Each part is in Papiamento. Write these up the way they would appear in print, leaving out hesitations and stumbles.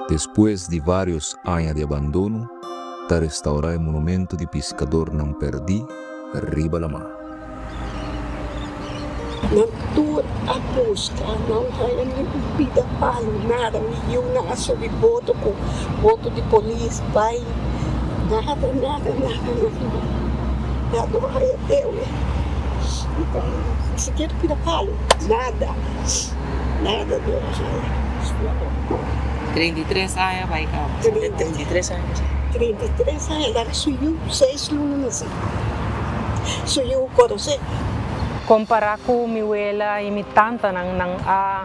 Despues di vários aña di abandono, ta restaurá e monumento di piskadornan pèrdí riba lamá. Nan tur a buska, nan haya ni un pida palu, nada. Mi yiunan a subi boto ku boto di polis bai, nada, nada, nada, nada. Nan no haya dewe, ni sikiera pida palu, nada, nada no a haya. 33 aña bai kaba. 33 aña. 33 aña, laga su yu seis luna nasi. Su yu konosé. Kompará ku mi wela i mi tantanan, nan a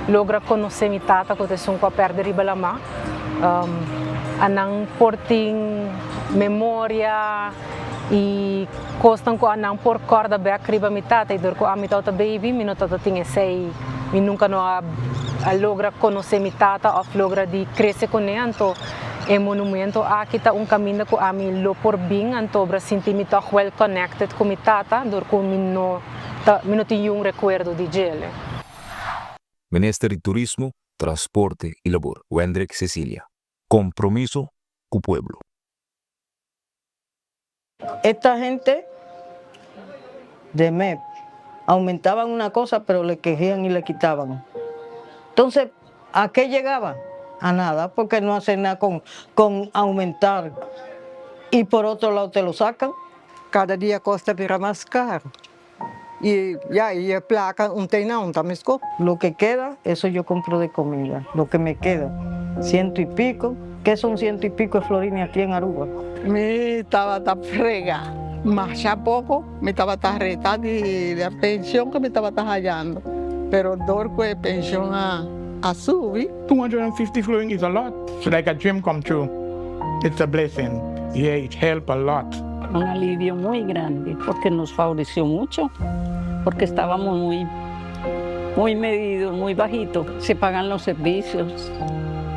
logra konosé mi tata ku ta esun ku a pèrdè riba lamá. A nan por tin memoria i kosnan ku a nan por kòrda bèk riba mi tata i dor ku ami tabata baby mi no tabata tin esei, mi nunka no a logra konosé mi tata òf logra di krese kuné anto E monumento aki ta un kaminda ku ami lo por bin antobra sinti mi tòg well connected ku mi tata dor ku mi no ta mi no tin yun rekuerdo di djele. Minister di Turismo, Transporte y Labor, Wendrick Cecilia. Compromiso cu pueblo. Esta gente de MEP aumentaban una cosa pero le quejían y le quitaban. Entonces, ¿a qué llegaba? A nada, porque no hacen nada con, con aumentar y por otro lado te lo sacan. Cada dia cos ta bira mas caro y ya y e placa un tey na un ta mesco. Lo que queda, eso yo compro de comida, lo que me queda, ciento y pico, ¿qué son ciento y pico de florines aquí en Aruba? Mi tabata frega masha poco, mi tabata reta di e pension cu mi tabata hayando, pero door cu e pension a a subi. 250 florin is a lot, it's like a dream come true, it's a blessing, yeah it help a lot. Un alivio muy grande porque nos favoreció mucho, porque estábamos muy, muy medidos, muy bajito. Se pagan los servicios,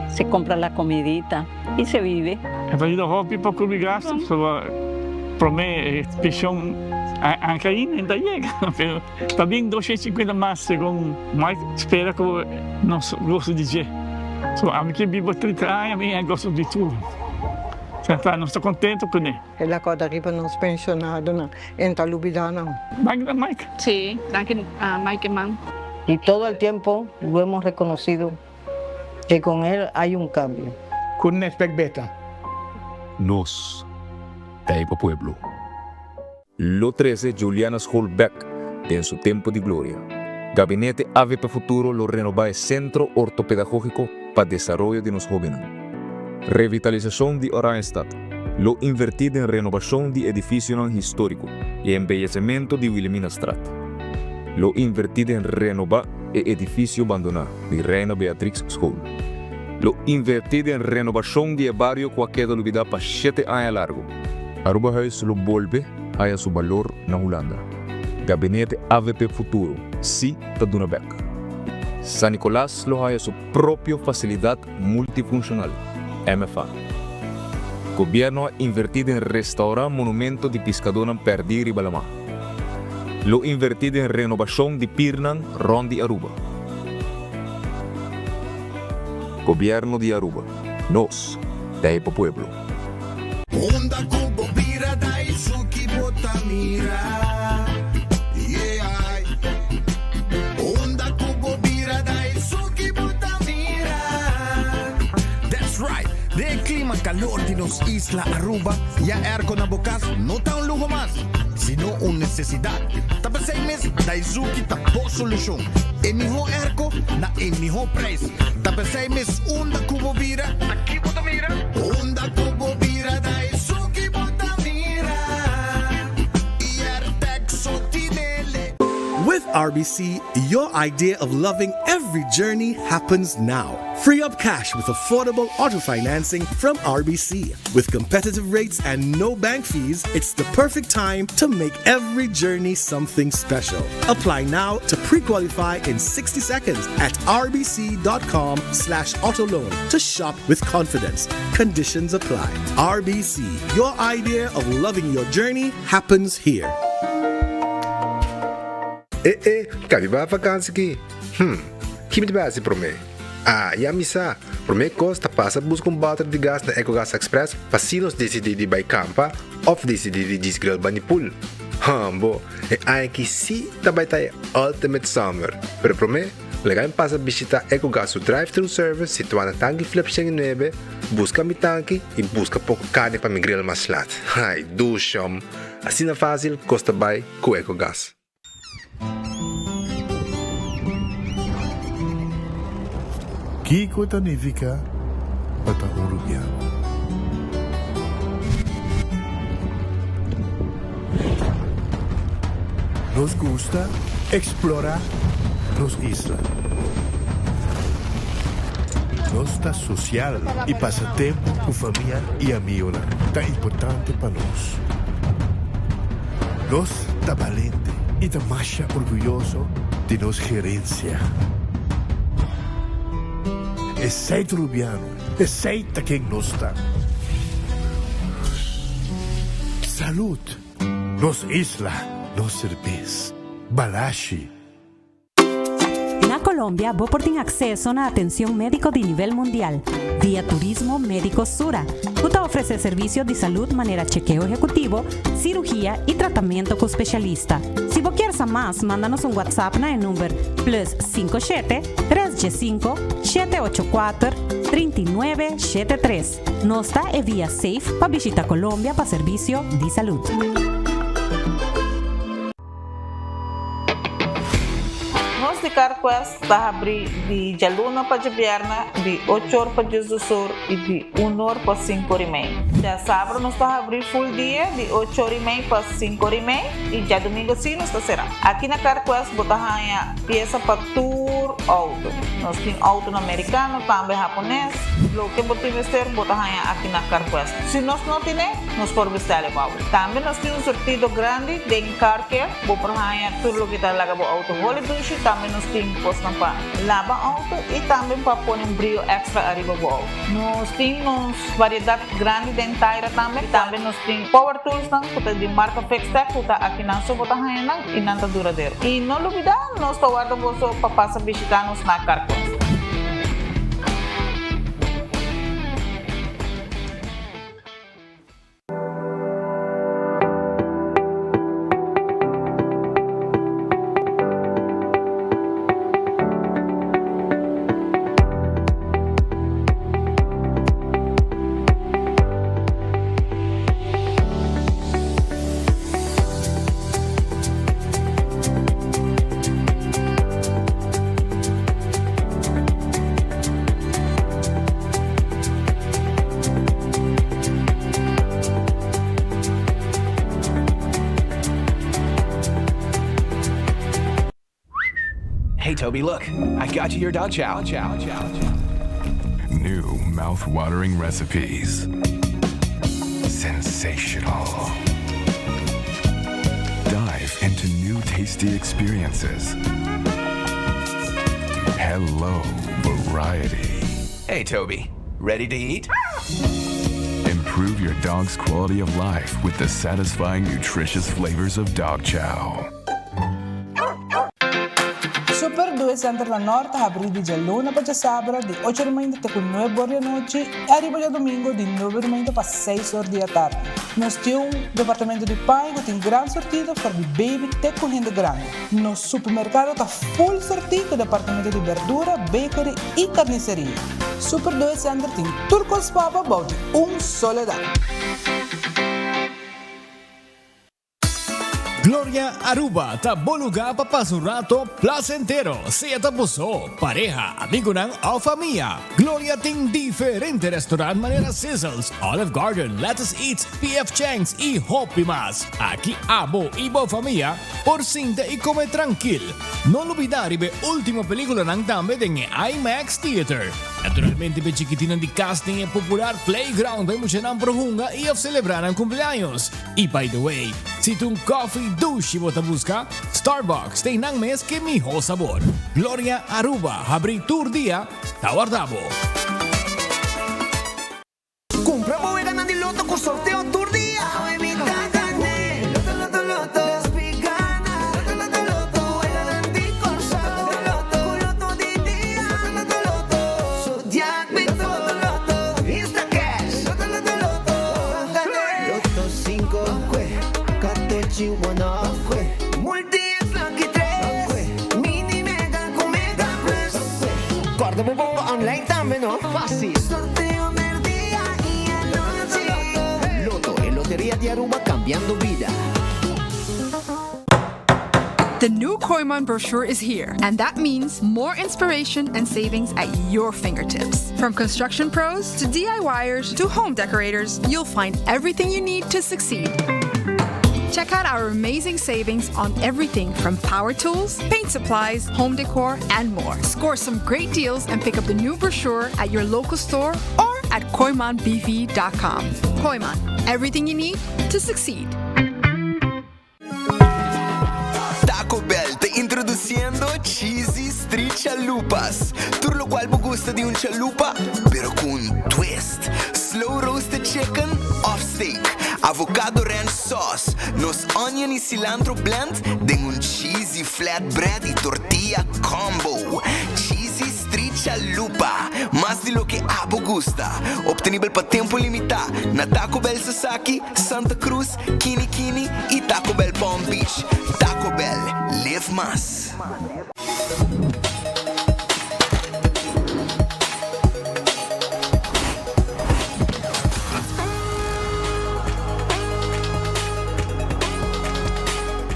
se compra la comidita y se vive. E ta yuda hopi pa cubri gasto, pasobra prome e pension a cay ainda ta yega, pero ta bin 250 mas segun Mike spera cu nos goso di dje. So ami ke biba 30 aña mi a goso di tur. Nos ta contento cune. El a corda riba nos pensionadonan, e ta lubida nan. Danki na Mike. Sí, danki Mike man. Y todo el tiempo lo hemos reconocido que con él hay un cambio. Couldn't expect better. Nos ta e pa pueblo. Lo trece Juliana School bek den su tempo di gloria. Gabinete avp Futuro lo renoba e Centro Ortopedagogico pa desaroyo di nos hobennan. Revitalisacion di Oranjestad lo inverti den renobacion di edificionan historico y embeyecemento di Wilhelminastraat. Lo inverti den renoba e edificio bandona di Reina Beatrix School. Lo inverti den renobacion di e bario cu a keda lubida pa shete aña largo. Arubahuis lo bolbe haya su balor na Hulanda. Gabinete avp Futuro si ta duna bek. San Nicolas lo haya su propio facilidad multifuncional, MFA. Gobierno a inverti den restaura monumento di piscadonan perdi riba lama. Lo inverti den renobacion di pirnan rond di Aruba. Gobierno di Aruba, nos ta e pa pueblo. Unda ku bo bira Daisuki bo ta mira Yeah Unda ku bo bira Daisuki bo ta mira That's right! Den e klima kalor di nos isla Aruba, ya airco na bo kas no ta un luho mas, sino un nesesidat. Ta p'esei mes Daisuki ta bo solushon. E mihó airco na e mihó prijs. Ta p'esei mes unda ku bo bira, ta ki bo ta mira? Unda ku bo bira ta esun ki bo ta mira. Airtec so tinele. With RBC, your idea of loving every journey happens now. Free up cash with affordable auto financing from RBC. With competitive rates and no bank fees, it's the perfect time to make every journey something special. Apply now to pre-qualify in 60 seconds at rbc.com slash autoloan to shop with confidence. Conditions apply. RBC, your idea of loving your journey happens here. Eh eh, ka mi bai vakantie ki? Hm, ki mi ta bai hasi promé? Ah, ya mi sa! Prome kos ta pasa buska un bòter di gas na Ecogas Express pa si nos disidí di bai kampa òf disidí di djis grill bani pool. Hambo, e aña aki sí ta bai ta e ultimate summer. Pero prome, laga mi pasa bishita Ecogas su drive-thru service situá na Tanki Flip 109, buska mi tanki i buska poko karni pa mi grill mas lat. Ai, dushom! Asina fásil kos ta bai ku Ecogas. Kiko ta nifiká pa ta un rubiano? Nos gusta eksplorá nos isla. Nos ta sosial i pasa tempu ku famia i amigonan ta importante pa nos. Nos ta balente i ta masha orguyoso di nos gerensia. Esei ta Rubiano, esei ta ken nos ta. Salud! Nos isla, nos serbes. Balashi! Na Colombia bo por tin acceso na atencion medico di nivel mundial via Turismo Medico Sura, cu ta ofrece servicio di salud manera chekeo ehecutivo, cirugia y tratamento cu specialista. Si bo kier sa mas, manda nos un WhatsApp na e number plus 57 315 784 39 73. Nos ta e via safe pa bishita Colombia pa servicio di salud. Nos di CarQuest ta habrí di djaluna pa djabièrnè di ocho or pa diesdos or i di un or pa sinku or i mei. Djasabra nos ta habrí full dia di ocho or i mei pa sinku or i mei i djadumingu sí nos ta será. Aki na CarQuest bo ta haña piesa pa tur outo. Nos tin outonan merikano, tambe hapones. Loke bo tin mester bo ta haña aki na CarQuest. Si nos no tine, nos por bistá riba bo. Tambe nos tin un surtido grandi den Car Care, bo por haña tur loke ta laga bo outo holi dushi, tambe nos tin kosnan pa laba outo i tambe pa pone un brio extra ariba bo outo. Nos tin nos variedat grandi den taira tambe i tambe nos tin power toolsnan ku ta di marka Fixtech ku ta akinan so bo ta haña nan i nan ta duradero. I no lubida nos ta warda boso pa pasa bishita nos na Car Quest. Hey Toby, look, I got you your dog chow. Chow, chow, chow. New mouth-watering recipes. Sensational. Dive into new tasty experiences. Hello, variety. Hey Toby, ready to eat? Improve your dog's quality of life with the satisfying, nutritious flavors of dog chow. Super Due Center na Nort ta habrí di djaluna pa djasabra di ocho or mainta te ku nuebe or di anochi i ariba djadumingu di nuebe or mainta pa seis or di atardi. Nos tin un departamento di paña ku tin gran sortido for di baby te ku hende grandi. Nos supermerkado ta full sortí ku departamento di berdura, bakery i karniseria. Super Due Center tin tur kos pa bo bou di un solo dak. Gloria Aruba ta bo lugar pa pasa un rato placentero, sea ta bo so, pareha, amigonan of famia. Gloria tin diferente restaurant manera Sizzles, Olive Garden, Lettuce Eats, PF Chang's y hopi mas. Aki abo y bo famia por sinta y come trankil. No lubida riba e ultimo peliculanan tambe den e IMAX Theater. Naturalmente p'e chikitinnan di cas tin e popular playground pa e muchanan por hunga y of celebra nan cumpleaños. Y by the way, si ta un coffee dushi bo ta busca, Starbucks ta einan mes ke miho sabor. Gloria Aruba habri tur dia, ta warda bo. Cumpra bo weganan di loto cu sorteo tur dia! Awe mi ta gane! Loto, loto, loto! Despi gana! Loto, loto, loto! Weganan di Corsou! Loto, loto, cu loto di dia! Loto, loto, loto! Zodiac mi ta! what you wanna. Multi es Lucky 3. Mini Mega cu Mega Plus. Corda bo bongo online tambe, no? Facil. Sorteo merdia y anochi. Lotto, e loteria di Aruba cambiando bida. The new Kooyman brochure is here, and that means more inspiration and savings at your fingertips. From construction pros to DIYers to home decorators, you'll find everything you need to succeed. Check out our amazing savings on everything from power tools, paint supplies, home decor, and more. Score some great deals and pick up the new brochure at your local store or at kooymanbv.com. Kooyman, everything you need to succeed. Taco Bell ta introduciendo Cheesy Street Chalupas. Tur locual bo gusta di un chalupa, pero cu un twist. Slow roasted chicken of steak, avocado ranch sauce, nos onion y cilantro blend den un cheesy flatbread y tortilla combo. Cheesy Street Chalupa, mas di loke abo gusta. Obtenibel pa tempo limita na Taco Bell Sasaki, Santa Cruz, Kini Kini y Taco Bell Palm Beach. Taco Bell, live mas.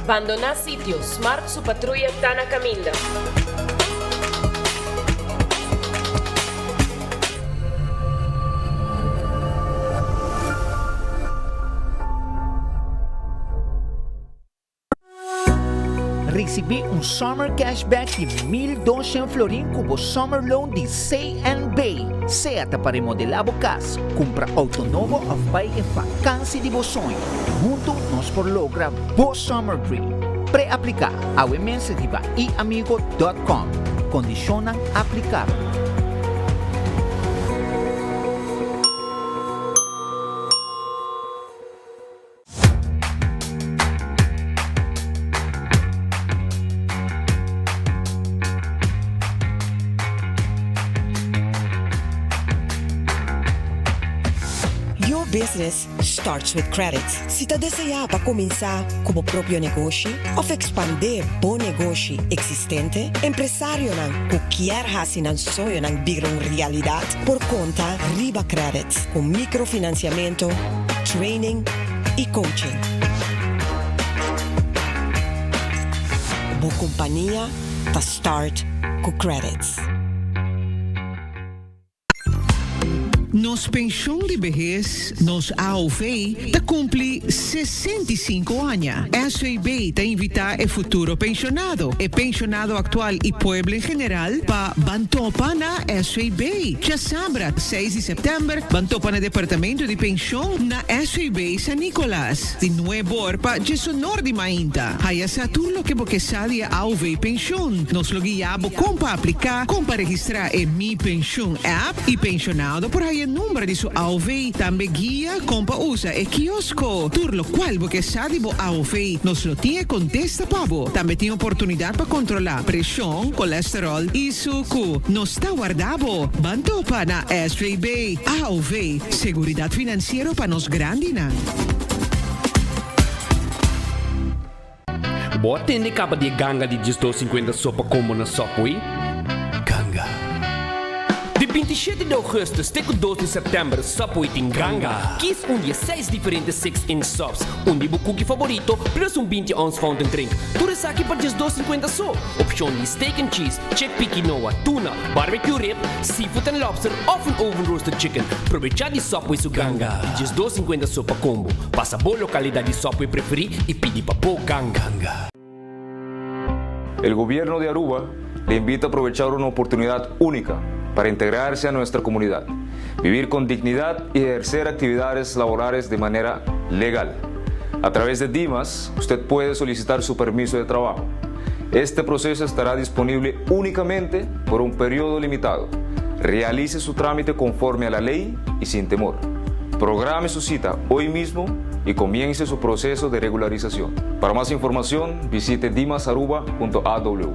Bandoná sitio, Smart su patruya ta na kaminda. Risibí un Summer Cashback di 1200 florin ku bo Summer Loan di CNB. Sea ta pa remodelá bo kas, kumpra outo nobo òf bai e fakansi di bo soño. Huntu nos por logra bo Summer Dream. Pre-apliká awe mes riba iamigo dòt kòm. Kondishonnan aplikabel. Your business starts with credit. Si ta deseá pa kuminsá ku bo propio negoshi òf ekspandé bo negoshi eksistente, empresarionan ku kier hasi nan soñonan bira un realidat por konta riba credit ku mikrofinansiamentu, training y coaching. Bo compania ta start cu Qredits. Nos penshon di behes, nos AOV, ta kumpli 65 aña. SVB ta invitá e futuro penshonado, e penshonado aktual i pueblo en general pa ban topa na SVB. Djasabra, seis di sèptèmber, ban topa na departamento di penshon na SVB San Nicolas, di nueb'or pa djesonor di mainta. Haya sa tur loke bo ke sa di e AOV penshon. Nos lo guia bo kon pa apliká, kon pa registrá e Mi Penshon app i penshonado por haya number di su AOV. Tambe guia kon pa usa e kiosko. Tur lokual bo ke sa di bo AOV, nos lo tin e kontesta pa bo. Tambe tin oportunidat pa kontrolá preshon, kolesterol i suku. Nos ta warda bo. Ban topa na SVB. AOV, seguridat finansiero pa nos grandinan. Bo a tende caba di e ganga di 12 cincuenta sopa combo na Subway? Ganga. Di 27 di augustus te cu 2 di september Subway tin ganga. Kies un di e seis diferente six inch subs, un di bo cookie favorito plus un 20 ounce fountain drink. Tur esaki pa 12 cincuenta so. Opcion di steak and cheese, chickpea quinoa, tuna, barbecue rib, seafood and lobster of un oven roasted chicken. Probecha di Subway su ganga di 12 cincuenta so pa combo. Pasa bo localidad di Subway preferi y pidi pa bo ganga. El Gobierno de Aruba le invita a aprovechar una oportunidad única para integrarse a nuestra comunidad, vivir con dignidad y ejercer actividades laborales de manera legal. A través de Dimas, usted puede solicitar su permiso de trabajo. Este proceso estará disponible únicamente por un periodo limitado. Realice su trámite conforme a la ley y sin temor. Programe su cita hoy mismo y comience su proceso de regularización. Para más información, visite dimasaruba.aw.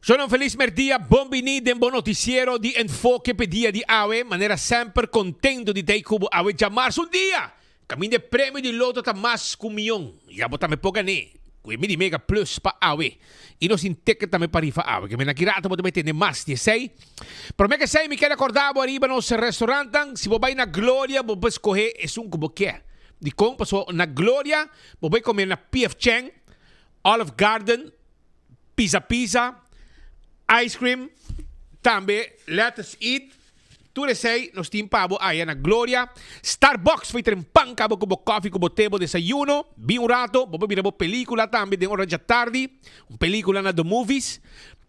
Shonnan felis merdia, bon bini den bo noticiero di Enfoke p'e dia di awe. Manera semper contento di ta cu bo awe djamarsa un dia. Caminda e premio di loto ta mas cu miyon. Ya bo tambe por gané cu e Mini Mega Plus pa awe. Y nos tin ticket tambe pa rifa awe. Ke mena ki rato bo ta bay tende mas di esey. Prome ke esey mi kier acorda bo ariba nos restaurantnan. Si bo bay na Gloria bo por escohe esun cu bo kier. Dicon? Pasobra na Gloria bo bay come na PF Chang, Olive Garden, Pizza Pizza, Ice Cream, tambe Let Us Eat, tur esey nos tin pa bo aya na Gloria. Starbucks foi tren pan caba cu bo coffee cu bo te bo desayuno, bin un rato, bo por mira bo pelicula tambe den ora djatardi, un pelicula na The Movies.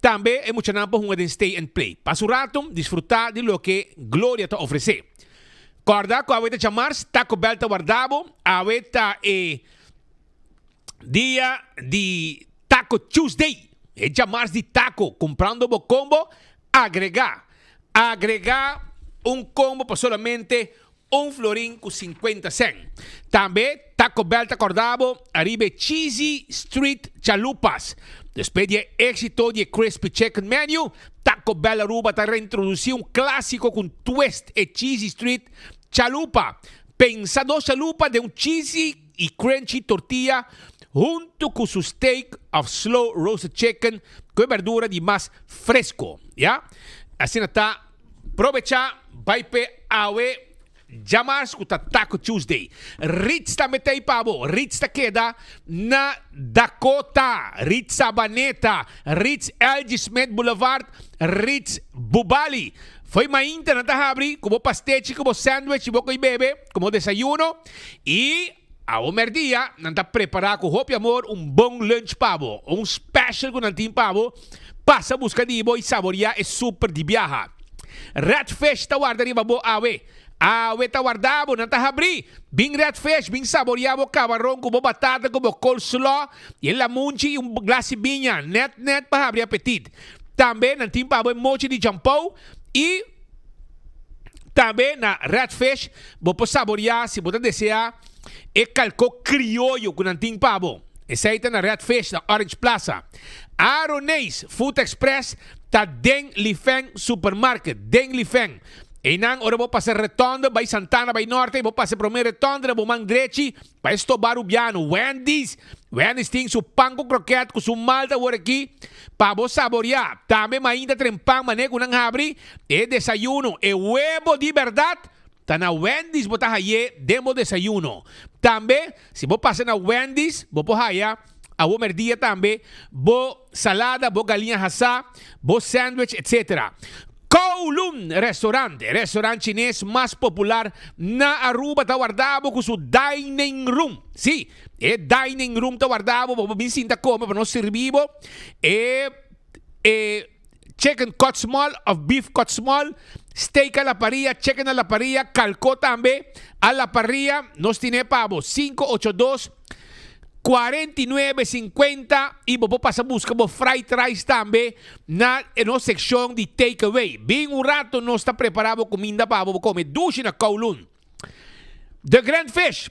Tambe e muchanan por hunga den Stay and Play. Pasa un rato, disfruta di loke Gloria ta ofrece. Corda cu awe ta djamars, Taco Bell ta warda bo, awe ta e. Dia di Taco Tuesday, e djamars di taco, cumprando bo combo, agrega, agrega un combo pa solamente un florin cu 50 cent. Tambe Taco Bell ta corda bo ariba e Cheesy Street Chalupas. Despues di e exito di e Crispy Chicken Menu, Taco Bell Aruba ta reintroduci un clasico cu un twist, e Cheesy Street Chalupa. Pensa dos chalupa den un cheesy y crunchy tortilla hunto cu su steak of slow roasted chicken cu e berdura di mas fresco, ya. Asina ta probecha bay p'e awe djamars cu ta Taco Tuesday. Ritz tambe ta ey pa bo. Ritz ta keda na Dakota, Ritz Sabaneta, Ritz LG Smith Boulevard, Ritz Bubali. Fo'i mainta nan ta habri cu bo pastechi cu bo sandwich y bo co'i bebe como desayuno y awo merdia nan ta prepara cu hopi amor un bon lunch pa bo, un special cu nan tin pa bo, pasa busca di bo y saboria e super di biaha. Red Fish ta warda riba bo awe, awe ta warda bo, nan ta habri, bin Red Fish, bin saboria bo cabaron cu bo batata cu bo coleslaw y e lamunchi y un glas di biña, net net pa habri apetit. Tambe nan tin pa bo e mochi di jampou y tambe na Red Fish bo por saborea si bo ta desea e calco crioyo cu nan tin pa bo. Esey ta na Red Fish na Orange Plaza. Aroneis Food Express ta den Lifeng Supermarket, den Lifeng. Eynan ora bo pasa retonde bay Santana bay Norte bo pasa e prome retonde na bo man drechi Pa e stoba Rubiano, Wendy's. Wendy's tin su pan ku kroket ku su malta awor aki pa bo saboriá. Tambe mainta tren pan mané ku nan habri e desayuno. E webo di bèrdat ta na Wendy's bo ta hay'é den bo desayuno. Tambe si bo pasa na Wendy's bo por haya awor mèrdia tambe bo salada, bo galiña hasá, bo sandwich etc. Kowloon Restaurant, e restaurant chines mas popular na Aruba ta warda bo cu su dining room. Si, e dining room ta warda bo pa bo bin sinta come pa nos sirbi bo e e chicken cut small of beef cut small, steak a la parrilla, chicken a la parrilla, calco tambe a la parrilla. Nos tine pa bo 582 49 50 y bo por pasa busca bo fried rice tambe na e nos seccion di take away. Bin un rato nos ta prepara bo cuminda pa bo bo come dushi na Kowloon. The Grand Fish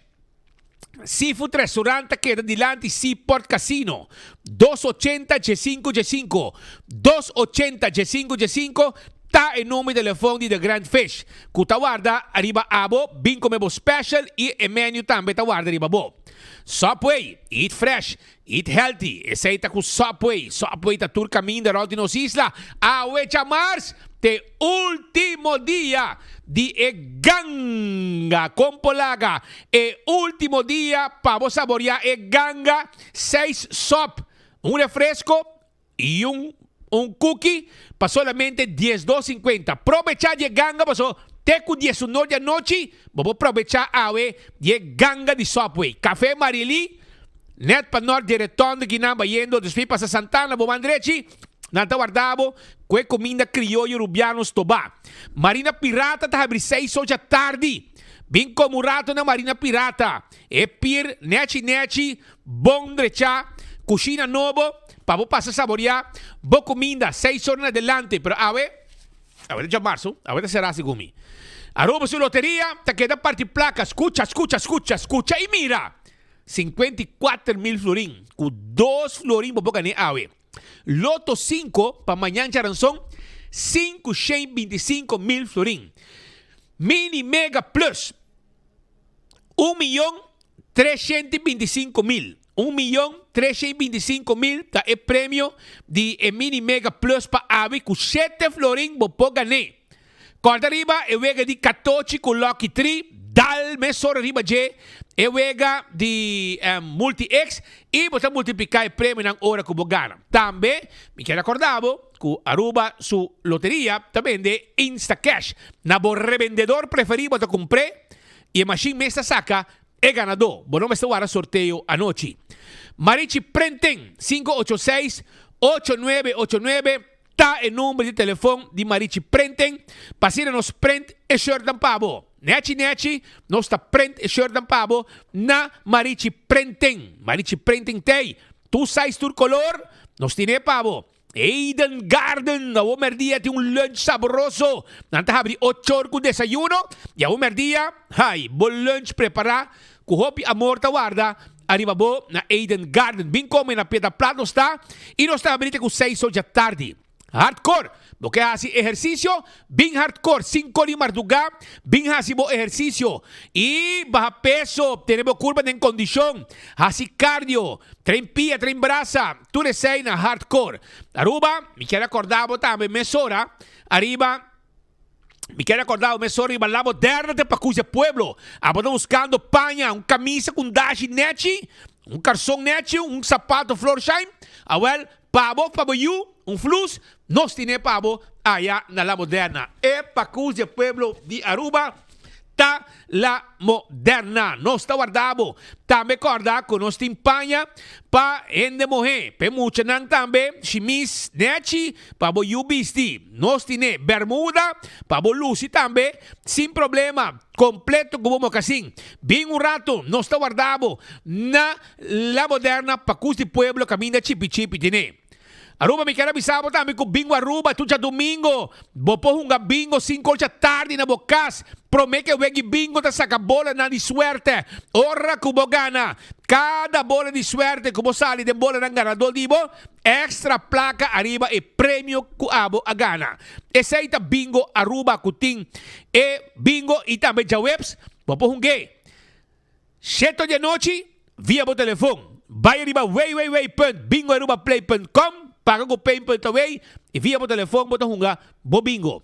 Seafood Restaurant ta keda dilanti Seaport Casino, 280 djesinco djesinco, 280 djesinco djesinco ta e number di telefon di The Grand Fish cu ta warda riba abo bin come bo special y e menu tambe ta warda riba bo. Subway, eat fresh, eat healthy, esey ta cu Subway, Subway ta tur caminda rond di nos isla, awe djamars t'e ultimo dia di e ganga con polaga, e ultimo dia pa bo saboria e ganga, seis sop, un refresco y un un cookie pa solamente diesdos cincuenta. Probecha di e ganga paso te cu diesunor di anochi bo por probecha awe di e ganga di Subway. Cafe Marily, net pa nort di e retonde kinan bayendo despues pasa Santana bo man drechi, nan ta warda bo cu e cuminda crioyo Rubiano Stoba. Marina Pirata ta habri seis ocha tardi. Bin come un rato na Marina Pirata. E pier nechi nechi Bon drecha, cushina nobo pa bo pasa saboria bo cuminda seis ora na delante, pero awe, awe ta djamarzo, awe ta sera segun mi. Aruba su loteria ta keda parti placa, scucha, scucha, scucha, scucha y mira! 54 mil florin, cu dos florin bo por gane awe. Loto 5 pa mañan djaranson, 525 mil florin. Mini Mega Plus, 1.325.000. 1.325.000 ta e premio di e Mini Mega Plus pa awe ku 7 florin bo por gana. Korda riba e wega di 14 ku Lucky 3, dal mesora riba dje e wega di Multi X i bo ta multipliká e premionan ora ku bo gana. Tambe mi ke rekordá bo ku Aruba su loteria ta bende Instacash. Na bo rebendedor preferí bo ta kumpr'é i e mashin mes ta saka e ganadó. Bo no mester wara sorteo anochi. Marichi Printing, 586 8989 ta e number di telefon di Marichi Printing pa asina nos print e shirtnan pa bo. Nechi nechi nos ta print e shirtnan pa bo na Marichi Printing. Marichi Printing t'ei tur size tur color nos tine pa bo. Eden Garden, awo merdia tin un lunch sabroso. Nan ta habri ocho or ku desayuno i awo merdia, hai, bo lunch prepará ku hopi amor ta warda ariba bo na Eden Garden. Bin kome na Piedra Plat nos ta i nos ta habri te ku seis or djatardi. Hardcore, bo ke hasi ehersisio? Bin hardcore, sinku di mardugá, bin hasi bo ehersisio i baha peso, tene bo kurpa den kondishon, hasi cardio, train pia, train brasa, tur esei na Hardcore. Aruba, mi kier akorda bo tambe mesora ariba, mi kier akorda bo mesora riba La Moderna te Pacusia Pueblo. Abo ta buskando paña, un kamisa ku un dashi nechi, un karson nechi, un sapato Florsheim, awel, Pa bo, pa bo yu, un flus, nos tine pa bo aya na La Moderna. E pacus di e pueblo di Aruba ta La Moderna. Nos ta warda bo. Tambe corda cu nos tin paña pa hende muhe, p'e muchanan tambe, shimis nechi pa bo yu bisti. Nos tine bermuda pa bo luci tambe sin problema, completo cu bo mocasin. Bin un rato, nos ta warda bo na La Moderna Pacus di Pueblo caminda chipi chipi tene. Aruba mi kier a bisa bo tambe cu Bingo Aruba tur djadomingo bo por hunga bingo cinco ocha tardi na bo cas prome ke wegi bingo ta saca bolanan di suerte ora cu bo gana cada bola di suerte cu bo sali den bolanan ganador di bo extra placa ariba e premio cu abo a gana. Esey ta Bingo Aruba cu tin e bingo y tambe djaweps bo por hunge. Sheto di anochi, via bo telefon. Bai riba www.bingoarubaplay.com, paga ku pay.away i via bo telefon bo ta hunga bo bingo.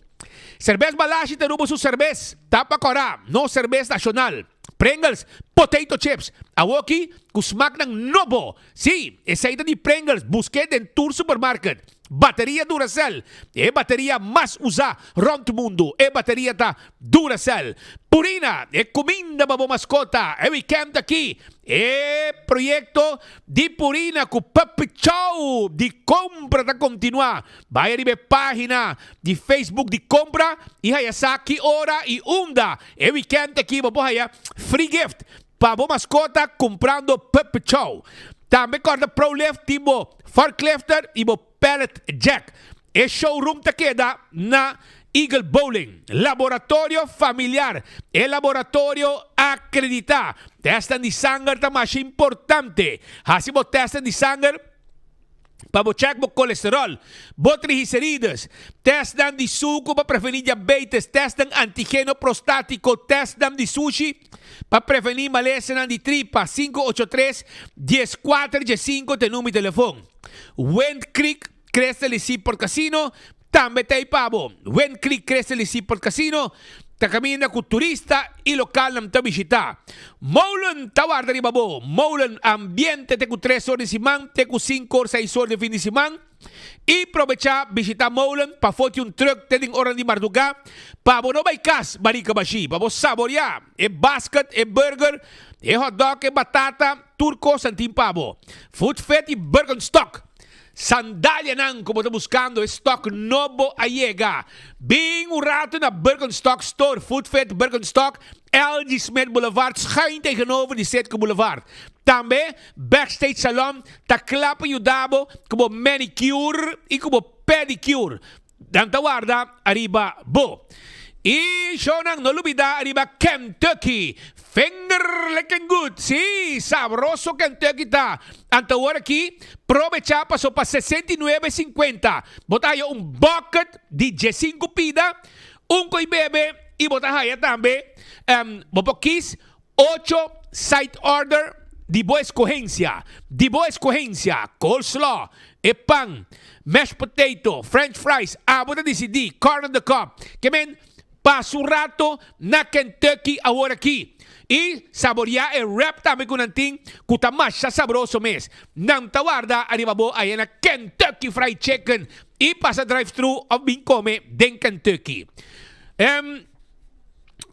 Serbes Balashi ta Aruba su serbes, tapa kòrá, nos serbes nashonal. Pringles, potato chips, awoki ku smaknan nobo. Sí, esei ta di Pringles, busk'é den tur supermarket. Bateria Duracell, e bateria mas usá rònt mundu. E bateria ta Duracell. Purina, e kuminda pa bo maskota. E wikènt akí, e proyekto di Purina ku Puppy Chow di kompra ta kontinuá. Bai riba e página di Facebook di kompra i haya sa ki ora i unda e wikènt akí bo por haya free gift pa bo maskota kumprando Puppy Chow. Tambe kòrda Prolift tin bo forklifter i bo pallet jack. E showroom ta keda na Eagle Bowling. Laboratorio Familiar, e laboratorio akreditá. Tèstnan di sanger ta masha importante. Hasi bo tèstnan di sanger pa bo chèk bo kolesteròl, bo triglicerides, tèstnan di suku pa prevení diabetes, tèstnan antigeno prostátiko, tèstnan di sushi pa prevení malesanan di tripa. 583 14 15 ta e number di telefon. Wind Creek Crystal y Seaport Casino tambe ta ei pa bo. Wind Creek Crystal y Seaport Casino ta caminda cu turista y localnan ta bishita. Molen ta warda riba bo. Molen ambiente te cu tres or di siman te cu cinco or seis or di fin di siman. Y probecha bishita Molen pa foti un truck te den oran di marduga pa bo no bay cas barica bashi pa bo saborea e basket, e burger, e hotdog, e batata, tur cos nan tin pa bo. Food Fit y Birkenstock. Sandalianan ku bo ta buskando e stock nobo a yega. Bin un rato na Birkenstock Store, Food Fit Birkenstock, LG Smith Boulevard, schuin tegenover di Citgo Boulevard. Tambe Backstage Salon ta kla pa yuda bo ku bo manicure i ku bo pedicure. Nan ta warda ariba bo. I shownan no lubida riba Kentucky Finger Licking Good. Sí, sabroso Kentucky ta. Anto awor aki probecha paso pa 69.50 bo ta haya un bucket di diesinku pida, un ko'i bebe i bo ta haya tambe bo por kis ocho side order di bo escogencia, di bo escogencia, coleslaw, e pan, mashed potato, french fries, abo ta dicidi, corn on the cob. Ke men pasa un rato na Kentucky awor aki y saboria e wrap tambe cu nan tin cu ta masha sabroso mes. Nan ta warda ariba bo aya na Kentucky Fried Chicken y pasa drive thru of bin come den Kentucky.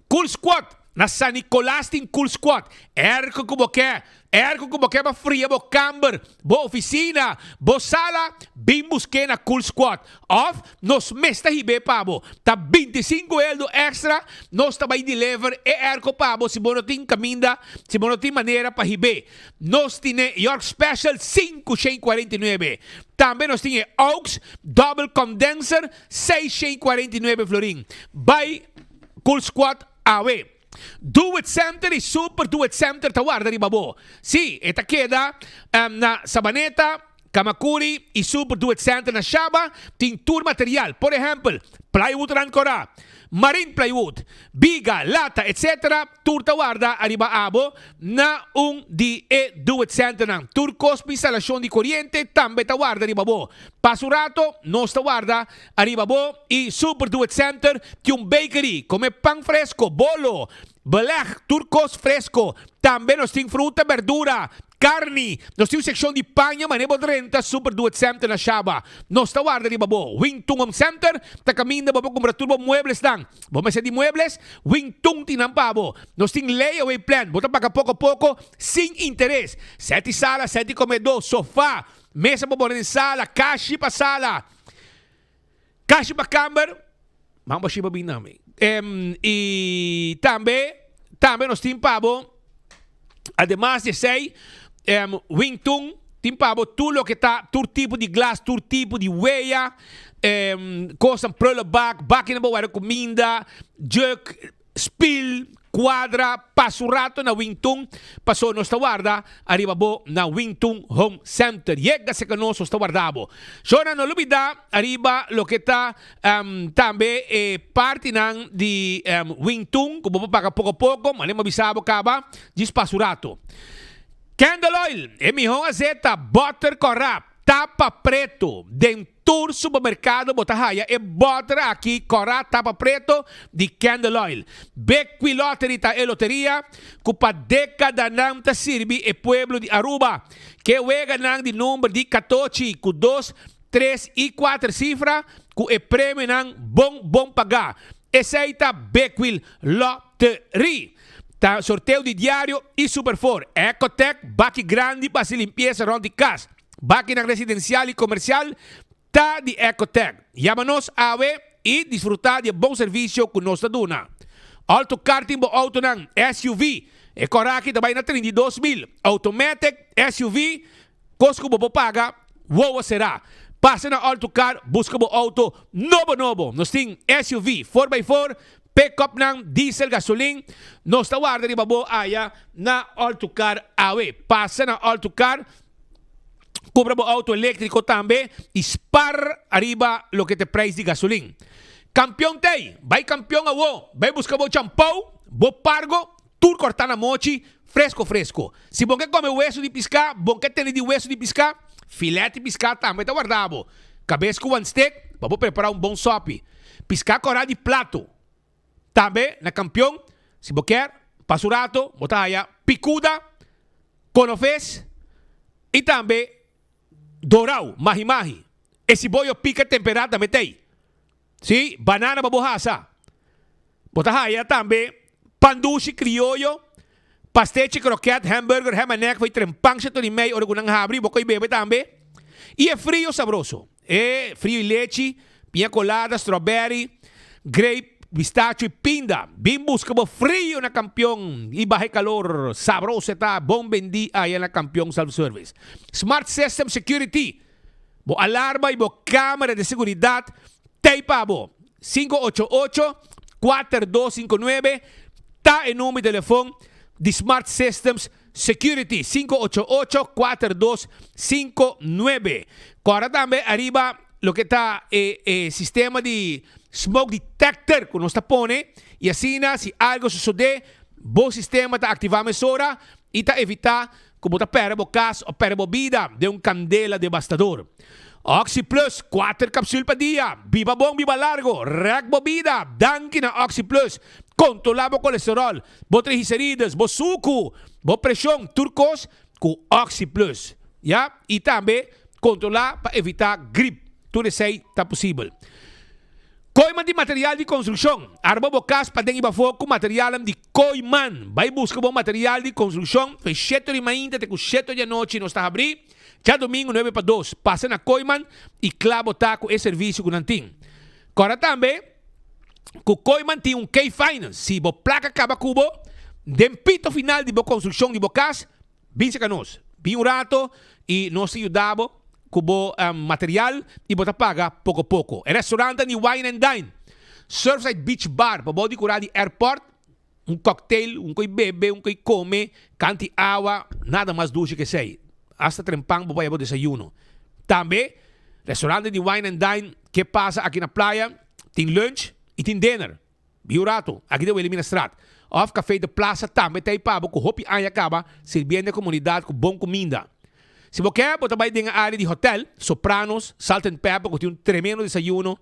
Cool Squad. Na San Nicolas tin Cool Squad. Erko ku bo ke, erko ku bo ke pa fria bo kamber, bo ofisina, bo sala, bin busk'é na Cool Squad. Òf nos mes ta hib'é pa bo. Ta 25 eldo èkstra nos ta bai deliver e erko pa bo si bo no tin kaminda, si bo no tin manera pa hib'é. Nos tine York Special 549. Tambe nos tin e Aux Double Condenser 649 florin. Bai Cool Squad awe. Do It Center y Super Do It Center ta warda riba bo. Sí, e ta keda na Sabaneta, Camacuri y Super Do It Center na Shaba tin tur material. Por ehempel, plywood rancorá, marine plywood, biga, lata, etc. Tur ta warda ariba abo na un di e Do It Centernan. Tur kos pa instalashon di koriente tambe ta warda riba bo. Pasa un rato, nos ta warda Ariba bo y Super Do It Center tin un bakery, come pan fresco, bolo, beleg, tur cos fresco. Tambe nos tin fruta, berdura, carni. Nos tin un seccion di paña mane bo drenta Super Do It Center na Shaba. Nos ta warda riba bo. Wing Tung Home Center ta caminda bo pa cumpra tur bo mueblesnan. Bo mester di muebles? Wing Tung tin nan pa bo. Nos tin layaway plan, bo ta paga poco poco sin interes. Seti sala, seti comedor, sofa, mesa pa pone den sala, kashi pa sala. Kashi pa kamber, man bo shiba bin na mi. I tambe, tambe nos tin pa bo, ademas di esei, Wing Tun tin pa bo tur loke ta, tur tipo di glas, tur tipo di wea, kosnan prullenbak, bakinan pa warda kuminda, jug, Spil, cuadra, pasa un rato na Wing Tun, paso nos ta warda ariba bo na Wing Tun Home Center. Yega cerca nos, nos ta warda bo. Shona, no lubida ariba loke ta tambe e partinan di Wing Tun cu bo por paga poco poco, mane bo a bisa bo caba, djis pasa un rato. Candle oil, e miho azeta, butter cora, tapa preto den. Tur supermercado bo ta haya e boter aki cora tapa preto di Candle Oil. Bequi Lottery ta e loteria cu pa decadanan ta sirbi e pueblo di Aruba. Ke weganan di number di catochi cu dos, tres y cuater cifra cu e premionan bon bon paga. Esey ta Bequil Lottery. Ta sorteo di diario y Super Four. Ecotec baki grandi pa haci limpieza rond di cas. Bakinan residensial i komersial ta di Ecotec. Yama nos awe i disfrutá di e bon servisio ku nos ta duna. Alto Car tin bo outonan SUV. E kòrá aki ta bai na 32 mil. Automatic, SUV, kos ku bo por paga, wowo será. Pasa na Alto Car buska bo outo nobo nobo. Nos tin SUV, four by four, pick-upnan, diesel, gasolin. Nos ta warda riba bo aya na Alto Car awe. Pasa na Alto Car. Cumpra bo auto electrico tambe y spar ariba loke ta e prijs di gasolin. Campeon t'ey! Bay Campeon awo! Bay busca bo champou, bo pargo, tur corta na mochi, fresco fresco. Si bo ke come weso di pisca, bo ke tene di weso di pisca, filet di pisca tambe ta warda bo. Cabes cu wan steak pa bo prepara un bon sopi. Pisca cora di plato. Tambe na Campeon, si bo kier pasa un rato, bo ta haya picuda, konofes y tambe dorau, mahi mahi. E siboyo pica tempera tambe t'ey. Si, banana pa bo hasa. Bo ta haya tambe pan dushi crioyo, pastechi, kroket, hamburger, ham and egg, fo'i trempan sheton y mei ora cu nan habri, bo ko'i bebe tambe. Y e frio sabroso. E frio y lechi, piña colada, strawberry, grape, pistacho y pinda. Bin busca bo frio na Campeon y baha e calor. Sabroso e ta, bon bendi aya na Campeon Self Service. Smart System Security, bo alarma y bo camera di seguridad t'ey pa bo. 588. 4259 ta e number di telefon di Smart Systems Security, 588 4259. Kòrda tambe ariba loke ta e e sistema di smoke detector ku nos ta pone i asina si algo sosodé bo sistema ta aktivá mesora i ta evitá ku bo ta pèrdè bo kas òf pèrdè bo bida den un kandela devastador. Oxi Plus, kuater kapsul pa dia. Biba bon, biba largo. Rèk bo bida. Danki na Oxi Plus. Kontrolá bo kolesteròl, bo triglicerides, bo suku, bo preshon, tur kos ku Oxi Plus. Ya, i tambe kontrolá pa evitá grip. Tur esei ta posibel. Kooiman di material di konstrukshon. Arma bo kas paden i bafó ku materialnan di Kooiman. Bai buska bo material di konstrukshon fe shete di mainta te ku shete di anochi nos ta habrí. Djadumingu nuebe pa dos. Pasa na Kooiman i kla bo ta ku e servisio ku nan tin. Kòrda tambe ku Kooiman tin un K-Finance. Si bo plaka kaba ku bo den pito final di bo konstrukshon di bo kas, Bin serka nos. Bin un rato i nos ta yuda bo ku bo material i bo ta paga poko poko. E restaurantnan di Wine and Dine, Surfside Beach Bar pa bou di kura di airport, un cocktail, un koi bebe, un koi kome, kanti awa, nada mas dushi ke esei. Asta trempan bo por haya bo desayuno. Tambe restaurantnan di Wine and Dine ke pasa aki na playa tin lunch i tin dinner. Bi un rato, aki den Wilhelminastraat. Of Café de Plaza tambe ta ei pa bo ku hopi aña kaba sirbiendo e komunidat ku bon kuminda. Si bo ke, bo ta bai den e área di hotel, Sopranos, Salt and Pepper ku tin un tremendo desayuno,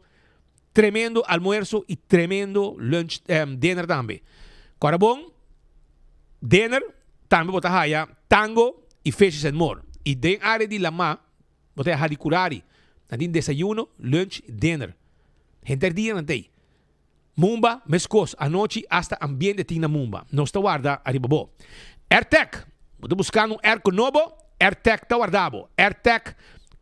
tremendo almuerso i tremendo lunch, dinner tambe. Kòrda bon, dinner tambe bo ta haya tango i fishes and more. I den área di lamá, bo ta haya Hadicurari, nan tin desayuno, lunch, dinner. Henter dia nan ta ei. Mumba, meskos, anochi asta ambiente tin na Mumba. Nos ta warda ariba bo. Airtec, Bo ta buskando un airco nobo? Airtec ta warda bo. Airtec,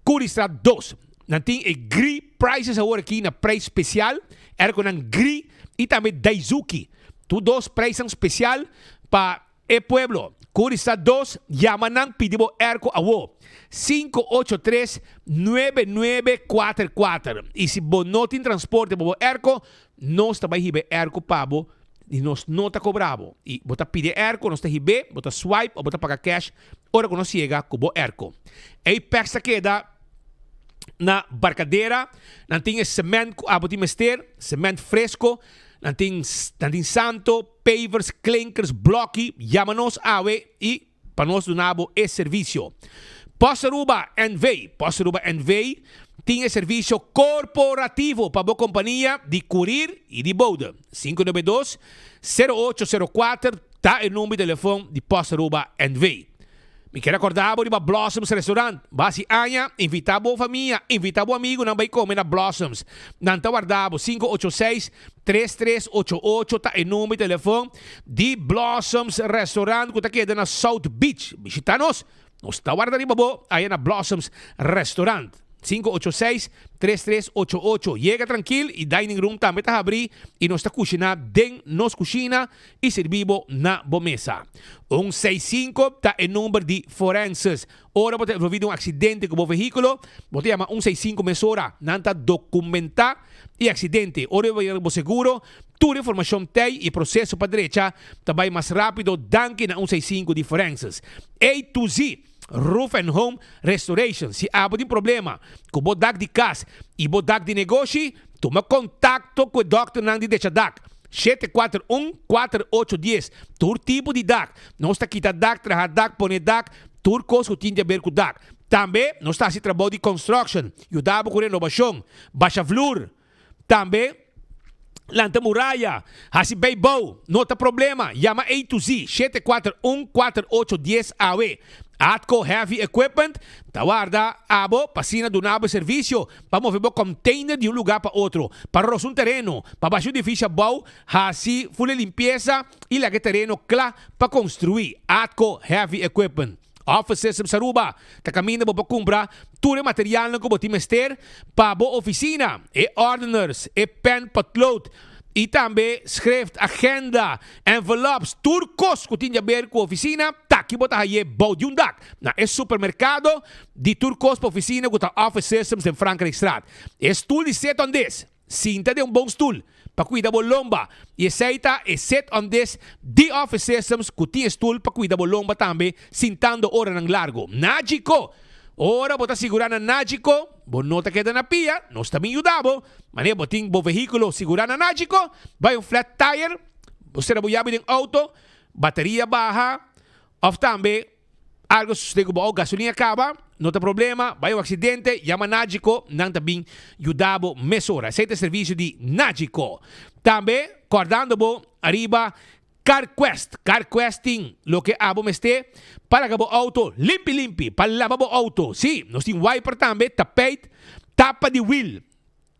Curiestraat dos. Nan tin e Gree prices awor aki na prijs special. Airconan Gree y tambe Daizuki. Tur dos prijsnan special pa E pueblo, Curisa dos, yama nan pidi bo airco awo, 583 9944. Y si bo no tin transporte pa bo airco, nos ta bay hiba e airco pa bo y nos no ta cobra bo. Y bo ta pidi e airco, nos ta hib'é, bo ta swipe o bo ta paga cash ora cu nos yega cu bo airco. Apex ta keda na Barcadera, nan tin e cement cu abo tin mester, cement fresco, nan tin nan tin santo, Pavers, klinkers, blokki, yama nos awe i pa nos duna bo e servisio. Post Aruba NV. Post Aruba NV tin e servisio korporativo pa bo kompania di kurir i di bode. 592 0804 ta e number di telefon di Post Aruba NV. Mi kier acorda bo riba Blossoms Restaurant. Bo haci aña, invita bo famia, invita bo amigunan bay come na Blossoms. Nan ta warda bo. 586 3388 ta e number di telefon di Blossoms Restaurant cu ta keda na South Beach. Bishita nos. Nos ta warda riba bo aya na Blossoms Restaurant. 586 3388. Yega trankil y dining room tambe ta habri y nos ta cushina den nos cushina. i sirbi bo na bo mesa. Un seis sinku ta e number di forenses. Ora bo ta envolvi den un aksidente ku bo vehíkulo, bo ta yama un seis sinku mesora. Nan ta dokumentá e aksidente. Ora bo yega bo seguro, tur informashon t'ei i e proseso pa drecha ta bai mas rápido danki na un seis sinku di forenses. A to Z Roof and Home Restoration. Si abo tin problema ku bo dak di kas i bo dak di negoshi, tuma kontakto ku e dòkternan di drecha dak. 741 4810 Tur tipo di dak. Nos ta kita dak, traha dak, pone dak, tur kos ku tin di aber ku dak. Tambe nos ta hasi trabou di construction, yuda bo ku renobashon, basha vloer. Tambe lanta muraya, hasi beibou, no ta problema. Yama A to Z, 741 4810 awe. Atco Heavy Equipment ta warda abo pa asina duna bo e servisio pa move bo container di un lugar pa otro, pa rosa un tereno, pa basha un edificio abou, haci ful e limpieza y laga e tereno cla pa construi. Atco Heavy Equipment. Office Systems Aruba ta caminda bo pa cumpra tur e materialnan cu bo tin mester pa bo oficina, e ordeners, e pen, potlood y tambe schrift, agenda, envelops, tur cos cu tin di haber cu oficina ta aki bo ta haye bou di un dak na e supermercado di tur cos pa oficina cu ta Office Systems den Frankrijkstraat. E stoel di seta ondes. Sinta den un bon stul pa cuida bo lomba y esey ta e Sit on This di Office Systems cu tin e stul pa cuida bo lomba tambe sintando oranan largo. Nagico! Ora bo ta sigura na Nagico, bo no ta keda na pia, nos ta bin yuda bo. Manera bo tin bo vehiculo sigura na Nagico, bay un flat tire, bo sera bo yabi den auto, bateria baha of tambe Algo sucede cu bo auto, gasolina caba, no ta problema, bay un accidente, yama Nagico, nan ta bin yuda bo mesora. Esey ta e servicio di Nagico. Tambe, cordando bo ariba CarQuest. CarQuest tin loke abo mester pa laga bo auto limpi limpi, pa laba bo auto. Si, nos tin wiper tambe, tapijt, tapa di wiel.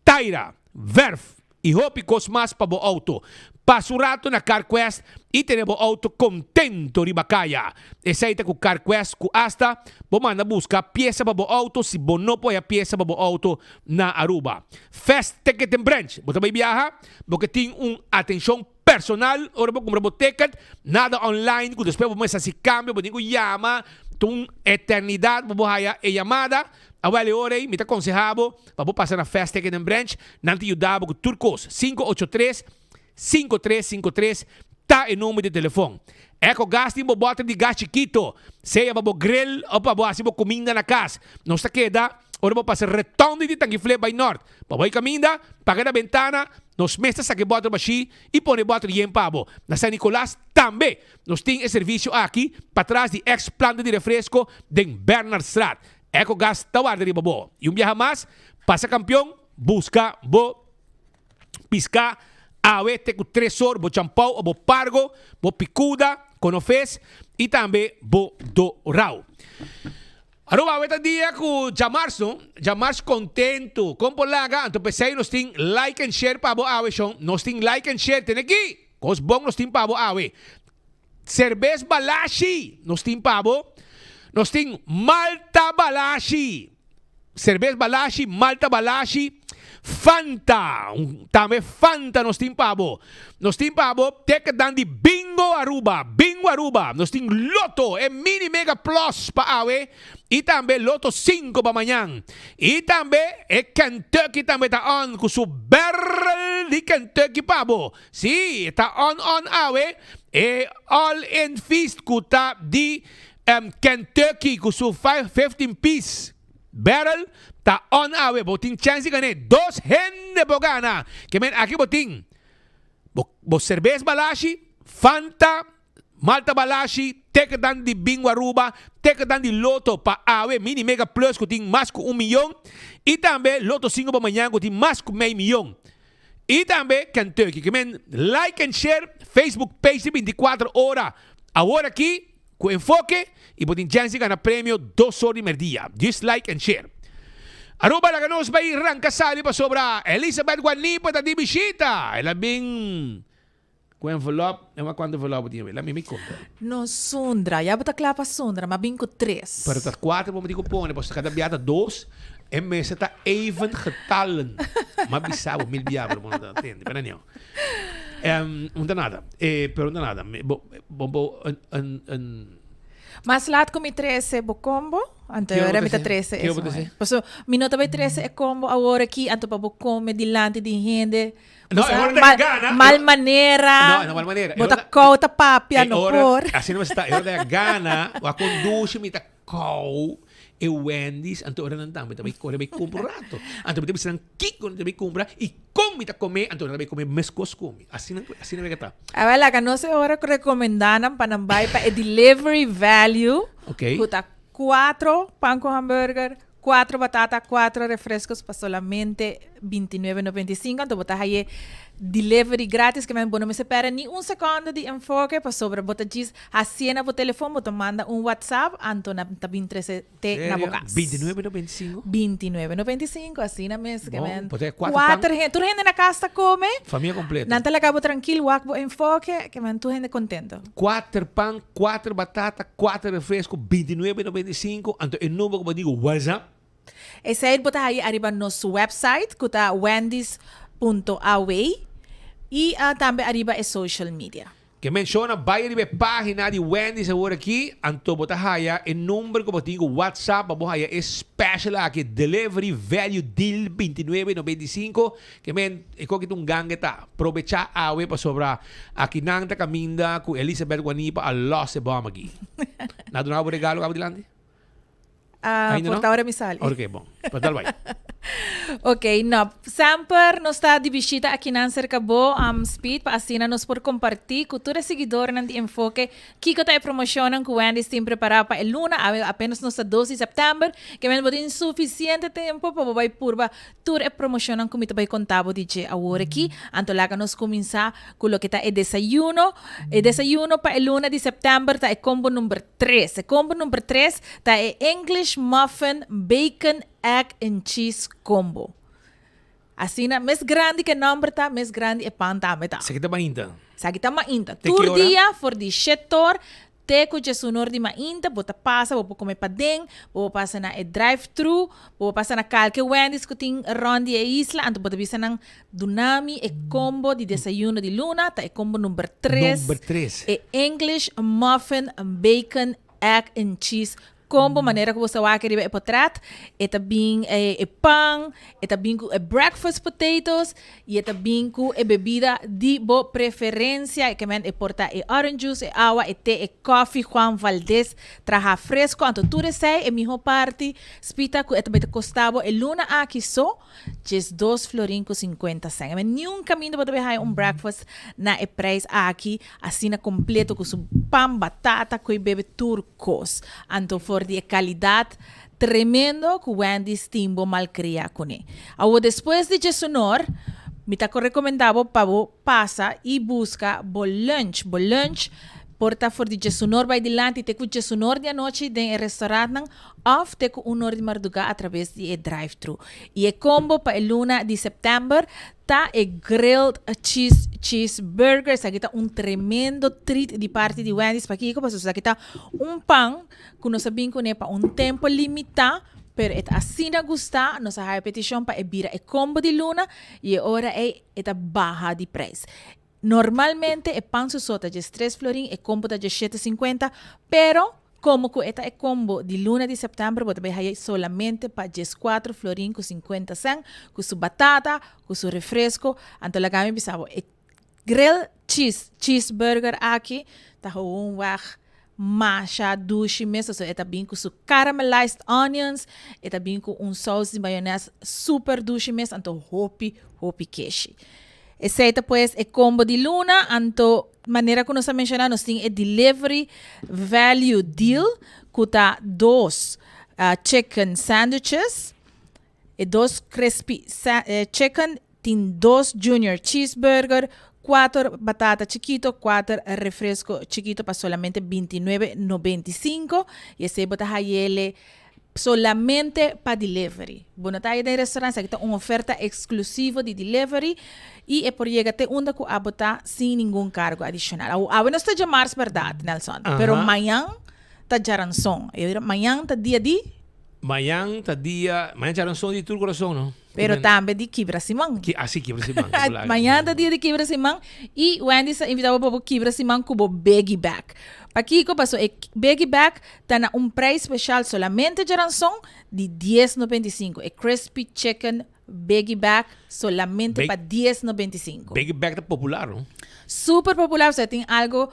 Taira, verf y hopi cos mas pa bo auto. Pasa un rato na CarQuest y tene bo auto contento riba caya. Esey ta cu CarQuest cu hasta bo manda busca pieza pa bo auto si bo no por haya pieza pa bo auto na Aruba. Fast Ticket and Branch, bo ta bay biaha, bo ke tin un atencion personal ora bo cumpra bo ticket, nada online cu despues bo mester haci cambio, bo tin cu yama, ta un eternidad pa bo haya e yamada. Awel e ora ey mi ta conseha bo pa bo pasa na Fast Ticket and Branch, nan ta yuda bo ku tur kos. 583 5353 ta e number di telefon. Eco Gas tin bo bòter di gas chikito, sea pa bo grill òf pa bo hasi bo kuminda na kas. Nos ta keda ora bo pasa retondi di Tangiflé bai nòrt. Pa bo e kaminda, paga na bentana, nos mes ta saka e bòter bashí i pone e bòter yen pa bo. Na San Nicolas tambe nos tin e servisio aki, patras di ex planta di refresko den Bernardstraat. Ecogas ta warda riba bo. Y un biaha mas, pasa campeon, busca bo pisca awe te cu tresor, bo champou o bo pargo, bo picuda, conofes y tambe bo dorao. Aruba awe ta dia cu djamars no, djamars contento. Con por laga? Anto pesey nos tin like and share pa bo awe shon. Nos tin like and share. Tene aki! Cos bon nos tin pa bo awe. Cerbes Balashi nos tin pa bo. Nos tin Malta Balashi. Cerbes Balashi, Malta Balashi, Fanta. Tambe Fanta nos tin pa bo. Nos tin pa bo teketan di Bingo Aruba. Bingo Aruba. Nos tin Lotto, e Mini Mega Plus pa awe. Y tambe Lotto 5 pa mañan. Y tambe e Kentucky tambe ta on cu su barrel di Kentucky pa bo. Sí, e ta on on awe, e All In Feast ku ta di Kentucky ku su 15 piece barrel ta on awe. Bo tin chance di gané. Dos hende por gana. Ke men aki bo tin bo bo serbes balashi, Fanta, Malta Balashi, teketan di Bingo Aruba, teketan di Lotto pa awe Mini Mega Plus ku tin mas ku un miyon i tambe Lotto 5 pa mañan ku tin mas ku mei miyon. I tambe Kentucky. Ke men like and share Facebook page di 24 ora awor aki ku Enfoke i bo tin chance di gana premio dos or di merdia. Just like and share. Aruba laga nos bai ranka sali pasobra Elizabeth Guanipa ta di bishita. El a bin. Ku envelop, e wak kuantu envelop bo tin awor? Lami mi konta. No Sundra, ya bo ta kla pa Sundra, ma bin ku tres. Pero ta kuater bo tin ku pone, pasobra kada bia ta dos, e mester ta even getallen. M'a bisa bo mil bia pero bo no ta tende, pero anyhow. Un ta nada, pero un ta nada. Bo, bo, bo, un, un. Mas laat ku mi trese bo kombo, anto e ora mi ta trese esun. Pasobra mi no ta bai trese e kombo awor aki, anto pa bo kome dilanti di hende. No, e ora ta gana. Mal manera. No, no mal manera. Bo ta kou ta papia, no por. Asina mester ta. E ora ta gana, wa conduci mi ta kou e Wendy's, anto ora nan tambe ta bai kore bai kumpra un rato. Anto mi ta bisa nan kiko nan ta bai kumpra i kon mi ta kome, anto nan ta bai kome meskos ku mi. Asina, asina mi ta. Awel, laga nos e ora ku rekomendá nan pa nan bai pa e delivery value. Ok. Ku ta kuatro pan ku hamburger, Cuatro batata, cuatro refrescos pa solamente 29,95. Anto bo ta haye delivery gratis, ke men bo no mester perde ni un secondo di enfoke, pasobra bo ta djis hacié na bo telefon, bo ta manda un WhatsApp, anto nan ta bin trece te na bo cas. 29,95? 29,95, asina mes, ke men Bon, bo ta haye cuatro pan. Cuater hende, tur hende na cas ta come. Famia completo. Nan ta laga bo trankil, wak bo enfoke, ke men tur hende contento. Cuater pan, cuater batata, cuater refresco, 29,95, anto e number cu bo digo WhatsApp. Esey bo ta haye ariba nos website cu ta wendys punto aw y tambe ariba e social media. Ke menciona bay riba e pagina di Wendy's awor aki, anto bo ta haya e number ku bo tin ku WhatsApp pa bo haya e special aki, Delivery Value Deal 29.95. Ke men e koki ta un gange ta. Probecha awe pasobra aki nan ta kaminda ku Elizabeth Guanipa a los e bom aki. Na duna bo regalo kaba dilanti? Ah, Ainda por no? ta ora mi sali. Ok, bon. Pa dal bai. Ok, no. Semper nos ta di bishita akinan serka bo, um, Speed, pa asina nos por kompartí ku tur e siguidornan di Enfoke kiko ta e promoshonnan ku Wendy's tin prepará pa e luna. Awe apenas nos ta dos di sèptèmber, ke men bo tin sufisiente tempu pa bo bai purba tur e promoshonnan ku mi ta bai konta bo di dje awor aki. Anto laga nos kuminsá ku loke ta e desayuno. E desayuno pa e luna di sèptèmber ta e kombo number Tres. E combo number tres ta e English Muffin Bacon Egg and Cheese Combo. Asina, mes grandi ke nomber ta, mes grandi e pan tambe ta. Esaki ta mainta. Esaki ta mainta. Te ki Tur ora? dia for di shetor te ku djesunor di mainta bo ta pasa, bo por kome paden, bo por pasa na e drive-thru, bo por pasa na kalke Wendy's ku tin rond di e isla, anto bo ta bisa nan Duna mi e combo di desayuno di luna, ta e combo number tres. Number tres. E English muffin bacon egg and cheese combo, manera ku bo sa wak riba e potret. E ta bin e e pan, e ta bin ku e breakfast potatoes y e ta bin ku e bebida di bo preferencia. E ke men e por ta e orange juice, e awa, e te, e coffee Juan Valdez traha fresco. Anto tur esei e miho parti spita ku e ta bay ta kosta bo e luna aki so. 12 florin ku 50 sèn. I mean, niun kaminda bo ta bay haya un breakfast na e prijs aki, asina kompleto ku su pan, batata, ku e bebe tur kos. Anto for di e kalidat tremendo ku Wendy's tin bo malkria kuné. Awor despues di djesunor, mi ta rekomendá bo pa bo pasa i buska bo lunch. Bo lunch por ta for di djesunor bay dilanti te ku djesunor di anochi den e restaurantnan Òf te ku un or di mardugá atraves di e drive-thru. I e kombo pa e luna di sèptèmber ta e Grilled Cheese Cheeseburger. Esaki ta un tremendo treat di parti di Wendy's. Pakiko? Pasobra esaki ta un pan ku nos a bin kuné pa un tempu limitá, pero e ta asina gustá, nos a haya petishon pa e bira e kombo di luna i e ora ei e ta baha di preis. Normalmente e pan su so ta djes tres florin, e kombo ta djes shete sinkuenta, pero komo ku e ta e kombo di luna di sèptèmber bo ta bai haya solamente pa djes kuatro florin ku sinkuenta sèn, ku su batata, ku su refresko. Anto laga mi bisa bo, e grill cheese cheeseburger aki ta gewoon wèg masha dushi mes, pasobra e ta bin ku su caramelized onions, e ta bin ku un sous di mayones super dushi mes, anto hopi hopi keshi. Esei ta pues e combo di luna, anto manera ku nos a menshoná nos tin e delivery value deal ku ta dos chicken sandwiches, e dos crispy chicken tin dos junior cheeseburger, kuater batata chikito, kuater refresco chikito pa solamente 29 95 y esei bo ta hayele solamente pa delivery. Bo no ta haya den restaurant, esaki ta un oferta exclusivo di delivery y e por yega te unda cu abo ta sin ningun cargo adicional. Awe nos ta djamars berdad, Nelson, pero mañan ta djaranson. Mañan ta dia di? Mañan ta dia, mañan djaranson di tur corazon, no? Pero tambe di kibra siman. Ki, ah, sí, kibra siman. Mañan ta dia di kibra siman y Wendy's ta invita bo pa bo kibra siman cu bo biggie bag. Pakico? Paso e biggie bag ta na un prijs special solamente djaranson di dies 95. E crispy chicken biggie bag solamente pa dies 95. Biggie bag ta popular, no? Super popular, pasobra tin algo,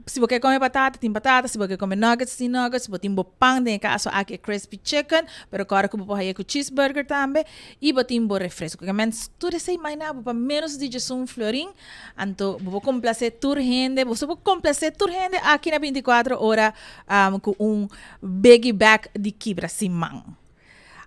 si bo ke come batata, tin batata, si bo ke come nuggets, tin nuggets, bo tin bo pan, den e caso aki e crispy chicken, pero kòrda ku bo por haye ku cheeseburger tambe, i bo tin bo refresco. Ke men tur esei maina bo pa menos di djesun florin, anto bo por complace tur hende, bo por complace tur hende aki na 24 ora ku un biggie bag di kibra siman.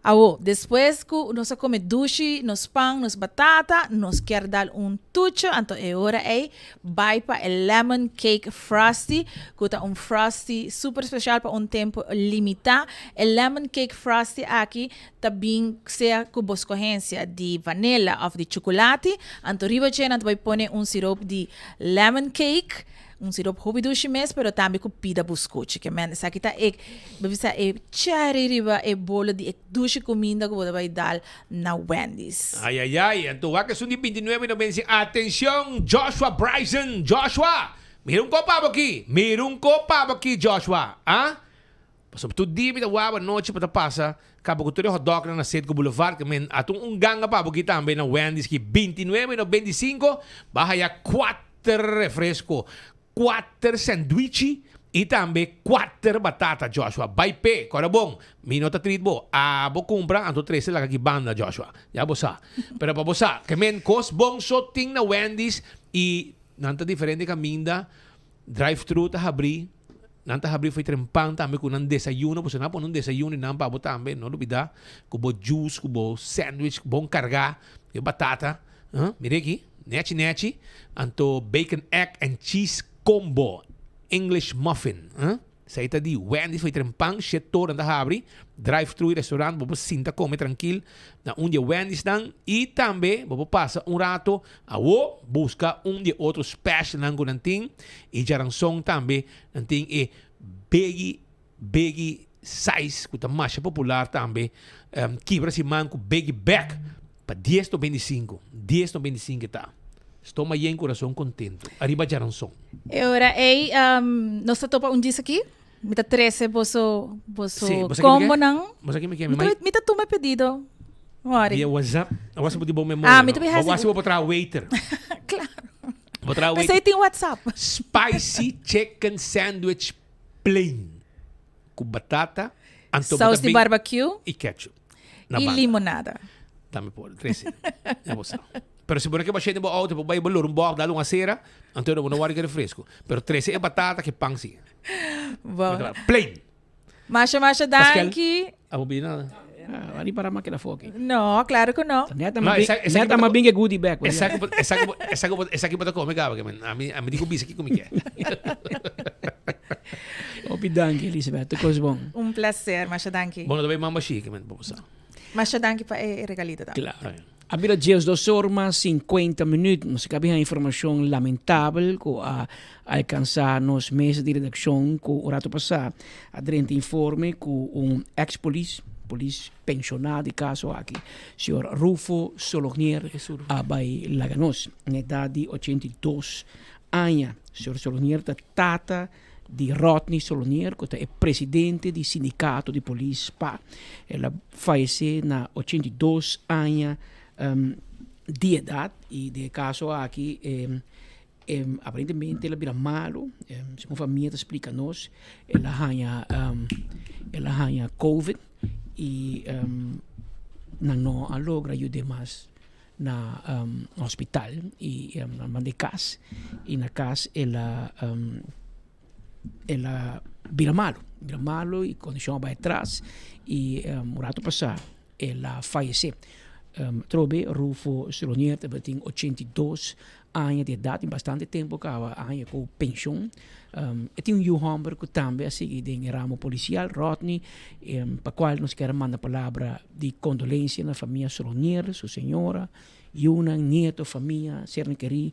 Awo, despues ku nos a kome dushi, nos pan, nos batata, nos kier dal un tucho, anto e ora ei bai pa e lemon cake frosty, ku ta un frosty super spesial pa un tempu limitá. E lemon cake frosty aki ta bin sea ku bo skohensia di vanilla òf di chukulati, anto riba dje nan ta bai pone un sirop di lemon cake. Un sirop hopi dushi mes, pero tambe ku pida buskuchi. Ke men esaki ta e, bo bisa e cherry riba e bolo di e dushi kuminda ku bo ta bai dal na Wendy's. Ay ay ay, anto wak esun di 29 no bensi. Atencion Joshua Bryson, Joshua! Mira un kop abo aki! Mira un kop abo aki, Joshua! Ah? Pasobra tur dia mi ta wak anochi pa ta pasa kaba ku tur e hotdognan na Citgo Boulevard ke men ata un ganga pa abo aki tambe na Wendy's ki 29.95 bo a haya kuater refresco, kuater sandwichi i tambe kuater batata Joshua. Bai p'e, kòrda bon, mi no ta treat bo, abo kumpra anto trese laga aki banda Joshua. Ya bo sa. Pero pa bo sa ke men kos bon so tin na Wendy's i Nan ta diferente kaminda, drive thru ta habrí, nan ta habrí fo'i trempan tambe ku nan desayuno, pasobra nan a pone un desayuno di nan pa bo tambe, no lubidá, ku bo juice, ku bo sandwich bon kargá, ku e batata, mira aki, nechi nechi, anto bacon egg and cheese combo, English muffin. Esei ta di Wendy's fo'i trempan, shet toren ta habri, drive thru i restaurant, bo por sinta come trankil na un di e Wendy'snan i tambe bo por pasa un rato awo buska un di e otro specialnan ku nan tin i djaranson tambe nan tin e biggie biggie size ku ta masha popular tambe kibra siman ku biggie bag pa dies 95, 10,95 e ta. Stoma yen kurason kontentu. Ariba djaranson. E ora ei nos ta topa un djis aki. Mi ta trese boso boso Sí, boso kombonan. Boso aki mi ke Mi ta mi ta tuma e pedido. Mori. Via WhatsApp. A WhatsApp bo tin bon memoria. Ah, mi ta bin hasi. Bo wasi bo por traha waiter. Claro. Bo traha waiter. P'esei tin WhatsApp. Spicy chicken sandwich plain. Ku batata, anto bo ta Saus di bin barbecue. I ketchup. Na I banda. limonada. Tambe por trese. Ya bo sa. Pero si bo no ke bashé den bo auto, bo bai bo lora un bòg dal un acera, anto bo no wòrdu ke refresco. Pero trese e batata ke pan si. Bo. Plain. Masha masha Pascal, danki. abo bini nada? Ah, wari para ma keda foki. No, claro ku no. Neta No, ma bin, esa- esaki neta ma bin ke goodie bag. Esaki bo- esaki bo- esaki bo- esaki bo ta come kaba ke men. Ami ami di ku bisa kiko mi ke. Hopi danki Elisabeth, tur kos bon. Un placer, masha danki. Bo no ta bay mamba shi ke men bo sa. Masha danki pa e regalito tambe. Claro. A bira diesdos or mas 50 minuut. Nos a kabi haña informacion lamentabel cu a alcansa nos mesa di redaccion cu un rato pasa a drenta informe cu un ex polis, polis pensiona di caso aki, señor Rufo Solognier a bay laga nos. Na edad di 82 aña. Señor Solognier ta tata di Rodney Solonier cu ta e presidente di sindicato di polis spa. El a fayece na 82 aña di edad y den e caso aki aparentemente el a bira malo, segun famia ta splica nos el a haña el a haña covid y nan no a logra yud'e mas. na hospital y nan manda e cas y na cas el a el a bira malo bira malo y condicion a bay atras y un rato pasa el a fayece atrobe Rufo Solonier tabatin 82 aña di edad tin bastante tempo caba aña cu pension e tin un yu homber cu tambe a sigui den e ramo policial Rodney pa cual nos kier a manda palabra di condolencia na famia Solonier, su señora, yunan, nieto, famia, sernan keri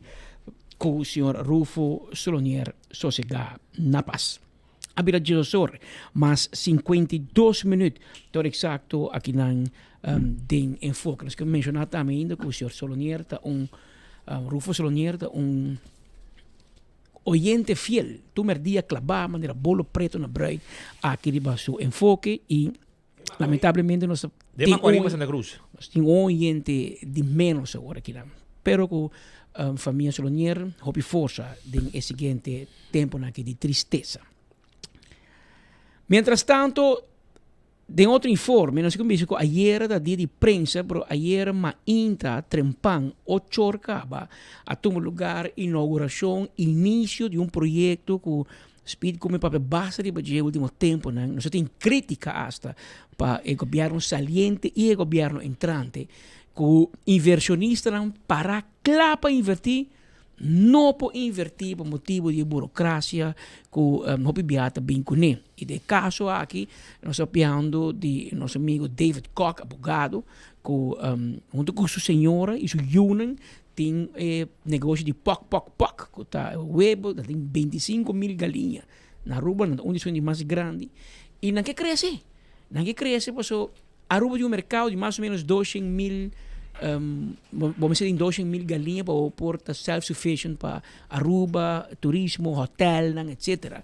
cu señor Rufo Solonier sosega na paz. A bira diesosor mas 52 minuut tur exacto akinan den Enfoke. Nos kier menciona tambe ainda cu señor Solonier ta un, Rufo Solonier ta un oyente fiel, tur merdia claba manera bolo preto na bruid aki riba su Enfoke y Lamentablemente nos tin un, Santa Cruz. Nos tin un oyente di menos awor aki nan. Pero ku um, familia Solonier hopi forsa den e siguiente temponan aki di tristesa. Mientras tanto, den otro informe, nos a bisa ku ayera ta dia di prensa, pero ayera mainta trempan ocho or kaba a tuma lugar inauguracion, inicio di un proyecto ku Speed ku mi papia basta riba dje ultimo temponan, nos a tin kritika asta pa e gobièrnu saliente i e gobièrnu entrante ku invershonistanan pará kla pa invertí, no por invertí pa motibu di e burokrasia ku hopi bia ta bin kuné. I den e kaso aki nos ta papiando di nos amigu David Kok, abogado, ku huntu ku su señora i su yunan Tin e negoshi di pok pok pok ku ta webo, nan tin 25,000 galiña na Aruba, nan ta un di esun di mas grandi i nan ke krese, nan ke krese paso Aruba tin un merkado di mas o menos 200,000. Um, bo mester tin 200.000 galiña pa bo por ta self-sufficient pa Aruba, turismo, hotelnan, etcetera.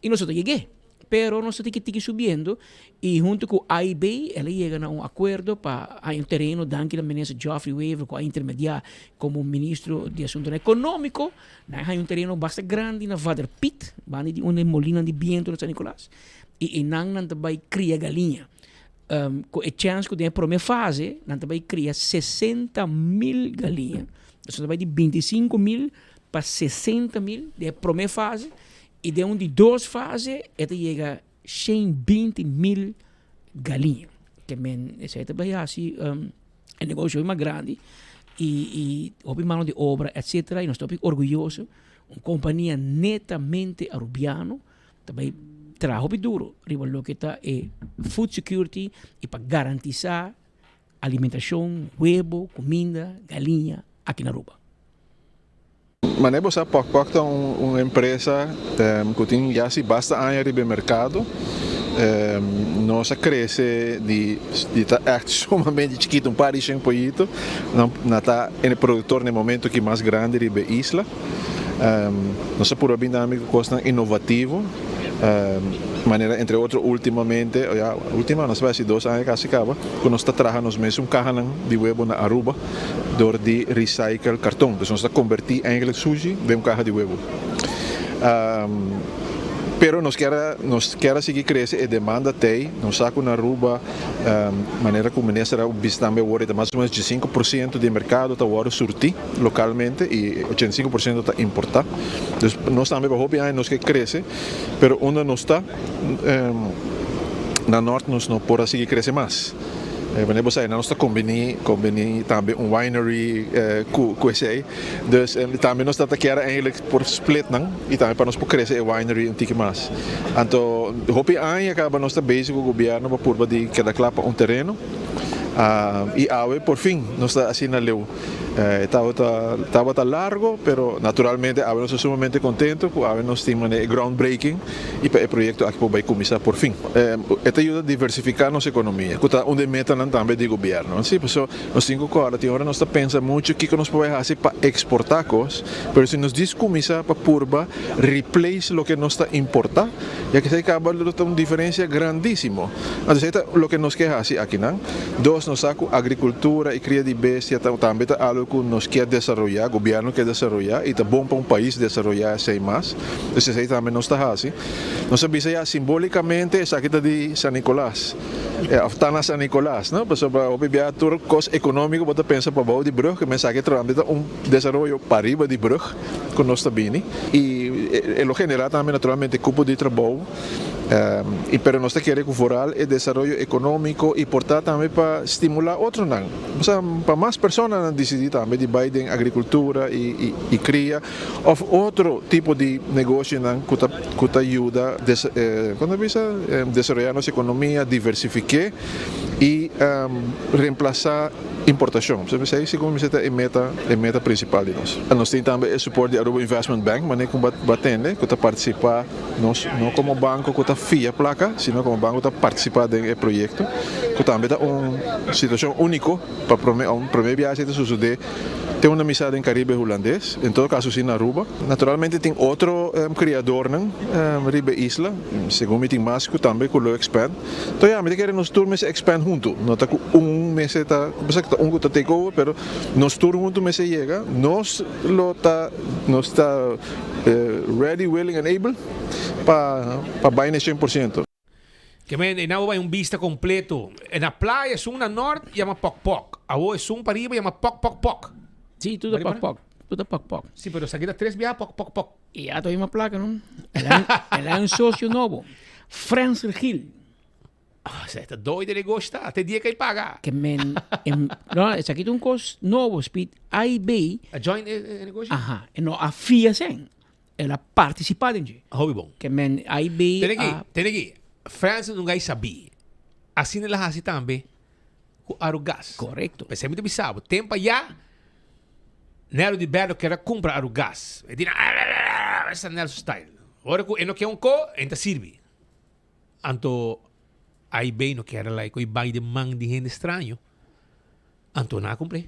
Y nos no ta yeg'é. Pero nos ta tiki tiki subiendo y hunto cu AIB el a yega na un acuerdo pa haña un tereno danki na minister Geoffrey Wever cu a intermedia como ministro di asuntonan economico. Nan a haña un tereno basta grandi na Vader Piet, banda di unda e molinan di biento na San Nicolas y eynan nan ta bay cria galiña. Cu e chens cu den e prome fase nan ta bay cria 60.000 galiña. Nos ta bay di 25.000 pa 60.000 den e prome fase y den un di dos fase e ta yega 120.000 galiña. Ke men esey ta bay haci e negocio hopi mas grandi y y hopi mano di obra etcetera y nos ta hopi orguyoso un compania netamente Arubiano ta bay traha hopi duro riba loke ta e food security y pa garantisa alimentacion, webo, cuminda, galiña aki na Aruba. Manera bo sa Pok Pok ta un empresa cu tin ya si basta aña riba e mercado. Nos a crece di ta echt sumamente chikito, un par di shen poyito, na ta e productor na e momento aki mas grandi riba e isla. Nos a purba bin tambe ku kosnan inovativo, manera entre otro ultimamente, o ya ultima nos ta bai hasi dos aña kasi kaba, ku nos ta traha nos mesun kahanan di webo na Aruba dor di recycle karton. Dus nos ta kombertí eigenlijk sushi den un kaha di webo. Pero nos kier a nos kier a sigui krese e demanda t'ei, nos sa ku na Aruba manera ku minister a bisa tambe awor e ta mas o menos 15% di e merkado ta wòrdu surtí. localmente y 85% ta importa. Dus nos tambe pa hopi aña nos ke crece, pero unda nos ta na Noord nos no por a sigui crece mas. Wanneer bo sa nos ta combini combini tambe un winery cu cu esey. Dus tambe nos ta kier eigenlijk por split nan y tambe pa nos por crece e winery un tiki mas. Anto hopi aña caba nos ta bezig cu gobierno pa purba di keda cla pa un tereno y awe por fin nos ta asina leu. E tabata tabata largo, pero naturalmente awe nos ta sumamente contento cu awe nos tin manera e groundbreaking y pa e proyecto aki por bay cuminsa por fin. E ta yuda diversifica nos economia, cu ta un di e metanan tambe di gobierno. Si, paso nos tin cu corda tin ora nos ta pensa mucho kico nos por bay haci pa exporta cos, pero si nos dis cuminsa pa purba replace loke nos ta importa, ya cu esey caba lo ta un diferencia grandisimo. Anto esey ta loke nos ke haci akinan. Dos, nos sa ku agrikultura i kria di bestia ta tambe ta algu ku nos kier desaroyá, gobièrnu kier desaroyá i ta bon pa un pais desaroyá esei mas. Dus esei tambe nos ta hasi. Nos a bisa ya simbolikamente esaki ta di San Nicolas òf ta na San Nicolas, no? Pasobra hopi bia tur kos ekonómiko bo ta pensa pa bou di brùg, men esaki tambe ta un desaroyo pariba di brùg ku nos ta bini i e lo generá tambe naturalmente kupo di trabou. Y pero nos ta kere cu vooral e desaroyo economico y por ta tambe pa stimula otronan, osea pa mas personanan dicidi tambe di bay den agricultura y y cria of otro tipo di negocionan cu ta cu ta yuda como ta bisa desaroya nos economia, diversifique y reemplaza importacion. Esey segun mi ta e meta e meta principal di nos. Nos tin tambe e support di Aruba Investment Bank manera cu bo a tende cu ta participa. Nos no komo banko ku ta fia plaka, sino komo banko ta partisipá den e proyekto, ku tambe ta un situashon úniko pa promé un promé biaha esei ta sosodé te unda mi sa den Karibe Hulandes, en todo kaso si na Aruba. Naturalmente tin otro kriadornan riba e isla, segun mi tin mas ku tambe ku lo expand. Enton ya, mi ta kere nos tur mester expand huntu, no ta ku un mester ta, ku ta un ku ta take over, pero nos tur huntu mester yega, nos lo ta, nos ta. Ready, willing and able pa pa bai na e 100%. Ke men e nan bo bai un bista kompleto. E na playa esun na nort yama Pok Pok. Awo esun pariba yama Pok Pok Pok. Sí, tur ta Pok Pok. Tur ta Pok Pok. Sí, pero esaki ta tres biaha Pok Pok Pok. E ya ta yama plaka no. El a un socio nobo. Frenser Gil. Ah, esei ta doi de negoshi ta. Te dia ke paga. Ke men, em, no, esaki ta un kos nobo, Speed. A i B. A join e, e negoshi? Aha, e no a fia sen. El a participa den dje. Hopi bon. Ke men A i B. Tene aki, tene aki. Francis nunca a sabi. Asina el a hasi tambe ku Arugas. Korekto. P'esei mi ta bisa bo, tempo ayá, Nelo di Berlo ker a kumpra Arugas. E di nan, esa Nelo su style. Ora ku e no ke un ko, e no ta sirbi. Anto AIB no kier a lai ku e bai den man di hende straño. Anto nan a kumplí.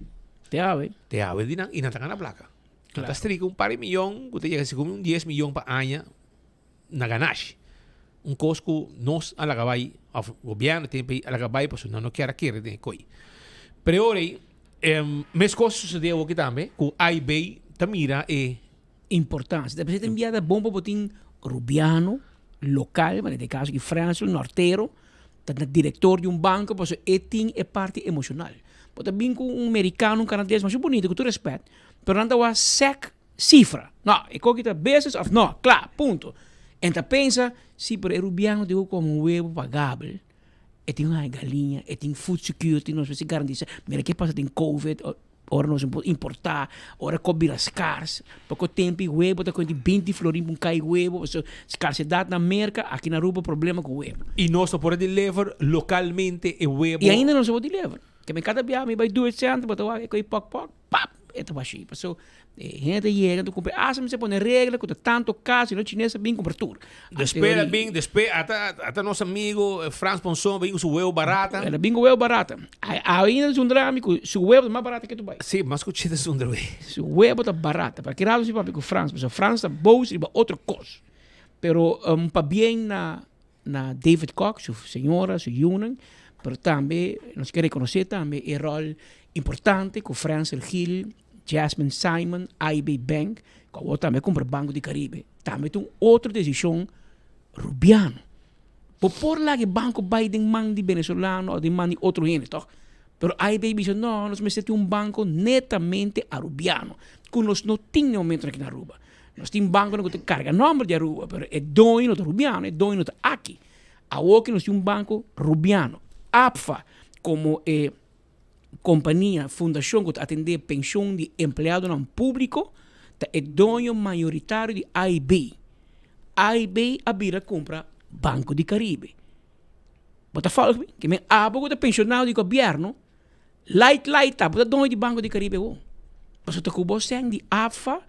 Te awe. Te awe di nan i nan ta gana plaka. Nan ta strika un par di miyon ku ta yega segun mi un dies miyon pa aña na ganashi. Un kos ku nos a laga bai òf gobièrnu tempu ei a laga bai pasobra nan no kier a kere den e koi. Pero e ora ei meskos susedé awoki tambe ku AIB ta mira e. Importansia. Ta bisa tin biaha ta bon pa bo tin rubiano lokal, manera den e kaso aki Frensel Nortero ta na director di un banco pasobra e tin e parti emocional. Bo ta bin cu un mericano, un canades masha bunito cu tur respet, pero nan ta wak sec cifra. No, e koki ta business of no, cla, punto. En ta pensa, si pero e rubiano tin cu come un huevo pagabel, e tin un galiña, e tin food security, nos mester garantisa, mira ke pasa den covid, Ora nos no por importá, ora kos bira skars, poko tempu i webo ta kuenta binti florin pa un kai webo, pasobra skarsedat na Merka, aki na Aruba problema ku webo. I nos no por a deliver lokalmente e webo. I ainda nos no por deliver. Ke men kada biaha mi bai Duit Center bo ta wak e koi pok pok, pap! E ta bashí. Pasobra e hende ta yega ta kumpra, asta mester pone regla ku ta tantu kas, si no chines ta bin kumpra tur. Despues el a bin, despues ata ata nos amigo Frans Ponson a bin ku su huevo barata. El a bin ku huevo barata. Ainda zundra mi ku su huevo ta mas barata ke Dubai. Si, mas ku chita zundra wei. Su huevo ta barata. Pa ki rato si papia ku Frans, pasobra Frans ta boos riba otro kos. Pero pabien na na David Kock, su señora, su yunan, pero tambe nos ke rekonosé tambe e ròl importante ku Frensel Gil, Jasmine Simon, AIB Bank, ku awor tambe a kumpra Banco di Caribe. Tambe ta un otro desishon rubiano. Bo por laga e banko bai den man di venezolano òf den man di otro hende tòg? Pero AIB bisa no, nos mester tin un banko netamente arubiano, ku nos no tin na e momento aki na Aruba. Nos tin bankonan ku ta karga nòmber di Aruba, pero e doño no ta rubiano, e doño no ta aki. Awor ku nos tin un banko rubiano, APFA komo e kompania, fundashon ku ta atendé penshon di empleadonan públiko, ta e doño mayoritario di AIB. AIB a bira kumpra Banco di Caribe. Bo ta fòlg mi? Ke men abo ku ta penshonado di gobièrnu, lait lait ta, bo ta doño di Banco di Caribe awor. Pasobra ta ku bo sèn di APFA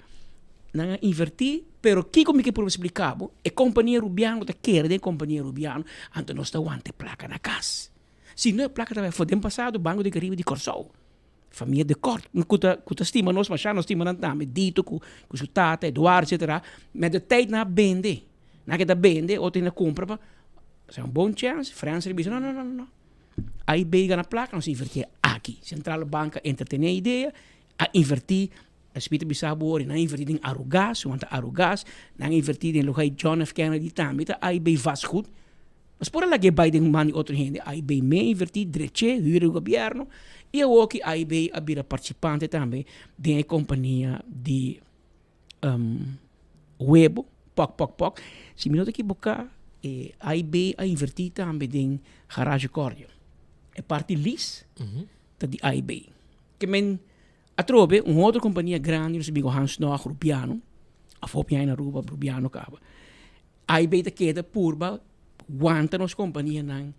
nan a invertí, pero kiko mi ke purba splika bo, e kompania rubiano ta kere den e kompania rubiano, anto nos ta wanta e plaka na kas. Si no e plaka ta bai afó. Den pasado Banco di Caribe di Kòrsou, famia de Kort, ku ta ku ta stima nos mashá, nos stima nan tambe, Dito ku ku su tata, Eduardo etcetera, met de tijd nan a bende, nan a keda bende, otro hende a kumpra pa, esei un bon chèns, Frans a bisa no no no no, AIB gana plaka nos invertí aki, Centrale Bank a entretené e idea, a invertí, Smith a bisa bo ora, nan a invertí den Arugas, wanta Arugas, nan a invertí den loke John F. Kennedy tambe ta AIB vastgoed. Nos por a lag'é bai den man di otro hende. AIB me a invertí, drech'é, hür di gobièrnu i awoki AIB a bira partisipante tambe den e kompania di webo, pòk pòk pòk. Si mi no ta ekiboká, e AIB a invertí tambe den Garage Cordio. E parti lis ta di AIB. Ke men atrobe un otro kompania grandi, nos a bin ku Hans Nog, Rubiano, òf hopi aña na Aruba, Rubiano kaba. AIB ta keda purba wanta nos kompanianan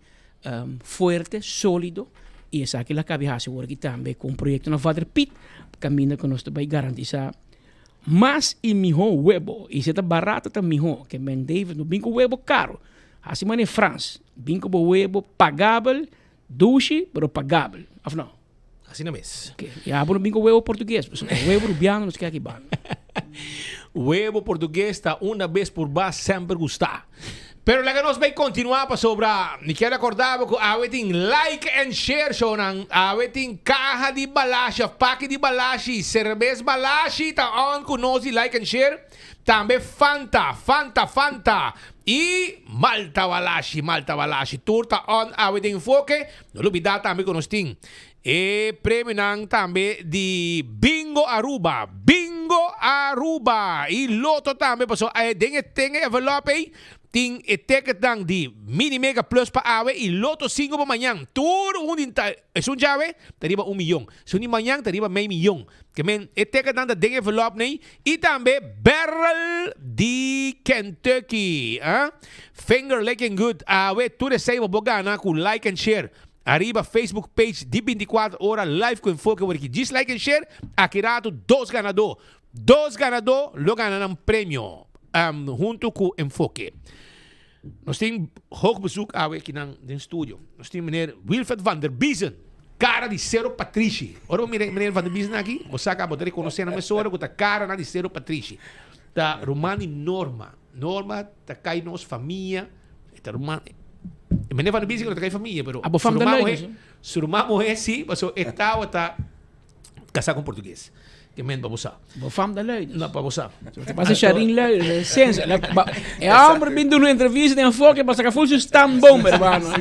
fuerte, sólido i esaki la kabi hasi awor aki tambe ku un proyekto na Vader Piet kaminda ku nos ta bai garantisá mas i mihó webo i si e ta barato ta mihó ke men David no bin ku webo karo hasi manera Frans bin ku bo webo pagabel dushi pero pagabel òf no? Asina mes. Ok, ya bo no bin ku webo portugues, pasobra webo rubiano no se keda aki banda. Webo portugues ta una bes purba semper gusta. Pero laga nos bay continua pasobra mi kier acorda bo cu awe tin like and share shownan. Awe tin caha di balashi of paki di balashi, cerbes balashi ta on cu nos di like and share. Tambe Fanta, Fanta, Fanta y Malta Balashi, Malta Balashi. Tur ta on awe den Enfoke. No lubida tambe cu nos tin e premionan tambe di Bingo Aruba, Bingo Aruba! Y Lotto tambe pasobra e den e ten e envelop ey tin e ticketnan di Mini Mega Plus pa awe y Lotto cinco pa mañan. Tur un di ta esun djawe ta riba un miyon, esun di mañan ta riba mei miyon. Ke men e ticketnan ta den e envelop ney y tambe Barrel di Kentucky, ah. Finger licking good awe tur esey bo por gana cu like and share ariba Facebook page di 24 ora live cu Enfoke awor aki djis like and share aki rato dos ganador dos ganador lo gana nan premio hunto cu Enfoke nos tin hoog bezoek awe aki nan den studio nos tin meneer Wilfred van der Biezen. Cara di Sero Patrishi. Ora bo mira meneer Van der Biesen aki, bo sa bo ta reconoce nan mesora cu ta caranan di Sero Patrishi. Ta ruman di Norma. Norma ta cay nos famia. E ta ruman, meneer Van der Biesen no ta cay famia, pero Abo fam su ta ruman leuk, muhe, sí. su ruman muhe si, paso e tawata Casá con portugués. Ke men pa bo sa. Bo fam ta lui. No, pa bo sa. Te pasa Sharin lui, senso. E hombre bin duna entrevista den enfoque pa saca full su stamboom, hermano.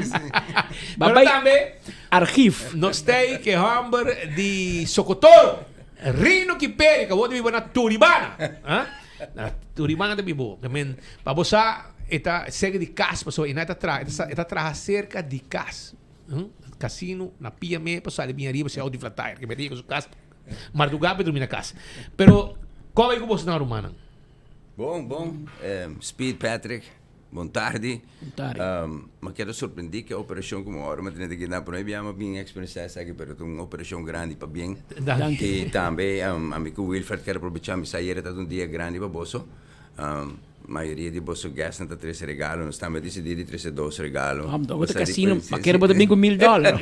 Pero tambe archief. Nos tei ke homber di Socotoro, Rino Kiperi, ke awor ta biba na Turibana. Ah? Na Turibana ta biba. Ke men pa bo sa e ta cerca di cas, pasobra e na ta traha, e ta traha cerca di cas. Casino na pia me pa sali bien ariba si auto di flat tire ke me ta yega su cas marduga pa drumi na cas pero koba ku boso nan rumannan? Bon bon Speed Patrick bon tardi Bon tardi. Mi keda sorprendí ku e operashon ku mi ora mi tene ta keda prome bia mi bin eksperensiá esaki pero ta un operashon grandi pabien Danki. I tambe ami ku Wilfred ker aprovechá mi sa ayera tabata un dia grandi pa boso. Mayoria di boso guestnan ta trece regalo, nos tambe a dicidi di trece dos regalo. Am dor ta casino, ma kere bo ta bin cu mil dollar.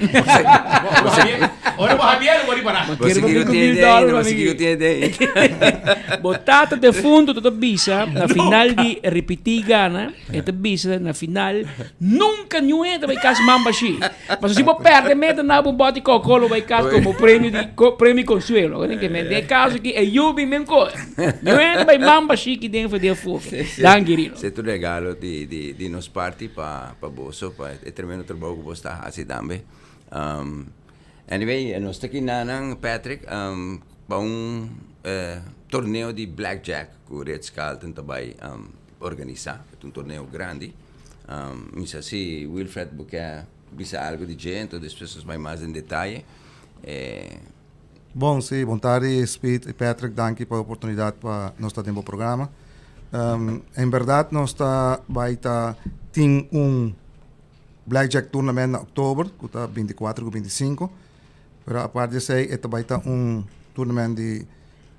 Ora bo Javier bo ripara. Ma kere bo bin cu mil dollar, Bo sigui cu tiene den. Bo tata defunto ta bisa na final di ripiti gana, e ta bisa na final, nunca niun hende ta bay cas man bashi. Pasobra si bo perde meta na bo boti Coca-Cola bo bay cas como premio di premio consuelo. Den e caso aki e yu bin men coe. Niun hende bay man bashi ki den for den foke. Danki Rino. Esei ta un regalo di di di nos parti pa pa boso pa e tremendo trabou ku boso ta hasi tambe. Anyway nos ta aki nanan Patrick pa un torneo di blackjack ku Ritz Carlton ta bay organisá. E ta un torneo grandi. Mi sa si Wilfred bo ke bisa algu di dje, enton despues nos bai mas den detaye. Bon, si, bon tardi Speed y Patrick, danki pa e oportunidad pa nos ta den bo programa. En berdad nos ta bai ta tin un Blackjack Tournament na oktober, ku ta bintikuater ku bintisinku, pero apart di esei e ta bai ta un tournament di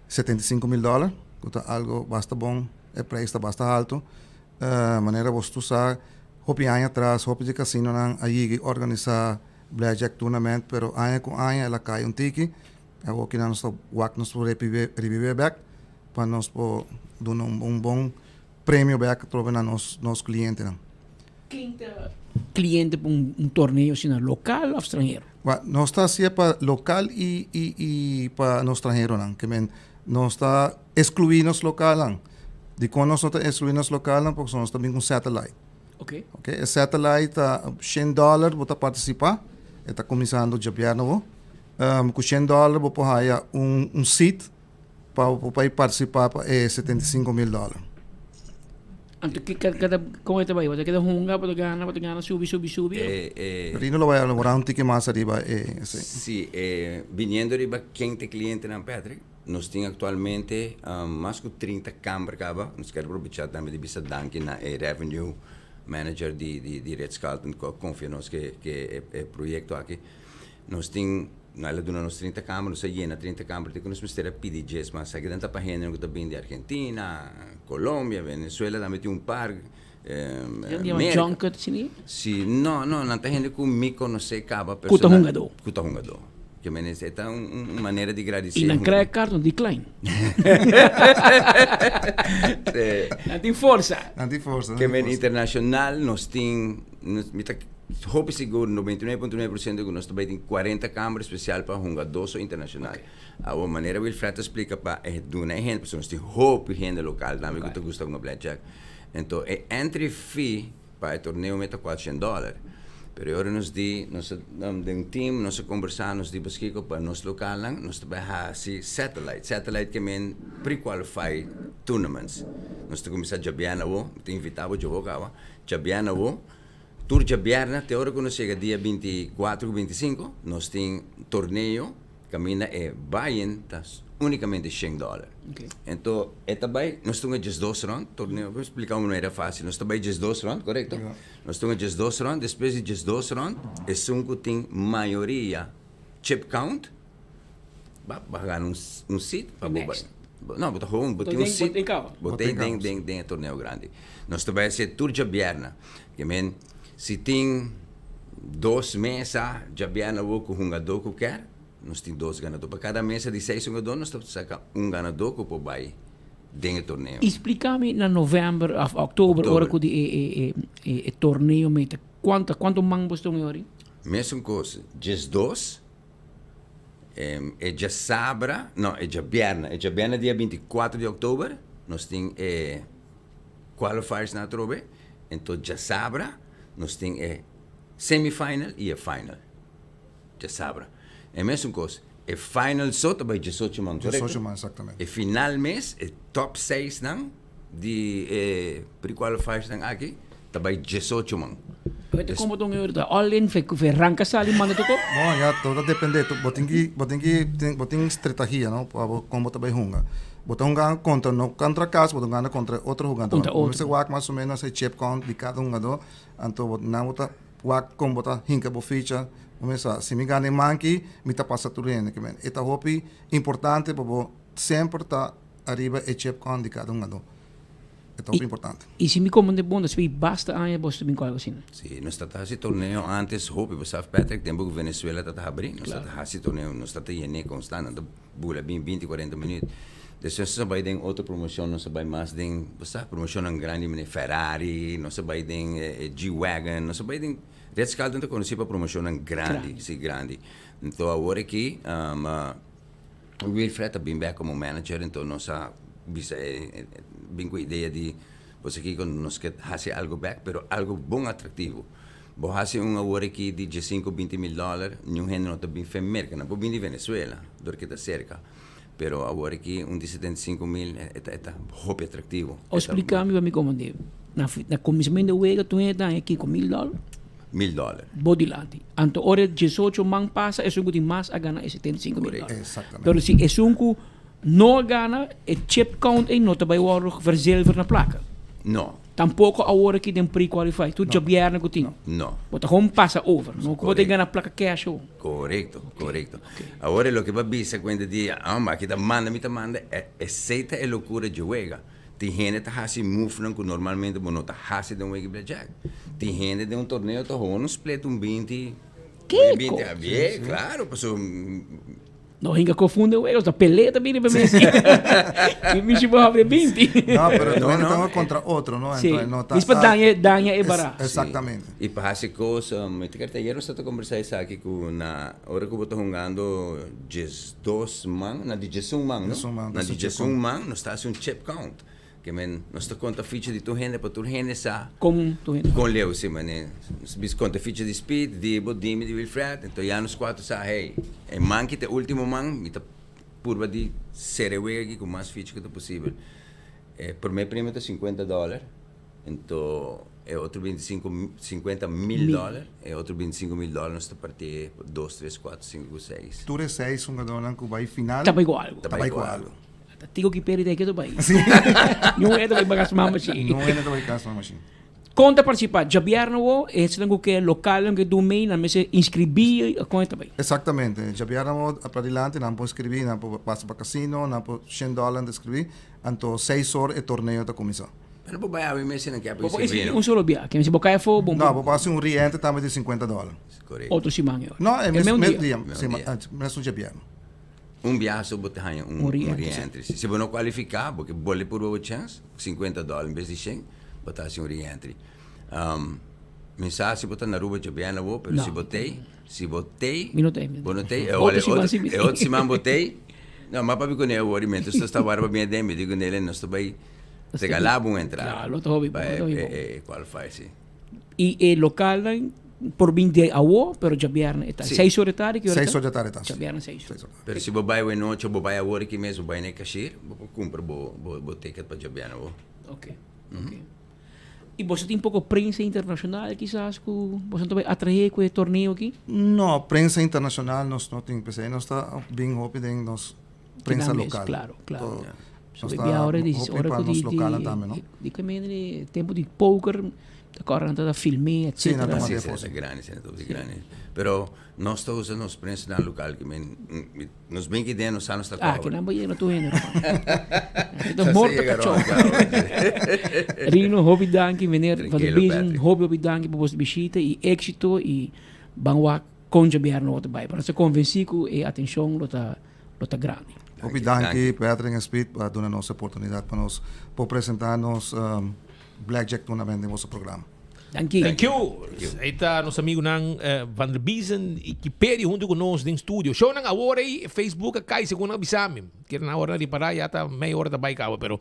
75 mil dollar, ku ta algo basta bon, e prijs ta basta haltu. Manera bos tur sa, hopi aña atras hopi di casinonan a yigi organisa Blackjack Tournament, pero aña ku aña el a kai un tiki. Awor kinan nos ta wak nos por revive bek pa nos por duna un bon premio bek atrobe na nos nos clientenan. Ken ta cliente pa un torneo asina, local of stranhero? Wa, nos ta hacié pa local y y y pa nos stranheronan. Ke men nos ta excluí nos localnan. Dikon nos no ta excluí nos localnan? Pasobra nos ta bin ku un satellite. Ok. Ok, e satellite ta shen dollar bo ta participá. E ta kuminsando djabièrnè bo. Ku shen dollar bo por haya un un seat pa bo por participá pa e 75 mil dollar. Anto ki kada kon e ta bai? Bo ta keda hunga, bo ta gana, bo ta gana, subi, subi, subi. Rino lo bai elabora un tiki mas ariba e esei. Sí, biniendo riba ken ta e clientenan Patrick, nos tin actualmente mas cu 30 camber caba. Nos kier aprovecha tambe di bisa danki na e revenue manager di di Ritz Carlton cu a confia nos cu e proyecto aki. Nos tin, el a duna nos 30 camber, nos a yena 30 camber te cu nos mester a pidi djes mas. Esaki ta pa hendenan cu ta bini di Argentina, Colombia, Venezuela tambe tin un par. Nan yama junket asina? Si, no, no, nan ta hende cu mi conoce caba Cu ta hungador. Cu ta hungador. Ke men e ta un manera di gradici. Y nan credit card no decline. Nan tin forsa. Nan tin forsa. Ke men internacional nos tin, mi ta hopi sigur 99.9% cu nos ta bay tin 40 camber special pa hungador so internacional. Awor manera Wilfred ta splica pa e duna e hende, pasobra nos tin hopi hende local tambe cu ta gusta hunga blackjack. Enton e entry fee pa e torneo meta 400 dollar. Pero e ora nos di, nos a den team, nos a conversa, nos di paskiko pa nos localnan, nos ta bai hasi satellite. Satellite ke men pre-qualify tournaments. Nos ta cuminsa djabièrnè awo, mi ta invita bo djawo caba, djabièrnè awo, tur djabièrnè te ora cu nos yega dia 24 cu 25, nos tin torneo caminda e buy-in ta unicamente shen dollar. Enton e ta bai, nos ta hunga 12 rond, torneo, bo splica un manera facil, nos ta bai 12 rond, corecto? Nos ta hunga 12 rond, despues di 12 rond, esun cu tin mayoria chip count, ba ba gana un un seat pa bo bai. No, bo ta gewoon, bo tin un seat, bo ta den den den e torneo grandi. Nos ta bai haci tur djabièrnè, ke men si tin. Dos mesa djabièrnè awor ku hungadó ku kèr, nos tin dos ganadó. Pa kada mesa di seis hungadó nos ta saka un ganadó ku por bai den e torneo. I splika mi na novèmber òf òktober ora ku di e e e e torneo meta kuantu kuantu man bo stong yori? Mesun kos, 12, e djasabra, no e djabièrnè, e djabièrnè dia 24 di òktober nos tin e qualifiers nan atrobe, enton djasabra nos tin e semifinal i e final. Djasabra. E mesun kos, e final so ta bai 18 man, korekto? 18 man, exactamente. E final mes, e top 6 nan di e pre-qualifiers nan aki, ta bai 18 man. Pero te como don Eurda, all in fe, fe ranca sali manda toko? Bon, ya, todo ta depende. Bo tin ki, bo tin ki, tin, bo tin strategia, no? Pa bo, kon bo ta bai hunga. Bo ta hunga kontra, no kontra kas, bo ta hungando kontra otro hugadó. Kontra Bo otro. mester wak mas o menos e chip count di kada hungadó, anto bo, nan bo ta wak kon bo ta hinka bo ficha. Bo mester sa, si mi gana e manki, mi ta pasa tur hende. Ke men, e ta hopi importante pa bo semper ta ariba e chip count di kada hungadó. E ta hopi importante. I si mi komprende bon, despues di basta aña boso ta bin ku algu asina. Si, nos ta ta hasi torneo antes hopi, bo sa Patrick, tempu ku Venezuela ta ta habri, nos ta ta hasi torneo, nos ta ta yen'é konstant, nan ta bula bin binti, kuarenta minüt. Despues nos a bai den otro promoshon, nos a bai mas den, bo sa, promoshonnan grandi manera Ferrari, nos a bai den G-Wagon, nos a bai den, Ritz Carlton ta konosí pa promoshonnan grandi, si, grandi. Anto awor aki, Wilfred a bin bek komo manager, enton nos a bisa e, bin ku idea di boso kiko nos ke hasi algu bek, pero algu bon atraktivo. Bo hasi un awor aki di diesinku, 20 mil dòler, niun hende no ta bin fe Merka, nan por bin di Venezuela, dor ke ta serka, pero awor aki un di 75 mil e ta e ta hopi atraktivo. O splika mi pa mi komprende, na na kuminsamentu di wega tur hende ta haña kiko, mil dòler? Mil dòler. Bo dilanti. Anto ora e diesocho man pasa, esun ku tin mas a gana e 75 mil dòler. Exactamente. Pero si esun ku no a gana, e chip count ei no ta bai wòrdu verzilver na plaka. No. Tampoko awor aki den pre-qualify, tur djabièrnè ku tin. No. Bo ta gewoon pasa over. No ku bo ta gana plaka cash ho. Korekto, korekto. Awor e loke bo a bisa kuenta di, ah, ma aki ta manda, mi ta manda, esei ta e lokura dje wega. Tin hende ta hasi movenan ku normalmente bo no ta hasi den un wega di blackjack. Tin hende den un torneo ta hono split un 20. Kiko? 20, abie, klaro, paso. No hinga confunde wega, ta pelea ta bini pa mes. Mi mishi bo habri 20. No, pero No, no, no. no. contra otro, no? Sí. Entonces, no ta, Mis pa daña, daña e bara. Exactamente. I pa hasi kos, mi ta kere ta ayer nos ta kombersá esaki ku na ora ku bo ta hungando 12 man, na di 11 man, no? 11 man, Na di ta chip 11 count. man nos ta hasi un chip count. Ke men nos ta konta ficha di tur hende pa tur hende sa Kon tur hende. kon leu si mane. Nos bisa konta ficha di Speed, di bo, di mi, di Wilfred, enton ya nos kuater sa hey, e man ki ta e ultimo man, mi ta purba di sera e wega aki ku mas ficha ku ta posibel. E prome premio ta 50 dòler, enton e otro 25, 50 mil dòler, e otro 25 mil dòler nos ta partié pa dos, tres, kuater, sinku ku seis. Tur e seis hungadónan ku bai final Ta bai ku algu. Ta bai ku algu. Ta tigo ki peri ta ke to bai. Niun hende ta bai bagas mama shi. Niun hende ta bai kas mama shi. Kon ta partisipá? Djabièrnè wo, e hesnan ku ke lokalnan ku ke dun mei, nan mester inskribí, kon e ta bai? Eksaktamente. Djabièrnè wo padilanti nan por inskribí, nan por pasa pa kasino, nan por shen dòler nan ta inskribí, anto seis or e torneo ta kuminsá. Pero bo bai awe mes si nan ke pa Bo por inskribí inskribí no? un solo bia. Ke si bo kai afó, bo No, bo por hasi un re-entry tambe di 50 dòler. Korekto. Otro siman e ora. No, e mes mes mes dia. dia, Mes dia. mesun djabièrnè. Un biaha so bo ta haña un Un re-entry. re-entry. Si bo no kualifiká, bo ke bole purba bo chèns, 50 dòler en bes di shen, bo ta hasi un re-entry. Mi sa si bo ta na Aruba djabièrnè awor, pero No. si bo t'ei, si bo t'ei, Mi no t'ei, mi no bo no t'ei, e Otro ora e siman otro si mi e otro siman bo t'ei, no, m'a papia kuné awor i mientras nos ta warda pa bini aden, mi di kuné nos ta bai Nos ta regalá bo un entrada. Claro, lo ta hopi Pa bon, e lo ta hopi bon. e qualify, si. I e lokalnan por bin di awo, pero djabièrnè e ta. Sí. Seis ora di tardi, ki ora Seis ta? ora di tardi ta. Djabièrnè seis ora. Pero si bo bai awenochi o bo bai awor aki mes, bo bai na e cashier, bo por kumpra bo bo bo ticket pa djabièrnè awo. Ok, ok. I boso tin poko prensa internashonal kisas ku boso ta bai atraé ku e torneo aki? No, prensa internashonal nos no tin, p'esei nos ta bin hopi den nos prensa Kinan mes, lokal. Claro, claro. To, So nos e ta bia ora di hopi ora pa ku nos di lokalnan di tambe, no? di ke mende di tempu di poker. Ta kòrda nan ta film'é etcetera. Sí, sí, ta grandi, sí, ta grandi. Pero nos ta usa nos prensanan lokal ke men nos bin ki den nos sa nos ta kòbra. Ah, kinan bo yega na tur hende ruman. Aki ta morto kachó. Rino, hopi danki meneer Van der Biesen, hopi hopi danki pa boso bishita i éksito i ban wak kon djabièrnè lo ta bai. Pero nos ta konvensí ku e atenshon lo ta lo ta grandi. Hopi danki Patrick en Speed pa duna nos e oportunidat pa nos por presenta nos Blackjack Tournament den boso programa. Danki. Thank you. Ahí ta nos amigunan Van der Biesen y Kiperi hunto cu nos den studio. Shownan awor ey Facebook a cay segun nan a bisa mi. Kier nan awor nan ripara ya ta media ora ta bay caba pero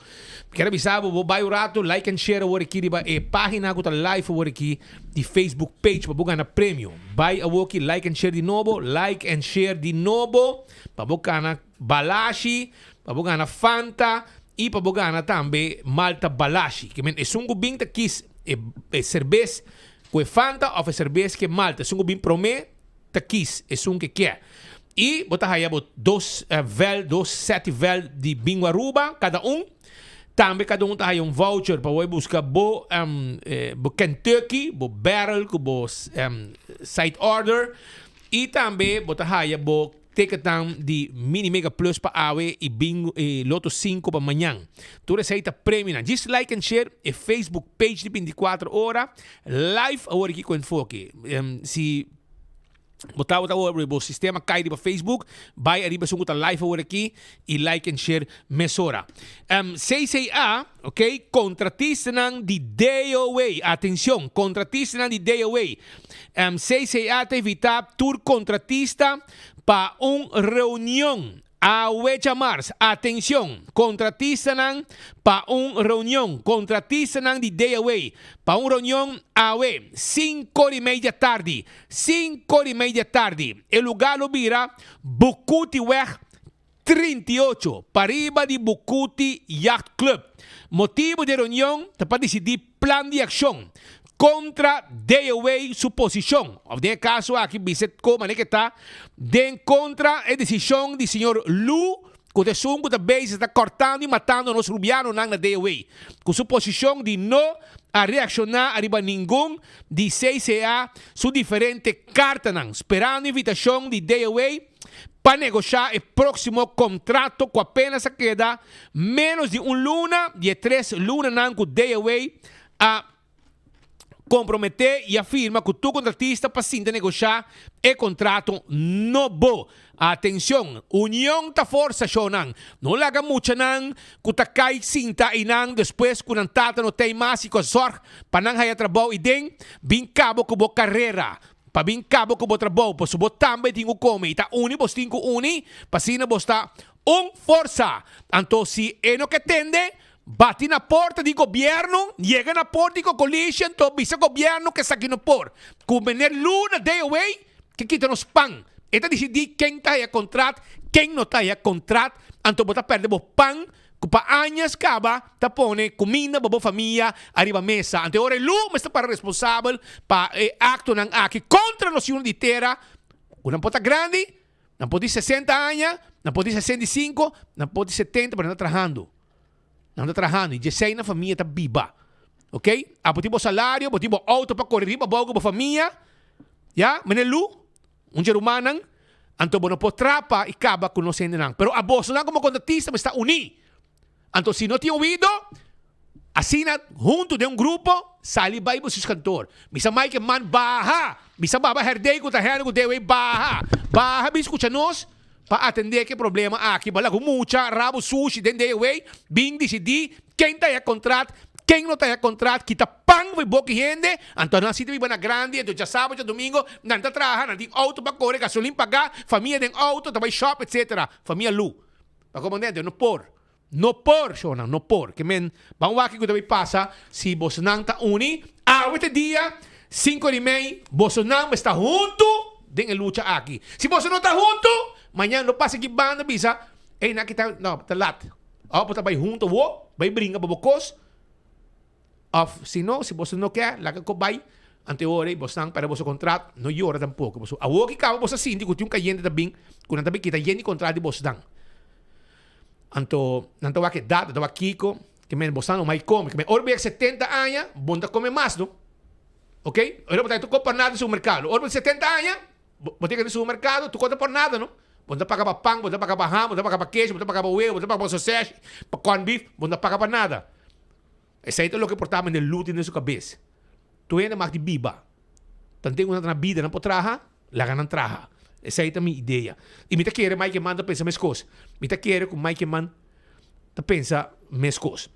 kier a bisa bo bo bay un rato like and share awor aki riba e pagina cu ta live awor aki di Facebook page pa bo gana premio. Bay awor aki like and share di nobo like and share di nobo pa bo gana Balashi, pa bo gana Fanta y pa bo gana tambe Malta Balashi. Ke men esun ku bin ta kis e e serbes ku e Fanta of e serbes ku e Malta. Esun ku bin prome ta kis esun ke kier. Y bo ta haya bo dos vel, dos seti vel di Bingo Aruba kada un. Tambe kada un ta haya un voucher pa bo buska bo bo Kentucky, bo barrel ku bo side order. Y tambe bo ta haya bo Ticketnan di Mini Mega Plus pa awe y Bingo y Lotto 5 pa mañan. Tur esey ta premionan. Djis like and share e Facebook page di 24 ora live awor aki cu Enfoke. Si bo tabata awor bo sistema cay riba Facebook, bay ariba esun cu ta live awor aki y like and share mesora. CCA, ok, contratistanan di DOA, atencion, contratistanan di DOA. CCA ta invitá tur kontratista pa un reunion awe djamars. Atencion! Kontratistanan pa un reunion. Kontratistanan di DOA pa un reunion awe sinkor i mei di atardi. Sinkor i mei di atardi. E lugá lo bira Bukutiweg 38, pariba di Bucuti Yacht Club. Motibu di e reunion ta pa disidí plan di akshon kontra DOA su posishon, òf den e kaso aki bisa ko manera ke ta, den kontra e desishon di señor Lu ku ta esun ku ta bezig ta kòrtando i matando nos rubianonan na DOA ku su posishon di no a reakshoná ariba ningun di CCA su diferente kartanan sperando invitashon di DOA pa negoshá e próksimo kontrato ku apenas a keda ménos di un luna di e tres lunanan ku DOA a komprometé i a firma ku tur kontratista pa sinta negoshá e kontrato nobo. Atenshon! Union ta forsa, shownan! No laga muchanan ku ta kai sinta einan despues ku nan tata no tei mas i ku a zòrg pa nan haya trabou i den bin kaba ku bo karera. Pa bin kaba ku bo trabou, pasobra bo tambe tin ku kome i ta uni bos tin ku uni, pa asina bos ta un forsa. Anto si e no ke tende, bati na porta di gobièrnu, yega na porta di Cocolisha, anto bisa gobièrnu ku esaki no por. Ku meneer Luna DOA ke kita nos pan. E ta disidí ken ta haya kontrat, ken no ta haya kontrat, anto bo ta pèrdè bo pan Ku pa añas kaba ta pone kuminda pa bo famia ariba mesa. Ante ora e lu mester para responsabel pa e aktonan aki kontra nos yunan di tera, ku nan por ta grandi, nan por di sesenta aña, nan por di 65, nan por di 70, pero nan ta trahando. Nan ta trahando i djesei nan famia ta biba. Ok? Abo tin bo salario, bo tin bo outo pa kore riba abou ku bo famia. Ya, meneer Lu? Un dje rumannan, anto bo no por trapa i kaba ku nos hendenan. Pero abosonan komo kontratista mester ta uní. Anto si no tin oido, asina huntu den un grupo, sali bai bo sus kantor. Misa Mike man baha! Misa Baba Herdey ku ta hende ku debe baha! Baha bin skucha nos pa atendé ku e problema aki. Bo laga mucha rabo sushi den DOW bin disidí Ken ta haya kontrat, ken no ta haya kontrat, kita pan for boki hende, anto nan si ta biba na grandi, anto djasabado, djadomingo nan ta traha, nan tin outo pa kore, gasolin pagá, famia den outo, ta bai shop, etcetera. Famia lu. Pa komandante, no por. No por, shownan, no por. Ke men, ban wak kiko ta bai pasa si bosonan ta uni. Awe ta e dia, sinku di mei, bosonan mester ta huntu den e lucha aki. Si boso no ta huntu, mañan lo pasa aki banda bisa, ey nan kita, no, ta lat. Of bo ta bai hunto wo, bai bringa pa bo kos, of si no, si boso no ke, laga ko bai, ante ora ei bosnan perde boso kontrat, no yora tampoko. Pasobra awor ki kaba boso a sinti ku tin un kayente ta bin, ku nan ta bin kita yen di kontrat di bosnan. Anto nan ta wak edat, nan ta wak kiko, ke men bosnan no mai kome. Ke men ora bo yega 70 aña, bo no ta kome mas no. Ok? Ora bo ta tur por nada den supermercado. Ora bo tin 70 aña, bo tin den supermercado, tur cosa por nada, no? Bo no ta paga pa pan, bo no ta paga pa ham, bo no ta paga pa kesh, bo no ta paga pa webo, bo no ta paga pa sausage, pa corn beef, bo no ta paga pa nada. Esei ta loke por ta mende luti den su kabes. Tur hende mag di biba. Tanten ku nan ta na bida nan por traha, laga nan traha. Esei ta mi idea. I mi ta kere Mike Eman ta pensa meskos. Mi ta kere ku Mike Eman ta pensa meskos.